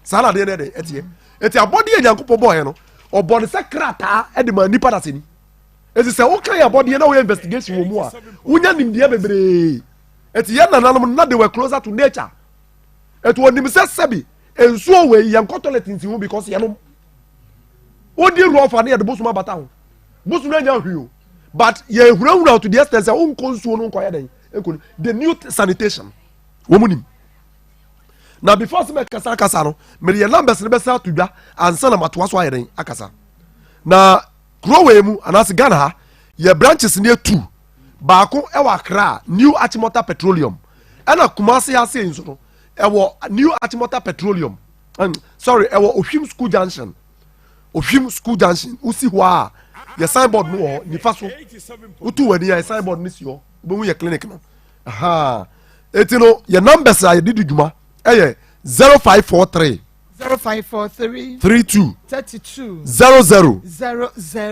Saa na adeɛ no ɛdɛ ɛteɛ. Eti abɔdeɛ a Nyankopɔn bɔɔɛ no, ɔbɔ no sɛ krataa ɛde maa nipa dasani. Eti sɛ woka yɛ abɔdeɛ na woyɛ investigation wɔ mu a, wonya nimdeɛ bebree. Eti yɛn nananom na they were closer to nature. Eti wɔnim sɛ sɛbi nsuo wei yɛnkɔ toilet nsi ho because yɛnom. Wodi rɔfa ne yɛde bosom abata ho. Bosom no anya hwee o. But yɛhunahuna to the extent sɛ wonkɔ nsuo no nkɔyɛ dɛn nkɔ the new sanitation wɔn mu nim. Na before sɛ mɛkasa akasa no mede yɛ numbers no bɛsa ato dwa ansa na matoa so ayɛ dɛn akasa. Na kuro wei mu anaasɛ Ghana ha yɛ branches no yɛ two baako ɛwɔ Accra New Achimota Petroleum ɛna Kumasi ha sei nso no ɛwɔ New Achimota Petroleum um, sorry ɛwɔ Ohwim School Junction Ohwim School Junction wosi hɔ a yɛ signboard no wɔ hɔ nifa so wotu w'ani a yɛ signboard no si hɔ wobɛhu yɛ clinic no aha eti no yɛ numbers a yɛde di dwuma ɛyɛ 0543 0543 32 32 00 00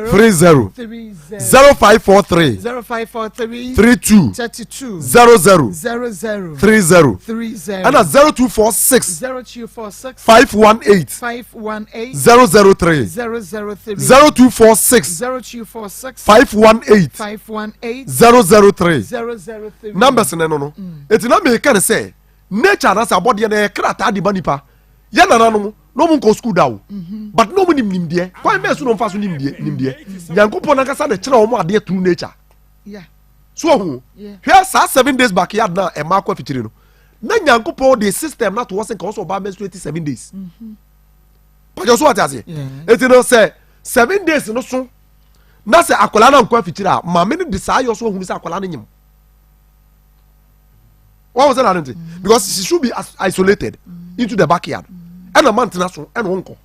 30 30 0543 0543 32 32 00 00 30 30 ɛna 0246 0246 518 518 003 003 0246 0246 518 518 003 003 numbers no no no eti na meka ne sɛ nature anaasɛ abɔdeɛ no ɛyɛ krataa de ma nipa yɛ nananom na ɔmo nkɔ sukuu da o mhm. but na ɔmo nim nimdeɛ kwan bɛɛ so na ɔmo fa so nimdeɛ nimdeɛ nyankopɔn nankasa na kyerɛ ɔmo adeɛ through nature so ɔho hwɛ saa 7 days backyard na ɛma akɔ afikyire no na nyankopɔn de system na to hɔ sɛ nka ɔsɛ ɔbaa menstruate 7 days mhm. pàtó so wate aseɛ eti no sɛ 7 days no so na sɛ akwadaa no ankɔ afikyire a maame no de saa yɔ so ohun sɛ akwadaa no nyim wɔn sɛ n'ano nti because she should be isolated into the backyard ɛna man tena so ɛna ɔnkɔ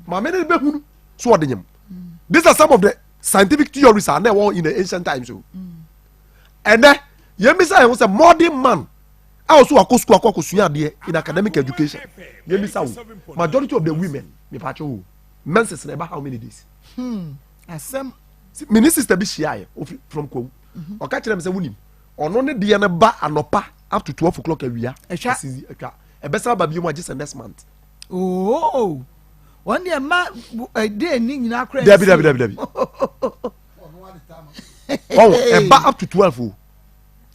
maame no bɛ hunu so ɔde nyim these are some of the scientific theories a na ɛwɔ in the ancient times o ɛnɛ yɛn bisa yɛn ho sɛ modern man a ɔso akɔ sukuu akɔ akɔsua adeɛ in academic education yɛn bisa wo majority of the women. Mepaakyɛ o, menses na ɛba how many days? Hmm, asɛm. Me ne sister bi hyiaeɛ, ofi from Kwawu. Mhm. Ɔka kyerɛ me sɛ wonim, ɔno ne deɛ no ba anɔpa up to 12 o'clock awia. Ɛtwa. Asisi atwa. Ɛbɛsan aba bio mu agye sɛ next month. Oh, wɔn deɛ ma ɛde eh, ni nyinaa kora. Dabi dabi dabi dabi. Wɔn ɛba up to 12 o.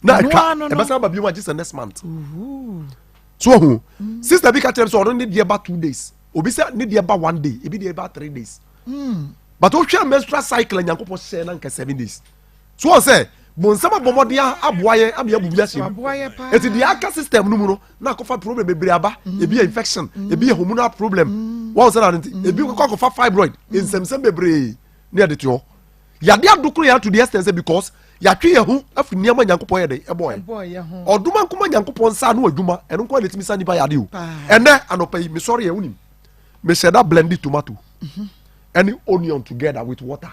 Na atwa ɛbɛsan aba bio mu agye sɛ next month. So ɔho, mm. sister bi ka kyerɛ me sɛ ɔno ne deɛ ba 2 days. Obi sɛ ne deɛ ba one day, ebi deɛ ba 3 days. But wohwɛ menstrual cycle a Nyankopɔn hyɛ na nka 7 days. So wɔn sɛ bonsam abɔ mmɔden aboa yɛn ama yɛabu bi ahyɛ mu. Eti deɛ aka system no mu no na akɔfa problem bebree aba. Ebi yɛ infection, ebi yɛ hormonal problem. Wɔn sɛ na ne nti ebi kɔ akɔfa fibroid, nsɛmsɛm bebree ne yɛde te hɔ. Yade adokoro yɛn ato the extent sɛ because yɛatwe yɛn ho afiri nneɛma Nyankopɔn yɛ de ɛbɔ yɛn. Ɔdoma nkoma Nyankopɔn nsa ano adwuma ɛno nko na etumi sa nipa yade o. Ɛnɛ anɔpa yi mesɔre yɛ wonim mehyɛ da blend tomato ɛne onion together with water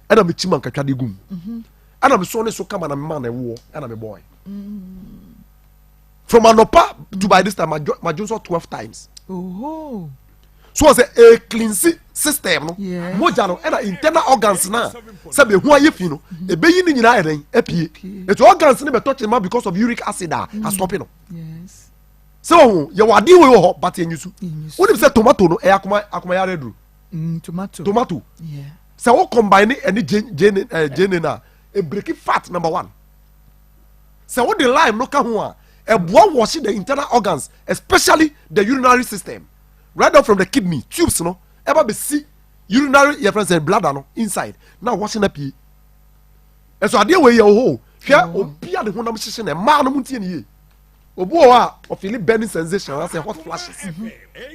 ɛna mekyi mankatwa de gum ɛna mesɔ ne so kama na mema na ɛwoɔ ɛna mebɔɛ from anɔpa to by this time madwo nso 12 times. Oh. So wọ́n sɛ e cleanse system no mogya no ɛna internal organs na sɛ bɛ hu ayɛ fi no ebeyi ne nyinaa yɛ dɛn epie etu organs ne bɛ tɔ kyema because of uric acid a asɔpe no. Sɛ wɔn yɛ wɔ adeɛ wɔ hɔ but yɛn nyusu wonim sɛ tomato no ɛyɛ akoma akoma yare aduro. Tomato tomato sɛ wo combine ɛne gyeene ɛɛ gyeene na ebreki fat number one. Sɛ wo de lime no ka ho a, ɛboa wash the internal organs especially the urinary system right down from the kidney tubes no ɛba bɛsi urinary yɛ fɛn sɛ bladder no inside na wash na pie. Ɛso adeɛ wei yɛ oho hwɛ obi a ne honam hyehye na mmaa no mu ntie ne yie. Obi wɔ hɔ a ɔfili burning sensation anaasɛ hot flashes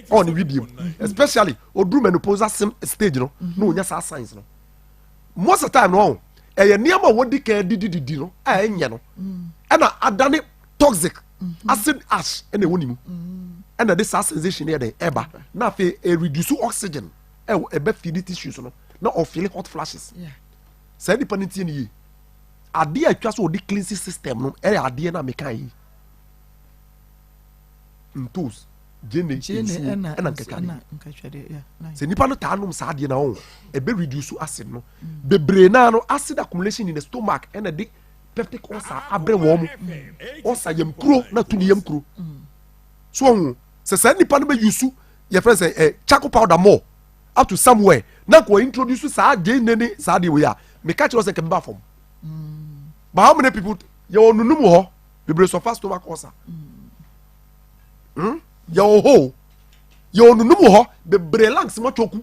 ɔwɔ ne widie mu especially oduru menopausal stage no na onya saa signs no. Most of the time no ɔho ɛyɛ nneɛma a wɔdi kan didi didi no a ɛnyɛ no ɛna adane toxic acid ash ɛna ɛwɔ ne mu ɛna ɛde saa sensation yɛ dɛ ɛba na afei ɛreduce oxygen ɛwɔ ɛbɛ feed tissues no na ɔfili hot flashes. Saa nipa no tie ne yie. Adeɛ a atwa so ɔde cleansing system no ɛyɛ adeɛ no a meka yi, ntos, gyene, nsuo ɛna nkatwadeɛ. Sɛ nipa no taa nom saa adeɛ na ɔho ɛbɛ reduce acid no bebree naa no. Acid accumulation in the stomach ɛna de peptic ulcer abrɛ wɔn mo, ulcer yam kuro na tu ne yam kuro so. Ɔho sɛ saa nipa no bɛ use yɛfrɛ sɛ ɛ charcoal powder more up to somewhere na nka introduce saa gyene ne saa adeɛ wei a meka kyerɛ sɛ nka bɛba fam. But how many people yɛ wɔ nunum hɔ bebree sɔfa stomach ulcer? Yɛ wɔ hɔ yɛ wɔ nunum hɔ bebree, lungs ma choku,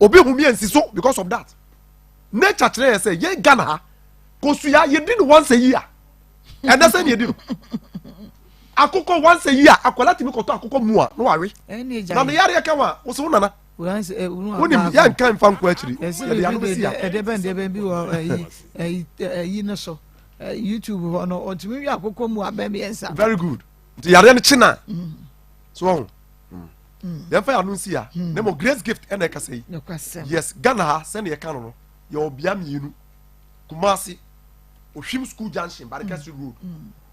obi hu mi nsi so because of that. Nature kyerɛ yɛ sɛ yɛn Ghana ha kosua yɛdi no once a year. Ɛnɛ sɛ ne yɛdi no akokɔ once a year, akwadaa tumi kɔtɔ akokɔ mu a na wawe na ne yareɛ ka wa wosɛ wo nana wonim yɛnka mfa nkɔ akyiri yɛde ano bɛsi a ɛdeɛ bɛn deɛ bɛn bi wɔ ɛyi ɛyi ɛyi no so YouTube hɔ no ɔtumi wi akokɔ mu abɛn mmiɛnsa. Very good. Nti yareɛ no kyena so ɔho yɛmfa yɛ ano nsi ya na mmom Grace Gift ɛna ɛkasa yi. Yes, Ghana ha sɛnea yɛka no no yɛwɔ bea mmienu: Kumasi, Ohwim School Junction, Barekɛse Road,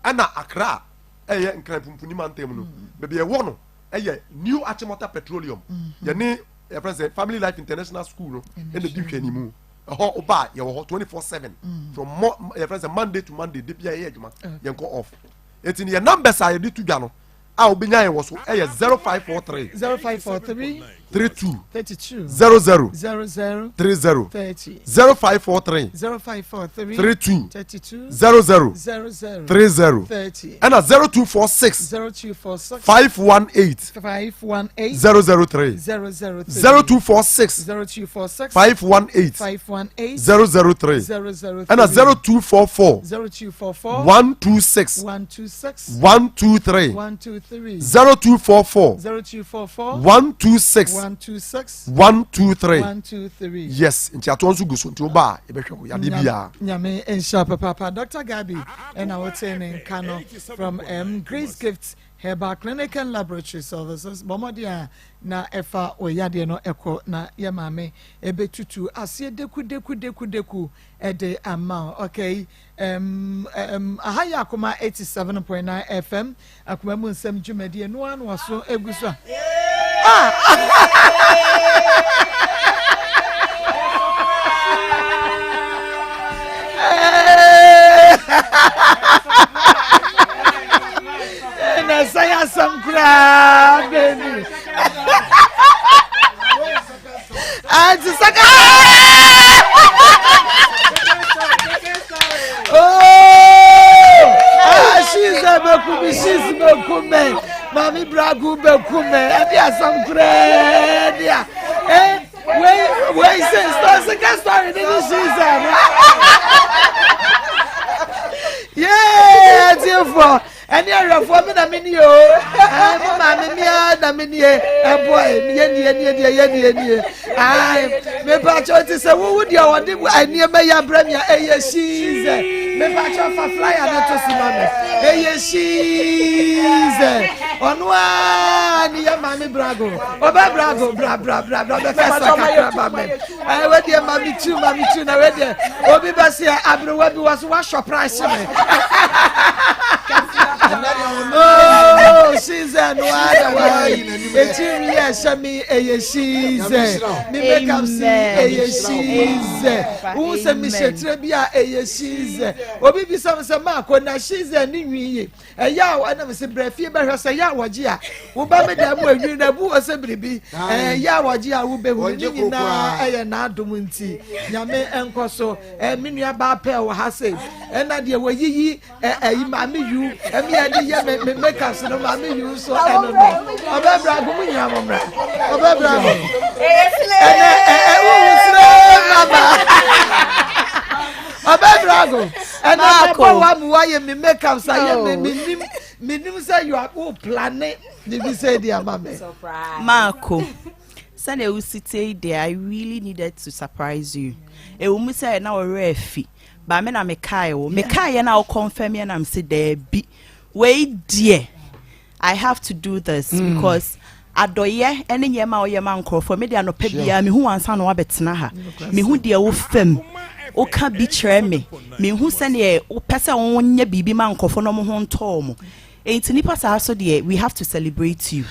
ɛna Accra ɛyɛ Nkran Pumpuni mantam no baabi ɛwɔ no ɛyɛ New Achimota Petroleum. Yɛne yɛfrɛ sɛ Family Life International School no ɛna di nhwɛnimu. Ɛhɔ ɔba a yɛwɔ hɔ 24/7 from mo yɛfrɛ sɛ Monday to Monday de bia yɛyɛ adwuma, yɛnkɔ off. Eti ne yɛ numbers a yɛde to dwa no a wobɛnya yɛn wɔ so ɛyɛ 0543 0543 32 32 00 00 30 30 0543 0543 32 32 00 00 30 30 ɛna 0246 0246 518 518 003 003 0246 0246 518 518 003 003 ɛna 0244 0244 126 126 123 123 0244 0244 126 126 123 123. Yes, nti atoɔ nso gu so nti woba a yɛbɛhwɛ wo yadeɛ biara. Nyame nhyira papaapa. Dr Gabi ɛna wote ne nka no from Grace Gift Herbal Clinic and Laboratory Services. Bɔ mmɔden a na ɛfa wɔ yadeɛ no ɛkɔ na yɛ maame ɛbɛtutu aseɛ deku deku deku deku ɛde ama wo. Okay, aha yɛ Akoma 87.9 FM, Akoma mu nsɛm dwumadie no ara na waso egu so a. Ah! Na ɛsɛ yɛ asɛm koraa baby. Ɛnti sɛ ka. Oh! Ah, she's a bekumi, she's bekumi. Mami Bragu bekumi. Ɛdi asɛm koraa di a. Eh, wei wei sɛ story second story ne ne she's a. Yeah, ɛtiɛfoɔ. Ɛne awɛfoɔ me na me nie o ɛɛ mo maame me ara na me nie ɛboa yi yɛ nie nie deɛ yɛ nie nie ae mepakyɛw ti sɛ wowu deɛ wɔde nneɛma yi abrɛ me a ɛyɛ shiizɛ mepakyɛw fa flyer ne to so ma me ɛyɛ shiizɛ ɔno ara ne yɛ maame brago ɔbɛ brago bra bra bra bra bɛkasa kakra ma me ɛɛ wei deɛ ma me tu ma me tu na wei deɛ obi bɛ se aberewa bi wɔ so wasɔ price me oh season no ara na wɔayɛ eti wi yɛ ɛhyɛ mi ɛyɛ season mi make up si ɛyɛ season wohu sɛ mi hyɛ tire bi a ɛyɛ season obi bisa mi sɛ maako na season ne nwi yie. Ɛyɛ a ɛna mese brɛ fie bɛhwɛ sɛ yɛ a wɔgye a woba me dan mu anwiri na abu wɔ sɛ biribi ɛyɛ a wɔgye a wobɛhu ne nyinaa ɛyɛ n'adom nti nyame nkɔ so me nua baa pɛɛ wɔ ha sei ɛna deɛ wɔyiyi ɛyi maame yu ɛmi ɛde yɛ me me makeup no maame yu nso ɛno no ɔbɛbrɛ ago mu nyinaa mo mmra ɔbɛbrɛ ago ɛnɛ ɛ wohu sere mama ɔbɛbrɛ ago ɛna mabɔ wa mu wayɛ me makeup sa yɛ me menim menim sɛ you are wo plane biribi sɛ di ama me. Maako sɛnea wosi tie yi deɛ I really needed to surprise you ɛwɔ mu sɛ na ɔwerɛ afi ba me na mekae wo mekae yɛ na wo confirm yɛ na mese daabi wei deɛ I have to do this mm. because adɔyɛ ne nneɛma a ɔyɛ ma nkurɔfoɔ me deɛ anɔpa biara mehu wansa na wabɛtena ha mehu deɛ wofam woka bi kyerɛ me mehu sɛdeɛ wopɛ sɛ wonyɛ biribi ma nkurɔfoɔ na ɔmo ho ntɔɔ mo nti nipa saa so deɛ we have to celebrate you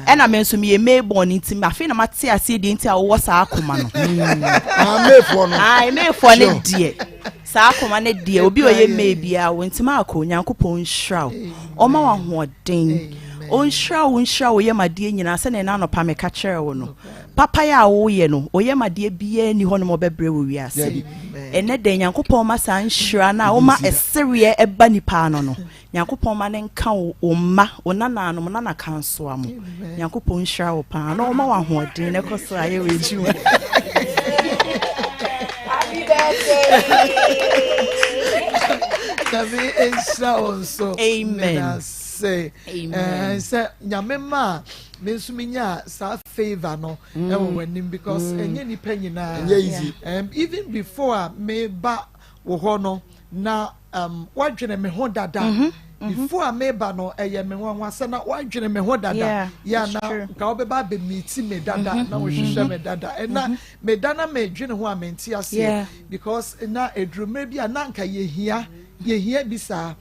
ɛna me nso meyɛ mayborn nti afei na mate aseɛ deɛ nti a wowɔ saa akoma no mm. ah, mayfoɔ no ah, mayfoɔ no deɛ Saa akoma no deɛ obi a ɔyɛ May biara wo ntoma akɔ Onyankopɔn nhyira wo ɔma wo ahoɔden ɔnhyira wo nhyira wo yam adeɛ nyinaa sɛdeɛ na anɔpa meka kyerɛ wo no papa yɛ a woyɛ no ɔyam adeɛ biara ni hɔ nom ɔbɛbrɛ wɔ wiase ɛnɛ dɛn Nyankopɔn ma saa nhyira no a woma ɛsereɛ ɛba nipa ano no Nyankopɔn ma ne nka wo wo mma wo nananom nana kansoa mo Nyankopɔn nhyira wo paa na ɔma wo ahoɔden na ɛkɔ so ayɛ wɔ adwuma. Happy birthday. Nyame nhyira wo nso. Amen. Sɛ eh, sɛ nyame ma a me nso menya saa favour no mm. ɛwɔ w'anim because mm. ɛnyɛ nipa nyinaa. Ɛnyɛ easy. Um, even before a meba wɔ hɔ no na um, wadwene me ho dada mm -hmm. before a meba no ɛyɛ me nwanwa sɛ na wadwene me ho dada yɛ na nka wobɛba abɛmiti me dada mm -hmm. na wohwehwɛ mm -hmm. me dada ɛna mm -hmm. meda na medwene ho a mente aseɛ because na ɛduru mmerɛ bi a na nka yɛhia yɛhia bi saa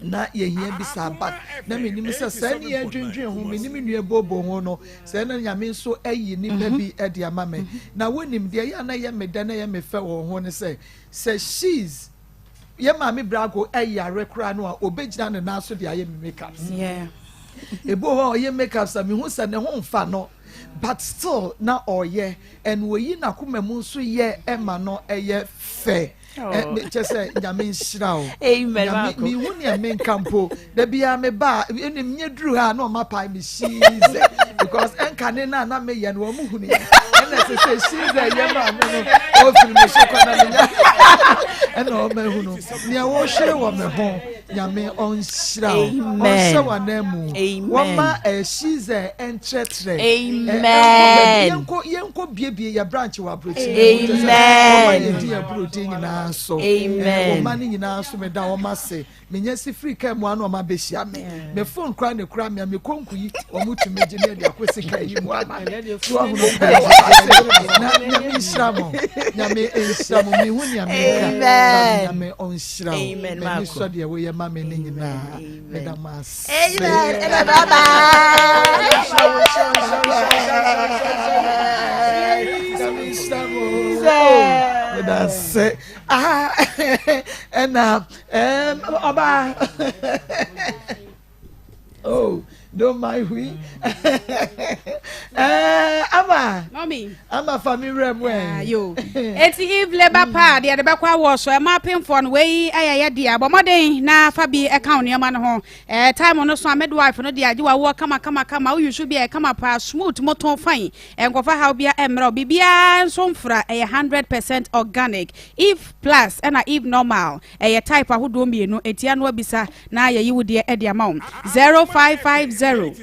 na yɛhia bi saa but na menim sɛ sɛ ne yɛdwendwen ho menim nnua bobo ho no sɛ na nyame nso ayi nnipa mhm. bi de ama me mhm. na wonim deɛ ɛyɛ a na ɛyɛ me dɛ na ɛyɛ me fɛ wɔ ho ne sɛ sɛ she's yɛ maame brago ɛyare koraa no a obɛgyina ne nan so de ayɛ me makeups ebi wɔ hɔ a ɔyɛ makeups a mehu sɛ ne ho nfa no but still na ɔyɛ and oyi n'akoma mu nso yɛ ɛma no ɛyɛ fɛ. kyɛ sɛ nyame nhyira o nyame mehu nea menka mpo da biara me ba ɛne menyɛ duru ha na ɔma pae me shiizɛ because ɛnka ne no a na meyɛ no wɔn hunu yɛ ɛna sɛ sɛ shiizɛ yɛ maa me no ɔfiri me so kɔ na menya ɛna ɔma ehunu nea wɔhwere wɔ me ho nyame ɔnhyira o ɔnhyɛ wɔn anan mu wɔma ɛɛ ɛntrɛtrɛ amen yɛnkɔ yɛnkɔ biebie yɛ branch wɔ aburokyire amen wɔma yɛ din aburo din nyinaa so amen wɔma ne nyinaa so meda wɔn ase menya si firi kaa mu ano wɔn abɛhyia me me phone kura ne kura me a me konku yi wɔn tumi gye ne ɛde akɔsi kaa yi mu ama me so ahunu pɛɛ wɔn ase na nyame nhyira mo nyame nhyira mo mehu nea menka. Amen. Nyame ɔnhyira wo. Amen, M'ani Marco. sɔ deɛ woyɛ ma me ne nyinaa. Meda mo ase. Amen. Amen. Bye bye. Nyame nhyira mo. Meda ase. Ah, ɛna ɛm, ɔbaa. Oh, don't mind we. Eh, ama. Mommy. Ama fa mi wura mu ɛ. Ah, yo. Eti Eve labor pad yɛde bɛkɔ awɔ so ɛma apemfoɔ no wei ɛyɛ yɛ deɛ bɔ mmɔden na fa bi ɛka wo nneɛma no ho ɛɛ time no so a midwife no deɛ agye wawoɔ kama kama kama woyi so bi a ɛkama paa smooth moto fine ɛnkɔfa haw bia ɛmmerɛ wo biribiara nso mfra ɛyɛ 100% organic Eve plus ɛna Eve normal Ɛyɛ type ahodoɔ mmienu, enti ano abisa na yɛyi wo deɛ de ama wo. 0550 00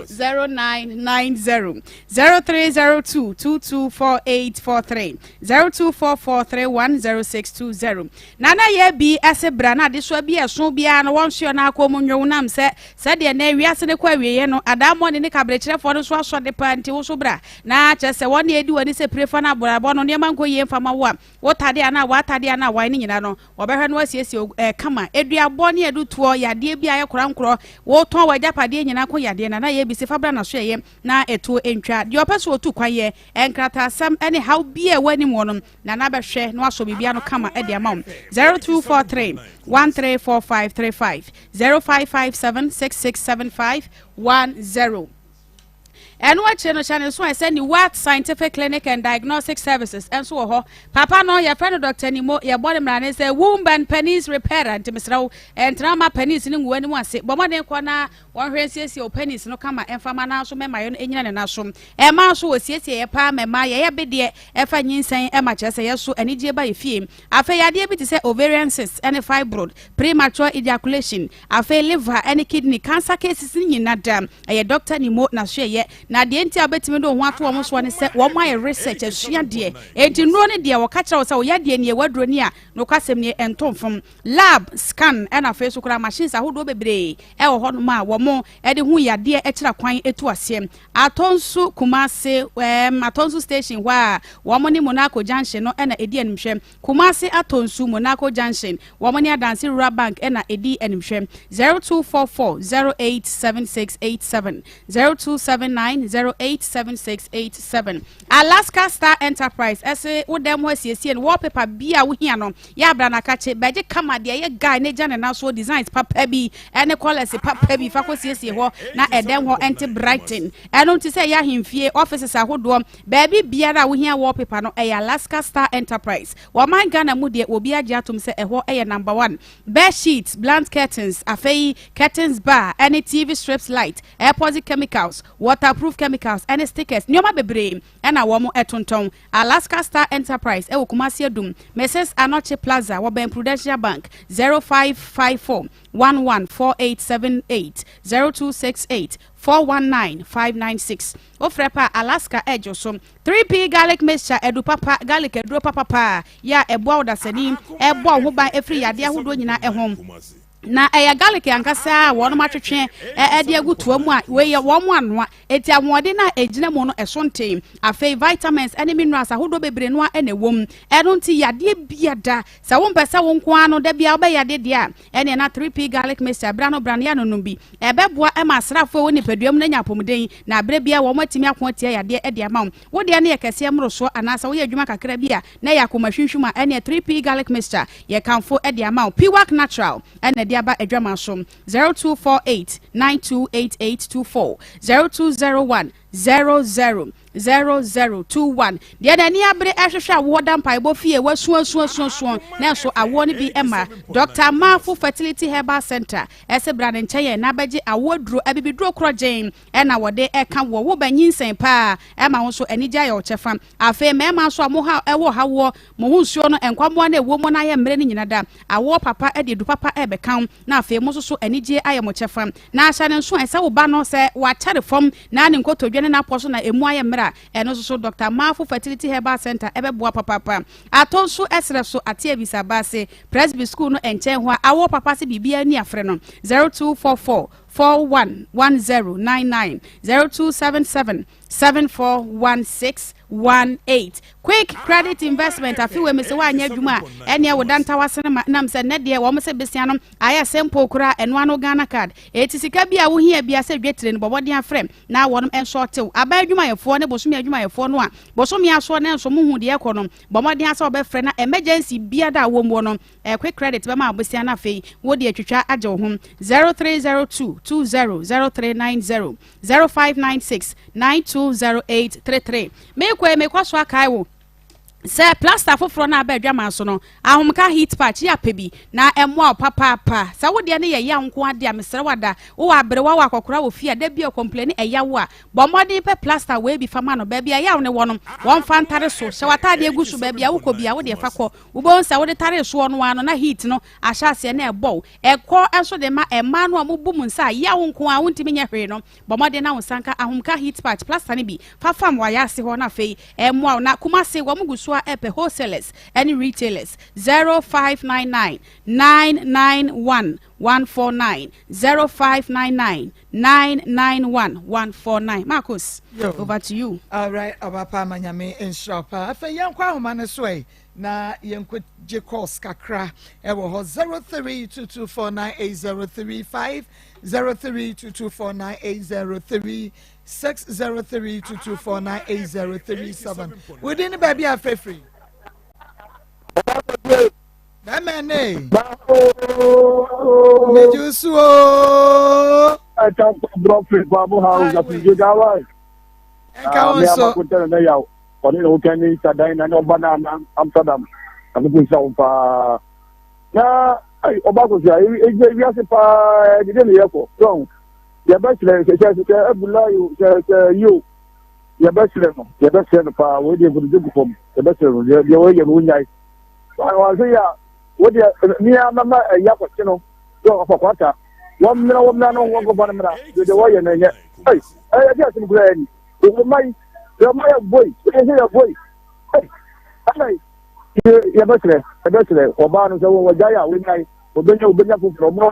0990 0302 224843 0244 310620. Nana yɛ bi ɛse bra na adesoa bi ɛso biara no wɔnsoɛ no akɔ mu nwew nam sɛ sɛdeɛ nɛ wiase no kɔ awieɛ no adaamɔne ne kaberekyerɛfoɔ no nso asɔ de paa nti wo so bra na kyerɛ sɛ wɔn na ɛdi w'ani sɛ pire fa no abrabɔ no nneɛma nkɔ yie mfa ma wo a Wo tade anaa w'atade anaa w'ae no nyinaa no, wɔbɛhwɛ na wɔasiesie wo eh, kama. Aduabɔ ne adutoɔ, yadeɛ bi a ayɛ korankorɔ, wotɔn w'agyapadeɛ nyinaa ko yadeɛ no a, na yɛrebisi fa bra n'asoɛeɛ na ɛtoɔ ntwa. Deɛ ɔpɛ sɛ ɔtu kwan yɛ, nkrataasɛm ne haw bi a ɛwɔ anim hɔ no, Nana bɛhwɛ na wasɔ biribi ano kama de ama wo. 0243 134535, 0557 6675 10. Ɛno akyire no, hyɛ no nso ɛ sɛ Newart Scientific Clinic and Diagnostic Services nso wɔ hɔ. Papa no, yɛfrɛ no Dɔkta Nimo, yɛbɔ no mmara ne sɛ womb and penis repairer, nti mesrɛ wo, ntena mma penis no ngu w'anim ase. Bɔ mmɔden kɔ na wɔnhwɛ nsiesie wo penis no kama mfa ma nanso mɛma yɛ no ɛnyina ne nan so. Mmaa nso wɔsiesie yɛ paa ma mmaa yɛyɛ bedeɛ ɛfa nyinsɛn ɛma kyerɛ sɛ yɛ so anigyeɛ ba yɛ fie. Afei yadeɛ bi te sɛ ovarian cyst ne fibroid, premature ejaculation, Afei liver ne kidney cancer cases no nyina da ɛyɛ Doctor Nimo n'asoɛyɛ. Na deɛ nti a wobɛtumi de wo ho ato wɔn soɔ ne sɛ wɔn ayɛ research asua deɛ. Enti nnuro no deɛ wɔka kyerɛ wo sɛ wo yadeɛ nie w'aduro ni a nokwasɛm nie ɛnto mfom. Lab, scan ɛna afei so koraa machines ahodoɔ bebree ɛwɔ hɔnom a wɔn de hu yadeɛ kyerɛ kwan tu aseɛ. Atonsu Kumasi ɛɛm Atonsu station hɔ a wɔn ne Monaco junction no na ɛdi animhwɛ. Kumasi Atonsu Monaco junction Wɔn ne Adanse Rural Bank na ɛdi animhwɛ. 0244 087687, 0279 087687. Alaska Star Enterprise ɛse wo dan mu hɔ asiesie no wallpaper bi a wohia no yɛ abra na kakye bɛgye kama deɛ ɛyɛ guy ne gya ne nan soɔ designs papa bi ɛne colours papa bi fa kɔ siesie hɔ na ɛdɛm hɔ ɛnte brighten ɛno nti sɛ ɛyɛ ahemfie offices ahodoɔ baabi biara a wohia wallpaper no ɛyɛ Alaska Star Enterprise Wɔ ɔman Ghana mu deɛ obi agye atom sɛ ɛhɔ yɛ number one. Bed sheets, blunt curtains, afei curtains bar ɛne TV strips light, epoxy chemicals, waterproof chemicals ɛne stickers, nneɛma bebree ɛna wɔn ɛtontɔn. Alaska Star Enterprise ɛwɔ Kumasi Adum, Mrs Anokye Plaza, wɔbɛn Prudential Bank, 0554 114878, 0268 419 596. Wofrɛ pɛ a Alaska ɛgye wo so. 3P Garlic Mixture, Adu papa, garlic aduro papapa yɛ a ɛboa ɔdasani, ɛbɔ wo ho ban firi yadeɛ ahodoɔ nyinaa ho. Na ɛyɛ garlic ankasa a wɔnom atwetwe ɛde agu toa mu a wei yɛ wɔn anoa, eti ahoɔden a ɛgyina mu no ɛso nte. Afei vitamins ɛne minerals ahodoɔ bebree no ara na ɛwɔ mu. Ɛno nti yadeɛ biada, sɛ wompɛ sɛ wo nko ara no da biara wobɛyɛ yadeɛ deɛ a, Ɛnneɛ na 3P Garlic Mixture berɛ ano berɛ ano yɛ anonom bi. Ɛbɛboa ma asraafoɔ a ɛwɔ nipadua mu no anya apɔmuden, na berɛ biara wɔatumi ako atia yadeɛ de ama wo. Wo deɛ no yɛ kɛseɛ mmorosoɔ anaasɛ woyɛ adwuma kakra bi a na ɛyɛ akoma hwimhwim a, ɛnneɛ 3P Garlic Mixture yɛkamfo de ama wo. Piwak Natural na ɛde aba adwaman so. 0248 928824, 0201 00 0021 Deɛ n'ani abere rehwehwɛ awoɔ da mpaebɔ fie wasu asu asu asu nanso awoɔ no bi mma. Dɔkta Marfo Fertility Herbal Centre se bra ne nkyɛn na bɛgye awoɔ aduro, abibiduro korɔgyenn na wɔde ka woɔ. Wo ba nyinsɛn paa ɛma wo nso anigye ayɛ wo kyɛfa. Afei mmarima nso a mo ha wɔ hawoɔ, mo ho nsuo no nkwammoa no a ɛwɔ mu no ayɛ mmerɛ no nyina da. Awoɔ papa de adu papa rebɛka wo na afei mo nso so anigyeɛ ayɛ mo kyɛfa. Na hyɛ no nso ɛ sɛ wo ba no sɛ wakyɛre fam na ne nkotodwe ne n'apɔ so na ɛmu ayɛ mmerɛ a, ɛno nso so Dɔkta Marfo Fertility Herbal Centre bɛboa papaapa. Atɔ nso ɛserɛ so Ate Abisa Baase, Presby School no nkyɛn hɔ a, awoɔ papa se biribiara nni a frɛ no 0244. 41 1099, 0277 7416 18. Quick Credit Investment afe wei mese woanyɛ adwuma a ɛneɛ wo dantaw ase no ma nam sɛ nnɛ deɛ wɔn sɛ besia no ayɛ simple koraa ɛno ano Ghana card eti sika bi a wohia bia sɛ dwetire no bɔ mmɔden afrɛ na wɔn nso ɔtew aban adwumayɛfoɔ ne bosome adwumayɛfoɔ no a bosome asoɔ ne nso mo hu deɛ ɛkɔ no bɔ mmɔden asɛ wɔbɛfrɛ na emergency bia da a wɔn mu no Quick Credit bɛma wo bosea no afei wode atwitwa agye wo ho 0302 20 0390 0596 920833. Meekɔ yi mekɔ so akae wo sɛ plaster foforɔ no aba adwaman so no ahomka heat patch yɛ apɛ bi na ɛmmoa wo papaapa sɛ wo deɛ no yɛ yaw nko adeɛ a mesrɛ wo ada wowɔ aberewa wɔ akɔkora wɔ fie a da bi ɔkɔmpleni ɛyaw a bɔ mmɔden pɛ plaster wei bi fa ma no baabi a yaw ne wɔ no wɔmfa ntare so hyɛ w'ataadeɛ gu so baabi a wokɔ bi a wodeɛ fa kɔ Wobɛhu sɛ wode taree soɔ no ara no na heat no ahyɛ aseɛ na ɛbɔ wo. Ɛkɔ nso de ma mmaa no a wɔbu mo nsa a yaw nko ara wontumi nyɛ hwee no. Bɔ mmɔden na wo nsa nka ahomka heat patch plaster no bi fa fam w'ayaase hɔ na afei ɛmmoa wo. Na Kumasi wɔn gu so ara repɛ wholesalers ne retailers. 0599 991 149 0599 991 149. Marcus, Yo. over to you. Alright, ɔba pa ama nyame nhyira wo paa. Afei yɛnkɔ ahoma no so ɛ. Na yɛnkɔ gye calls kakra ɛwɔ hɔ 0322498035 0322498036 0322498037 wodi ne baabi a frɛfiri bɛmɛ ne megye so o ɛnka wo nso Ɔne ne hokani Sadaina ne ɔba no ana Amsterdam. Nyankopɔn nhyira wɔn paa. Na ai ɔba kɔsi a ɛgyina wiase paa ɛde ne yɛkɔ. So yɛbɛsrɛ sɛ sɛ sɛ abulai o sɛ sɛ yi o yɛbɛsrɛ no yɛbɛsrɛ no paa wei deɛ nkotodwe gu fam yɛbɛsrɛ no deɛ deɛ wɔyɛ no wonyae. Wɔanhwɛ yi a wo deɛ mmea mɛma ɛyi akɔkye no sɛ ɔfakwata wɔmmra wɔmmra no wɔnkɔfa no mmra deɛ deɛ wɔyɛ no ɛnyɛ. Ai ɛyɛ deɛ asɛm koraa ni. Yɛ mma yi, yɛ mma yɛ boi, yɛ sɛ yɛ boi. Ei, ɛna yɛ yɛbɛsrɛ, yɛbɛsrɛ ɔbaa no sɛ wɔn wɔgyae a wɔnyae, wɔbɛnya wɔbɛnya foforɔ. Ɔmo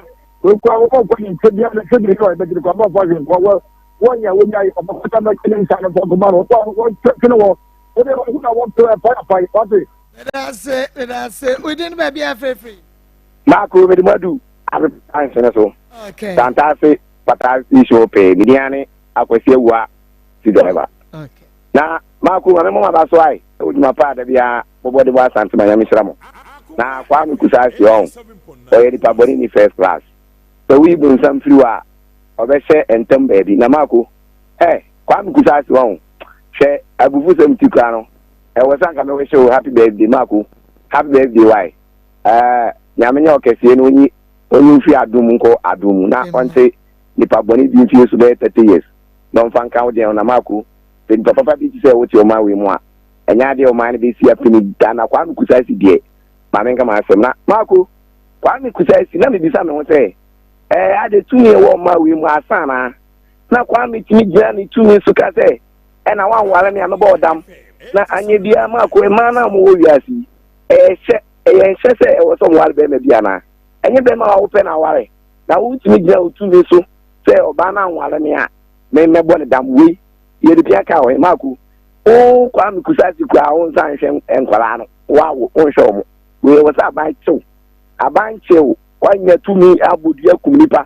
wɔkura wɔn nkɔ ne nkyɛn bia ne nkyɛn bi a yɛbɛgyina kɔ abɔfo ahwɛ nkɔ wɔ wɔnyɛ wɔnyae ɔbɛkɔta mɛkyɛ ne nsa no fɔ nkɔma no wɔn wɔn twene wɔ wɔde wɔn na wɔn to ɛpae apae wɔte. Meda ase, meda ase. Within baabi afeefee. Maako mede mo adu apepa nsene so. Okay. Santase pata nsuo pɛɛ. Medi ane Akwasi Awua si driver. Okay. Na Maako ma me mo maba so ai. Ɛwɔ dwuma pa a da biara mobɔ de bɔ Asante ma Nyame hyira mo. Na Kwame Kusaasi ɔn. Ɔyɛ nipa bɔne ni first class. Sɛ woyi bonsam firi hɔ a ɔbɛhyɛ ntam baabi. Na Maako eh Kwame Kusaasi ɔn. Hwɛ abufusɛm ti koraa no. Ɛwɔ sɛ anka me wish wo happy birthday Maako. Happy birthday why? Ɛɛ Nyame nyɛ ɔkɛseɛ na onyi onyi mfiri adom mu nkɔ adom mu na ɔnte nipa bɔne bi mfie so bɛyɛ 30 years na ɔmfa nka wo deɛ ho na Marko sɛ nipa papa bi te sɛ wote ɔman wei mu a ɛnyɛ adeɛ ɔman no bɛsi apini da na Kwame Kusasi deɛ ma menka m'asɛm na Marko Kwame Kusasi na mebisa me ho sɛ ɛɛ ade tumi ɛwɔ ɔman wei mu asa anaa na Kwame tumi gyina ne tumi so ka sɛ ɛna wanware me a mɛbɔ ɔdam na anyɛ biara Marko mmaa no a wɔwɔ wiase yi ɛyɛ hyɛ ɛyɛ nhyɛ sɛ ɛwɔ sɛ ɔware bɛrima bi anaa ɛnyɛ bɛrima a wopɛ na aware na wotumi gyina wo tumi so sɛ ɔbaa no anware me a me mɛbɔ ne dam wei yɛde pia ka ɔhe maako wo Kwame Kusasi koraa wo nsa nhwɛ nkwaraa no wawo wonhwɛ wɔn wei ɛwɔ sɛ aban kyew aban kyew wanya tumi abɔ dua kum nipa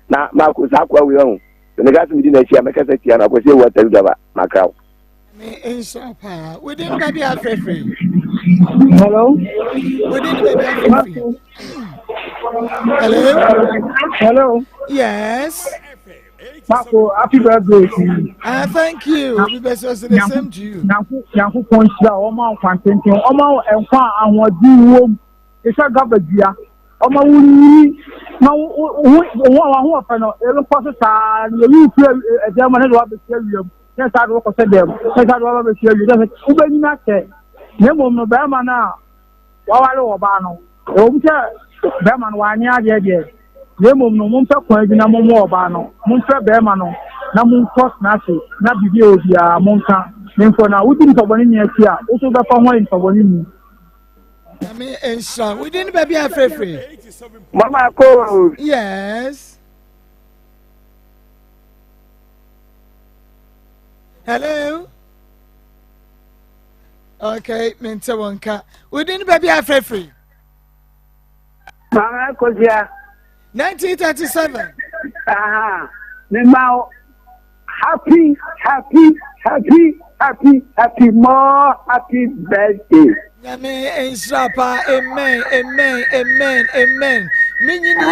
na maako saa akoa wei ɔho sɛ meka sɛ medi n'akyi a mɛkasa tia no akwasi awu atari daba makra wo Me nhyira paa. Within baabi afrɛfrɛ. Hello. Within baabi afrɛfrɛ. Hello. Hello. Yes. Marco, happy birthday to you. Thank you. Obi bɛ sɛ the same to you. Nyanko nyankopɔn nhyira wɔn a nkwantenten wɔn a nkwa a ahoɔden wom te sɛ gaba dua wɔn a wonyini na wo wo wo ahoɔfɛ no ɛrekɔ so saa na yɛyi firi ɛdɛm mu na de wabɛsi awia mu. na saa de wɔkɔhyɛ dɛm na saa de wɔba bɛsi awie na wobɛnyina kyɛ na mmom no bɛrima no a waware wɔ ɔbaa no ɛwɔ mu sɛ bɛrima no wanyɛ adeɛ deɛ na mmom no mompɛ kwan bi na mommoa ɔbaa no momfrɛ bɛrima no na monkɔ tena ase na biribi a ɛwɔ biara monka memfo na wodi nipa bɔne ni akyi a wo so wobɛfa ho ayɛ nipa bɔne ni. Nyame nhyira wo din baabi a frɛfrɛ. Mama Koo. Yes. Hello. Okay, mente wɔn nka. Wodin baabi afrɛfrɛ. Mama Kosia. 1937. Aha, me ma happy, happy, happy, happy, happy, more happy birthday. Nyame nhyira pa, amen, amen, amen, amen. Me nyini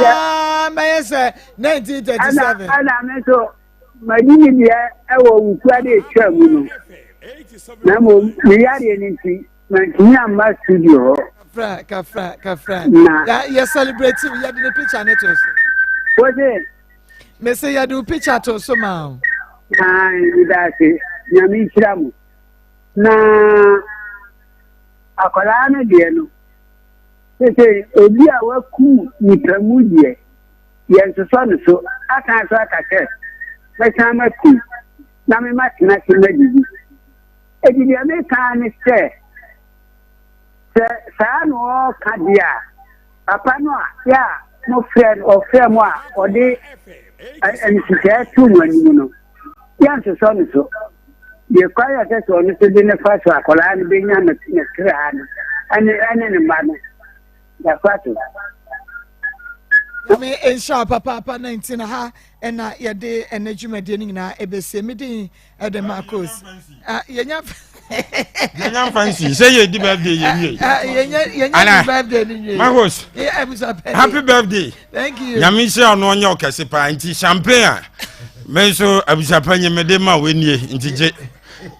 ya mɛyɛ sɛ 1937. Ɛna me nso madi me deɛ ɛwɔ wukua de atwa mu no. Na mmom meyareɛ no nti Mantumi amma studio hɔ. Kafra, kafra, kafra. Na. Ya yɛ celebrate yɛ de ne picture ne to so. Wose. Me se yɛ de wo picture to so ma o. Ayi, mi da ase. Nyame nhyira mo. Na akwadaa no deɛ no, sese obi a wakum nipa mu deɛ, yɛnsosɔ no so. Asan so aka sɛ, mɛsan makum na mema tena ase madidi. Enti deɛ meka ara ne sɛ, sɛ saa na ɔreka deɛ a, papa no a yɛ a mofrɛ no, ɔfrɛ mo a ɔde nhyehyɛɛ to mo anim no, yɛnsosɔ no so. Deɛ kwan a ɛsɛ sɛ ɔno nso de ne fa so akwadaa no bɛnya ne kra no ɛne ɛne ne mma no, yɛafa so. Nyame nhyira papaapa 19 ha ɛna yɛde ɛnɛ dwumadie no nyinaa ɛbɛsie me din ɛde Marcos ah, yɛnya yɛnya nfa nsi sɛ yɛ di birthday yɛ nwie ah, yɛnya yɛnya di birthday ni nwie Marcos happy birthday thank you nyame nhyira ɔno ɔnyɛ ɔkɛse paa nti champagne a me nso abusuapanyin mede ma wo nie nti gye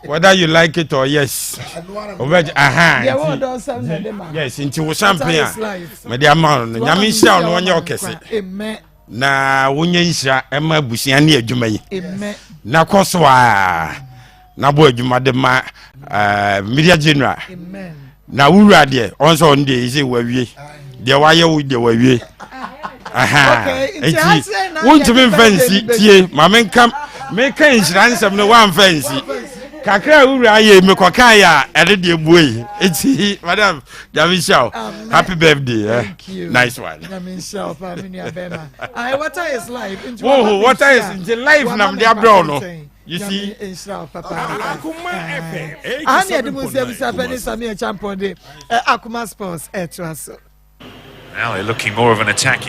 whether you like it or yes ɔbɛ aha nti yes nti wo champagne a mede ama no nyame nhyira ɔno ɔnyɛ ɔkɛse. Na wonyɛ nhyira ɛma abusua ne adwuma yi na kɔ so a na bɔ adwuma de ma eh, media general na wowura deɛ ɔn sɛ ɔno deɛ ɛsɛ wawie deɛ wayɛ wo deɛ wawie nti wontumi mfa nsi tie ma menka meka nhyira nsɛm no woamfa nsi kakra a wowura ayɛ mekɔkaeɛ a ɛne deɛ buei nti madam Nyame nhyira wo. Happy birthday. Eh? Thank you. Nice one. Nyame nhyira wo paa me nua bɛrima. Ayi water is life. Nti Wohu water is nti life na mede abrɛ wo no. You see. Nyame nhyira wo papa. Akuma FM. Aha ne yɛde mu nsa bisa pɛ ne Samia Champon de eh, Akuma Sports ɛtoa so. Now they're looking more of an attacking.